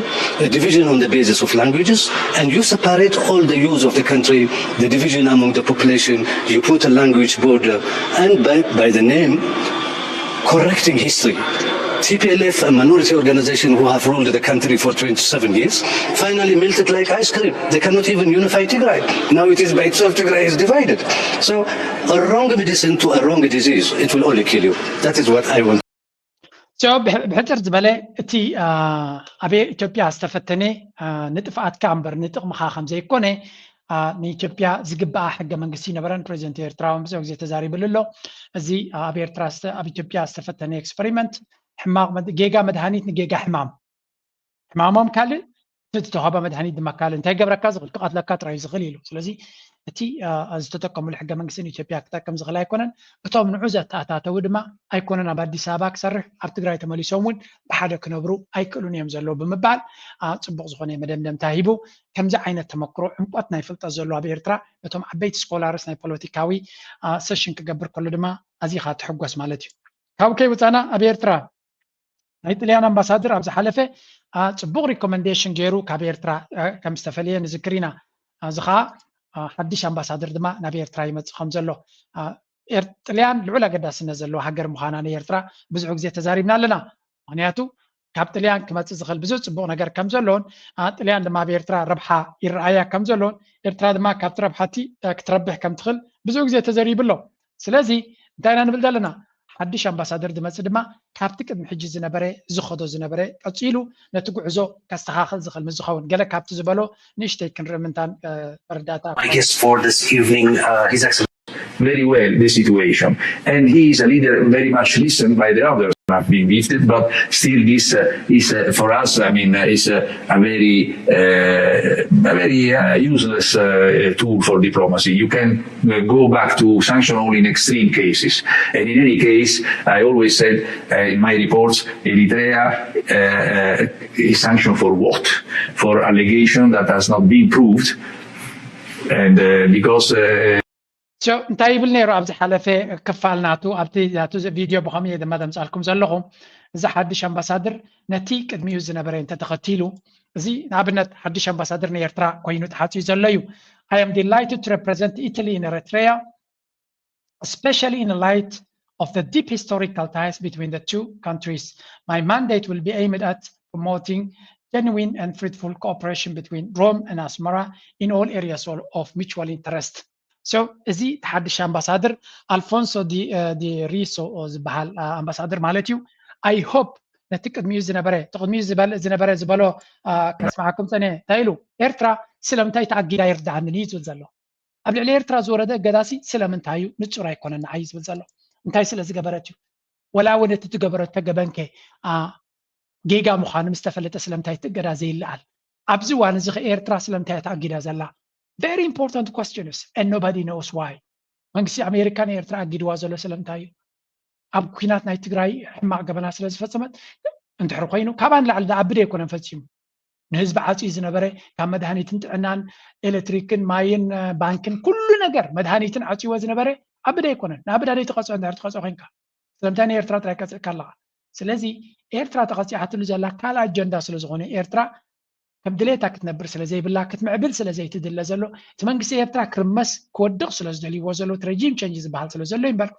a division on the basis of languages, and you separate all the use of the country, the division among the population, you put a language border, and by, by the name, correcting history. T P L F, a minority organization who have ruled the country for twenty-seven years, finally melted like ice cream. They cannot even unify Tigray. Now it is by itself Tigray is divided. So a wrong medicine to a wrong disease, it will only kill you. That is what I want. ብሕፅር ዝበለ እቲ ኣብ ኢትዮጵያ ዝተፈተነ ንጥፍኣትካ እምበር ንጥቕምኻ ከም ዘይኮነ ንኢትዮጵያ ዝግበኣ ሕገ መንግስቲ ይነበረን ፕሬዚደንት ኤርትራ እውን ብዙሕ ግዜ ተዛሪብሉ ኣሎ እዚ ኣብ ኤርትራ ኣብ ኢትዮጵያ ዝተፈተነ ኤክስፐሪመንት ሕማቕ ጌጋ መድሃኒት ንጌጋ ሕማም ሕማሞም ካልእ እቲ ዝተዋህባ መድሃኒት ድማ ካልእ እንታይ ገብረካ ዝኽእል ክቐትለካ ጥራይ ዝኽእል ኢሉ ስለዚ እቲ ዝተጠቀሙሉ ሕገ መንግስቲ ንኢትዮጵያ ክጠቅም ዝኽእል ኣይኮነን እቶም ንዑ ዘተኣታተው ድማ ኣይኮነን ኣብ ኣዲስ ኣበባ ክሰርሕ ኣብ ትግራይ ተመሊሶም እውን ብሓደ ክነብሩ ኣይክእሉን እዮም ዘለዉ ብምባል ፅቡቕ ዝኾነ መደምደምታ ሂቡ ከምዚ ዓይነት ተመክሮ ዕምቆት ናይ ፍልጠት ዘለዎ ኣብ ኤርትራ ነቶም ዓበይቲ ስኮላርስ ናይ ፖለቲካዊ ሰሽን ክገብር ከሎ ድማ ኣዚኻ ትሕጎስ ማለት እዩ ካብ ከይወፃና ኣብ ኤርትራ ናይ ጥልያን ኣምባሳደር ኣብ ዝሓለፈ ፅቡቕ ሪኮመንዴሽን ገይሩ ካብ ኤርትራ ከም ዝተፈለየ ንዝክር ኢና እዚ ከዓ ሓድሽ ኣምባሳደር ድማ ናብ ኤርትራ ይመፅእ ከም ዘሎ ጥልያን ልዑል ኣገዳስነት ዘለዎ ሃገር ምዃና ንኤርትራ ብዙሕ ግዜ ተዛሪብና ኣለና ምክንያቱ ካብ ጥልያን ክመፅእ ዝኽእል ብዙሕ ፅቡቕ ነገር ከም ዘሎን ጥልያን ድማ ኣብ ኤርትራ ረብሓ ይረኣያ ከም ዘሎን ኤርትራ ድማ ካብቲ ረብሓቲ ክትረብሕ ከም ትኽእል ብዙሕ ግዜ ተዘሪቡ ኣሎ ስለዚ እንታይ ኢና ንብል ዘለና ሓድሽ ኣምባሳደር ዝመፅእ ድማ ካብቲ ቅድሚ ሕጂ ዝነበረ ዝኸዶ ዝነበረ ቀፂሉ ነቲ ጉዕዞ ከስተኻኽል ዝኽእል ምስ ዝኸውን ገለ ካብቲ ዝበሎ ንእሽተይ ክንርኢ ምንታን መረዳእታ I guess for this evening uh, His Excellency very well the situation and he is a leader very much listened by the others not being gifted but still this uh, is uh, for us I mean uh, is uh, a very uh, a very uh, useless uh, tool for diplomacy you can uh, go back to sanction only in extreme cases and in any case I always said uh, in my reports Eritrea uh, uh, is sanctioned for what for allegation that has not been proved and uh, because uh, እንታይ ይብል ነይሩ ኣብ ዝሓለፈ ክፋል ናቱ ኣብቲ ናቱ ቪድዮ ብኸምኡ እየ ድማ ዘምፃልኩም ዘለኹ እዚ ሓድሽ ኣምባሳድር ነቲ ቅድሚኡ ዝነበረ እንተተኸቲሉ እዚ ንኣብነት ሓድሽ ኣምባሳደር ንኤርትራ ኮይኑ ተሓፅዩ ዘሎ እዩ I am delighted to represent Italy in Eritrea especially in light of the deep historical ties between the two countries. My mandate will be aimed at promoting genuine and fruitful cooperation between Rome and Asmara in all areas of mutual interest. So እዚ ሓድሽ ኣምባሳደር ኣልፎንሶ ዲ ሪሶ ዝበሃል ኣምባሳደር ማለት እዩ I hope ነቲ ቅድሚኡ ዝነበረ ቅድሚኡ ዝነበረ ዝበሎ ከስማዓኩም ፀነ እንታይ ኢሉ ኤርትራ ስለምንታይ ተኣጊዳ ይርዳኣንን እዩ ዝብል ዘሎ ኣብ ልዕሊ ኤርትራ ዝወረደ እገዳሲ ስለምንታይ እዩ ንፁር ኣይኮነን ንዓይ ዝብል ዘሎ እንታይ ስለ ዝገበረት እዩ ወላ እውን እቲ ትገበረቶ ገበንከ ጌጋ ምዃኑ ምስ ተፈለጠ ስለምንታይ እቲ እገዳ ዘይለዓል ኣብዚ እዋን እዚ ከ ኤርትራ ስለምንታይ እያ ተኣጊዳ ዘላ very important questions and nobody knows why መንግስቲ ኣሜሪካ ንኤርትራ ኣጊድዋ ዘሎ ስለምንታይ እዩ ኣብ ኩናት ናይ ትግራይ ሕማቕ ገበና ስለ ዝፈፀመት እንድሕር ኮይኑ፣ ካባን ላዕሊ ዝኣብድ ኣይኮነን ፈጺሙ። ንህዝቢ ዓጽዩ ዝነበረ፣ ካብ መድሃኒትን ጥዕናን፣ ኤሌክትሪክን ማይን፣ ባንክን፣ ኩሉ ነገር፣ መድሃኒትን ዓጽይዎ ዝነበረ ኣብድ ኣይኮነን። ንኣብድ ኣደይ ትቐጽዖ እንድሕር ትቐጽዖ ኮንካ፣ ስለምንታይ ንኤርትራ ጥራይ ቀጽዕካ ኣለኻ? ስለዚ ኤርትራ ተቐጺዓትሉ ዘላ ካልእ ኣጀንዳ ስለ ዝኾነ፣ ኤርትራ ከም ድሌታ ክትነብር ስለ ዘይብላ፣ ክትምዕብል ስለ ዘይትድለ ዘሎ፣ እቲ መንግስቲ ኤርትራ ክርመስ ክወድቕ ስለ ዝደልይዎ ዘሎ፣ እቲ ረጂም ቸንጅ ዝበሃል ስለ ዘሎ እምበር፣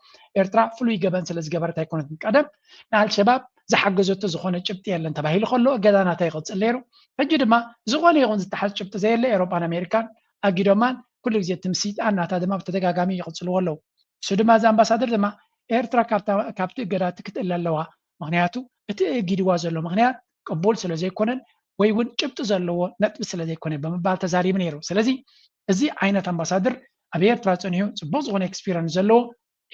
ኤርትራ ፍሉይ ገበን ስለ ዝገበረት ኣይኮነትን። ቀደም ንኣልሸባብ ዝሓገዘቶ ዝኾነ ጭብጢ የለን ተባሂሉ ከሎ፣ እገዳ ናታ ይቕጽል ነይሩ። ሕጂ ድማ ዝኾነ ይኹን ዝተሓዝ ጭብጢ ዘየለ፣ ኤውሮጳን ኣሜሪካን ኣጊዶማን፣ ኩሉ ግዜ እቲ ምስይጣን ናታ ድማ ብተደጋጋሚ ይቕጽልዎ ኣለዉ። እሱ ድማ፣ እዚ ኣምባሳደር ድማ፣ ኤርትራ ካብታ-፣ ካብቲ እገዳ እቲ ክትእለ ኣለዋ፣ ምኽንያቱ እቲ እጊድዋ ዘሎ ምኽንያት ቅቡል ስለ ዘይኮነን ወይ እውን ጭብጢ ዘለዎ ነጥቢ ስለ ዘይኮነ ብምባል ተዛሪቡ ነይሩ። ስለዚ እዚ ዓይነት ኣምባሳደር ኣብ ኤርትራ ጸኒሑ ጽቡቕ ዝኾነ ኤክስፒሪየንስ ዘለዎ፣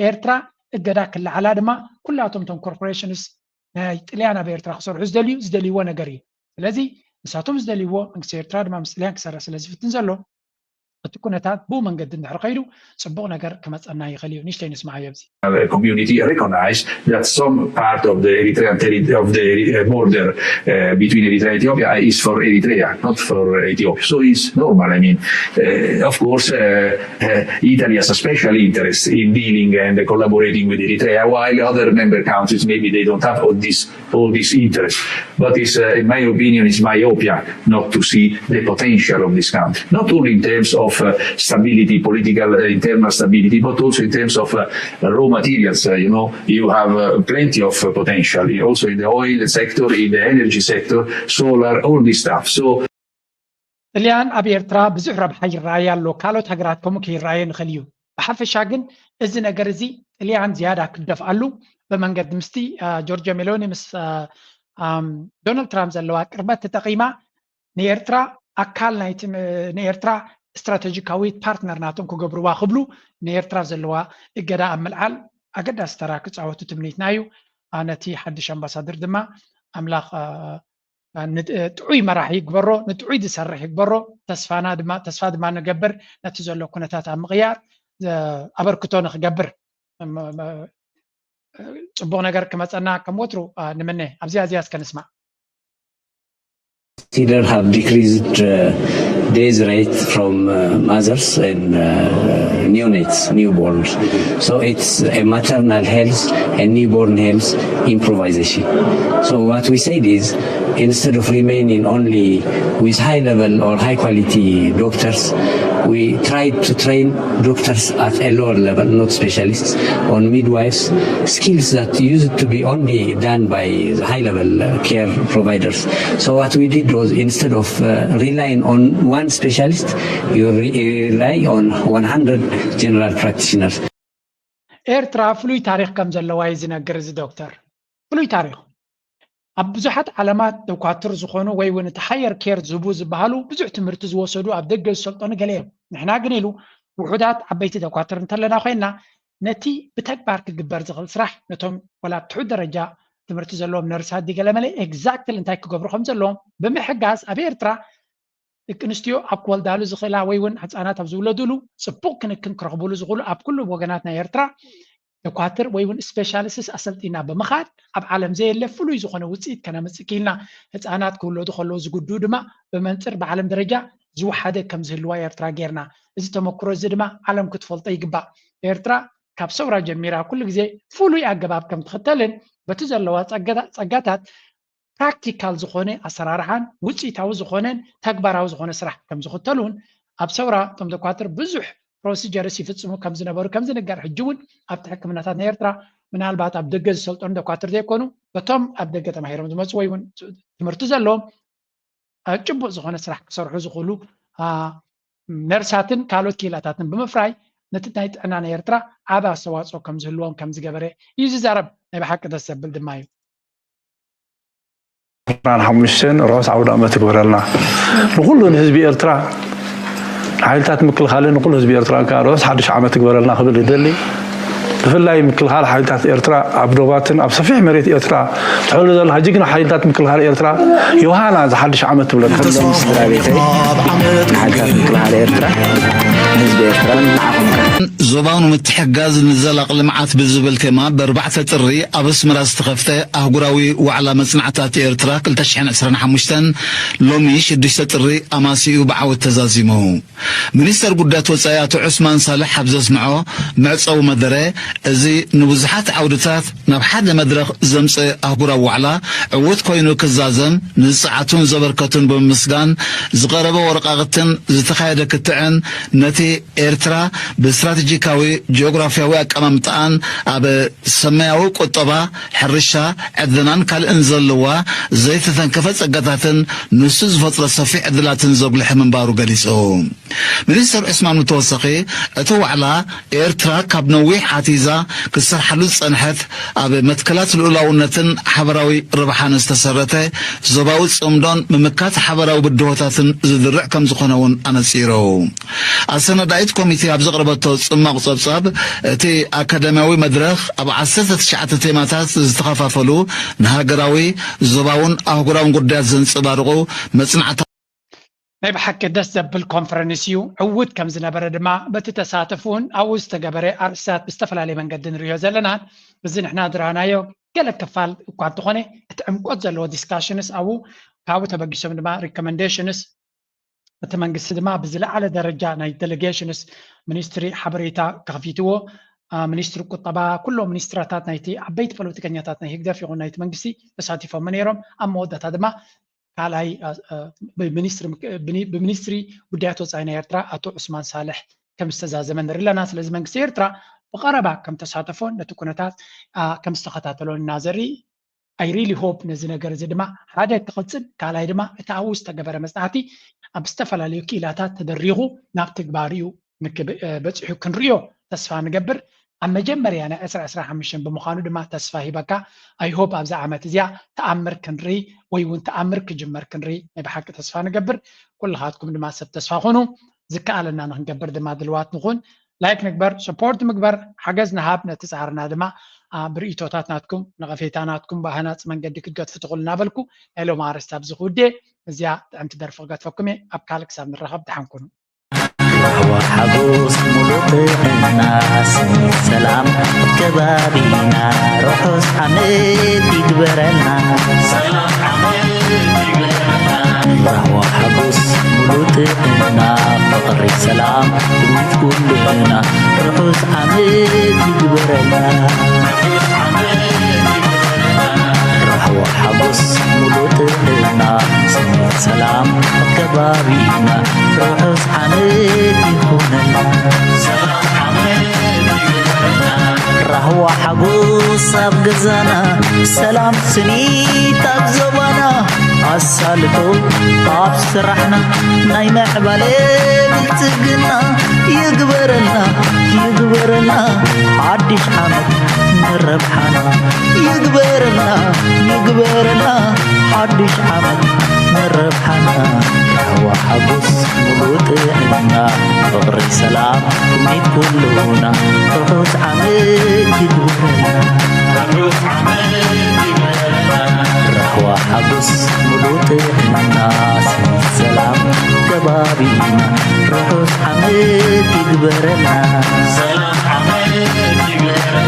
ኤርትራ እገዳ ክለዓላ ድማ ኩላቶም እቶም ኮርፖሬሽንስ ናይ ጥልያን ኣብ ኤርትራ ክሰርሑ ዝደልዩ፣ ዝደልይዎ ነገር እዩ። ስለዚ ንሳቶም ዝደልይዎ፣ መንግስቲ ኤርትራ ድማ ምስ ጥልያን ክሰርሕ ስለ ዝፍትን ዘሎ፣ እቲ ኩነታት ብኡ መንገዲ እንድሕር ከይዱ ጽቡቕ ነገር ክመጸና ይኽእል እዩ። ንእሽተይ ንስምዓዮ ኣብዚ። Community recognize that some part of the Eritrean terri- of the uh, border uh, between Eritrea and Ethiopia is for Eritrea, not for Ethiopia. So it's normal. I mean, uh, of course, uh, uh, Italy has a special interest in dealing and collaborating with Eritrea, while other member countries maybe they don't have all this all this interest. But it's, uh, in my opinion, it's myopia not to see the potential of this country, not only in terms of uh, stability, political uh, internal stability, but also in terms of uh, raw materials. Uh, you know, you have uh, plenty of uh, potential, also in the oil sector, in the energy sector, solar, all this stuff. So ጥልያን ኣብ ኤርትራ ብዙሕ ረብሓ ይረኣይ ኣሎ፣ ካልኦት ሃገራት ከምኡ ከይረኣየ ንኽእል እዩ። ብሓፈሻ ግን እዚ ነገር እዚ ጥልያን ዝያዳ ክደፍኣሉ ብመንገዲ ምስቲ ጆርጆ ሜሎኒ ምስ ዶናልድ ትራምፕ ዘለዋ ቅርበት ተጠቒማ ንኤርትራ ኣካል ናይቲ ንኤርትራ ስትራቴጂካዊ ፓርትነር ናቶም ክገብርዋ ክብሉ ንኤርትራ ዘለዋ እገዳ ኣብ ምልዓል ኣገዳሲ ተራ ክፃወቱ ትምኒትና እዩ። ነቲ ሓድሽ ኣምባሳደር ድማ ኣምላኽ ጥዑይ መራሒ ይግበሮ፣ ንጥዑይ ዝሰርሕ ይግበሮ። ተስፋና ድማ ተስፋ ድማ ንገብር ነቲ ዘሎ ኩነታት ኣብ ምቕያር ኣበርክቶ ንክገብር ጽቡቕ ነገር ክመጸና ከም ወትሩ ንምነ። ኣብዚኣ እዚኣ እስከ ንስማዕ። Consider have decreased uh, death rate from uh, mothers and uh, neonates, newborns. So it's a maternal health and newborn health improvisation. So what we said is, instead of remaining only with high level or high quality doctors, we tried to train doctors at a lower level, not specialists, on midwives, skills that used to be only done by high level uh, care providers. So what we did was, instead of uh, relying on one specialist, you re- rely on one hundred general practitioners. ኤርትራ ፍሉይ ታሪኽ ከም ዘለዋ እዩ ዝነግር እዚ ዶክተር። ፍሉይ ታሪኽ። ኣብ ብዙሓት ዓለማት ደኳትር ዝኾኑ ወይ እውን እቲ ሃየር ኬር ዝህቡ ዝበሃሉ ብዙሕ ትምህርቲ ዝወሰዱ ኣብ ደገ ዝሰልጠኑ ገለ እዮም። ንሕና ግን ኢሉ ውሑዳት ዓበይቲ ደኳትር እንተለና ኮይንና ነቲ ብተግባር ክግበር ዝኽእል ስራሕ ነቶም ወላ ኣብ ትሑት ደረጃ ትምህርቲ ዘለዎም ነርሳት ድገለመለ ኤግዛክትሊ እንታይ ክገብሩ ከም ዘለዎም ብምሕጋዝ ኣብ ኤርትራ ደቂ ኣንስትዮ ኣብ ክወልዳሉ ዝኽእላ ወይ እውን ህፃናት ኣብ ዝውለዱሉ ፅቡቕ ክንክን ክረኽቡሉ ዝኽእሉ ኣብ ኩሉ ወገናት ናይ ኤርትራ ደኳትር ወይ እውን ስፔሻሊስትስ ኣሰልጢና ብምኻድ ኣብ ዓለም ዘየለ ፍሉይ ዝኾነ ውፅኢት ከነምፅእ ክኢልና። ህፃናት ክውለዱ ከለዉ ዝጉድኡ ድማ ብመንፅር ብዓለም ደረጃ ዝወሓደ ከም ዝህልዋ ኤርትራ ጌርና። እዚ ተመክሮ እዚ ድማ ዓለም ክትፈልጦ ይግባእ። ኤርትራ ካብ ሰውራ ጀሚራ ኩሉ ግዜ ፍሉይ ኣገባብ ከም ትኽተልን በቲ ዘለዋ ፀጋታት ፕራክቲካል ዝኾነ ኣሰራርሓን ውፅኢታዊ ዝኾነን ተግባራዊ ዝኾነ ስራሕ ከም ዝኽተሉን ኣብ ሰውራ እቶም ደኳትር ብዙሕ ፕሮሲጀርስ ይፍፅሙ ከም ዝነበሩ ከም ዝንገር ሕጂ እውን ኣብቲ ሕክምናታት ናይ ኤርትራ ምናልባት ኣብ ደገ ዝሰልጠኑ ደኳትር ዘይኮኑ በቶም ኣብ ደገ ተማሂሮም ዝመፁ ወይ እውን ትምህርቲ ዘለዎም ጭቡጥ ዝኾነ ስራሕ ክሰርሑ ዝኽእሉ ነርሳትን ካልኦት ክኢላታትን ብምፍራይ ነቲ ናይ ጥዕና ናይ ኤርትራ ዓቢ ኣስተዋፅኦ ከም ዝህልዎም ከም ዝገበረ እዩ ዝዛረብ። ናይ ብሓቂ ደስ ዘብል ድማ እዩ። ዕስራን ሓሙሽተን ርሑስ ዓውደ ዓመት ይግበረልና ንኩሉ ንህዝቢ ኤርትራ። ንሓይልታት ምክልኻልን ንኩሉ ህዝቢ ኤርትራ ከዓ ርሑስ ሓድሽ ዓመት ይግበረልና ክብል ይደሊ። ብፍላይ ምክልኻል ሓይልታት ኤርትራ ኣብ ዶባትን ኣብ ሰፊሕ መሬት ኤርትራ ትሕሉ ዘለኻ ጅግና ሓይልታት ምክልኻል ኤርትራ ዮሃና ዝሓድሽ ዓመት ትብለካ። ኩሎም ስድራ ቤተይ ንሓይልታት ምክልኻል ኤርትራ ህዝቢ ኤርትራን ንዓኹም ከ? ዞባዊ ንምትሕግጋዝ ንዘላቒ ልምዓት ብዝብል ቴማ ብኣርባዕተ ጥሪ ኣብ ኣስመራ ዝተኸፍተ ኣህጉራዊ ዋዕላ መጽናዕታት ኤርትራ ክልተ ሽሕን ዕስራን ሓሙሽተን ሎሚ ሽዱሽተ ጥሪ ኣማሲኡ ብዓወት ተዛዚሙ። ሚኒስተር ጉዳያት ወጻኢ ኣቶ ዑስማን ሳልሕ ኣብ ዘስምዖ መዕጸዊ መደረ፣ እዚ ንብዙሓት ዓውድታት ናብ ሓደ መድረኽ ዘምጽእ ኣህጉራዊ ዋዕላ ዕዉት ኮይኑ ክዛዘም ንዝጸዓቱን ዘበርከቱን ብምምስጋን፣ ዝቐረበ ወረቓቕትን ዝተኻየደ ክትዕን ነቲ ኤርትራ ብስትራቴጂካዊ ጂኦግራፊያዊ ኣቀማምጣኣን ኣብ ሰማያዊ ቁጠባ፣ ሕርሻ፣ ዕድናን ካልእን ዘለዋ ዘይተተንከፈ ጸጋታትን ንሱ ዝፈጥሮ ሰፊሕ ዕድላትን ዘጉልሐ ምንባሩ ገሊጹ። ሚኒስተር ዑስማን ብተወሳኺ፣ እቲ ዋዕላ ኤርትራ ካብ ነዊሕ ኣትሒዛ ክትሰርሓሉ ዝጸንሐት ኣብ መትከላት ልኡላውነትን ሓበራዊ ረብሓን ዝተሰረተ ዞባዊ ጽምዶን ምምካት ሓበራዊ ብድሆታትን ዝድርዕ ከም ዝኾነ እውን ኣነጺሩ። ኣሰናዳኢት ኮሚቴ ኣብ ዘቕረበቶ ጽማቕ ጸብጻብ፣ እቲ ኣካዳሚያዊ መድረኽ ኣብ ዓሰርተ ትሽዓተ ቴማታት ዝተኸፋፈሉ ንሃገራዊ፣ ዞባውን ኣህጉራውን ጉዳያት ዘንጸባርቑ መጽናዕታ ናይ ብሓቂ ደስ ዘብል ኮንፈረንስ እዩ። ዕዉት ከም ዝነበረ ድማ በቲ ተሳተፉን ኣብኡ ዝተገበረ ኣርእስታት ብዝተፈላለየ መንገዲ ንሪኦ ዘለና። እዚ ንሕና ዝረኣናዮ ገለ ክፋል እኳ እንተኾነ፣ እቲ ዕምቆት ዘለዎ ዲስካሽንስ ኣብኡ ካብኡ ተበጊሶም ድማ ሪኮመንዴሽንስ እቲ መንግስቲ ድማ ብዝለዓለ ደረጃ ናይ ዴሌጌሽንስ ሚኒስትሪ ሓበሬታ ከፊትዎ፣ አ፣ ሚኒስትሪ ቁጠባ፣ ኩሎም ሚኒስትራታት ናይቲ ዓበይቲ ፖለቲከኛታት ናይ ህግደፍ ይኹን ናይቲ መንግስቲ ተሳቲፎም ነይሮም። ኣብ መወዳእታ ድማ ካልኣይ፣ አ፣ አ፣ ብሚኒስትሪ ምክ-፣ ብኒ-፣ ብሚኒስትሪ ጉዳያት ወጻኢ ናይ ኤርትራ ኣቶ ዑስማን ሳልሕ ከም ዝተዛዘመ ንርኢ ኣለና። ስለዚ መንግስቲ ኤርትራ ብቐረባ ከም ተሳተፎን ነቲ ኩነታት፣ አ፣ ከም ዝተኸታተሎን ኢና ዘርኢ። I really hope ነዚ ነገር እዚ ድማ ሓደ ክቕጽል፣ ካልኣይ ድማ እቲ ኣብኡ ዝተገበረ መጽናዕቲ ኣብ ዝተፈላለዩ ክኢላታት ተደሪኹ ናብ ትግባር እዩ ንክብ-፣ እ፣ በጺሑ ክንርእዮ ተስፋ ንገብር። ኣብ መጀመርያ ናይ ዕስራ ዕስራ ሓሙሽተ ብምዃኑ ድማ ተስፋ ሂበካ። I hope ኣብዛ ዓመት እዚኣ ተኣምር ክንርኢ ወይ እውን ተኣምር ክጅመር ክንርኢ ናይ ብሓቂ ተስፋ ንገብር። ኩልኻትኩም ድማ ሰብ ተስፋ ኩኑ፣ ዝከኣለና ንክንገብር ድማ ድልዋት ንኹን። ላይክ ንግበር፣ ሰፖርት ምግበር፣ ሓገዝ ንሃብ፣ ነቲ ጻዕርና ድማ፣ አ፣ ብርእይቶታት ናትኩም፣ ነቐፌታ ናትኩም ብሃናጺ መንገዲ ክትገድፉ ትኽእሉ እናበልኩ፣ ናይ ሎሚ ኣርእስቲ ኣብዚ ክውድእ፣ እዚኣ ጥዕምቲ ደርፊ ክገድፈኩም እየ። ኣብ ካልእ ክሳብ ንራኸብ ደሓን ኩኑ። ራህዋ ሓጎስ ሙሉእ ጥዕና፣ ስኒት ሰላም ኣብ ከባቢና፣ ርሑስ ዓመት ይግበረልና። ሰላም ዓመት ይግበረልና። ራህዋ ሓጎስ ሙሉእ ጥዕና፣ ፍቕሪ ሰላም ትምኒት ኩልና፣ ርሑስ ዓመት ይግበረልና። ራህዋ ሓጎስ ሙሉእ ጥዕና፣ ስኒት ሰላም ኣብ ከባቢና፣ ርሑስ ዓመት ይኹነልና። ራህዋ ሓጎስ ኣብ ገዛና፣ ሰላም ስኒት ኣብ ዞባና፣ ኣሳልጦ ኣብ ስራሕና፣ ናይ ምዕባለ ብልጽግና ይግበረልና፣ ይግበረልና ሓድሽ ዓመት ንረብሓና፣ ይግበረልና፣ ይግበረልና ሓድሽ ዓመት ንረብሓና። ራህዋ ሓጎስ ሙሉእ ጥዕና፣ ፍቕሪ ሰላም ትምኒት ኩሉና፣ ርሑስ ዓመት ይግበረልና። ራህዋ ሓጎስ ሙሉእ ጥዕና፣ ስኒት ሰላም ከባቢና፣ ርሑስ ዓመት ይግበረልና። ሰላም ዓመት ይግበረልና።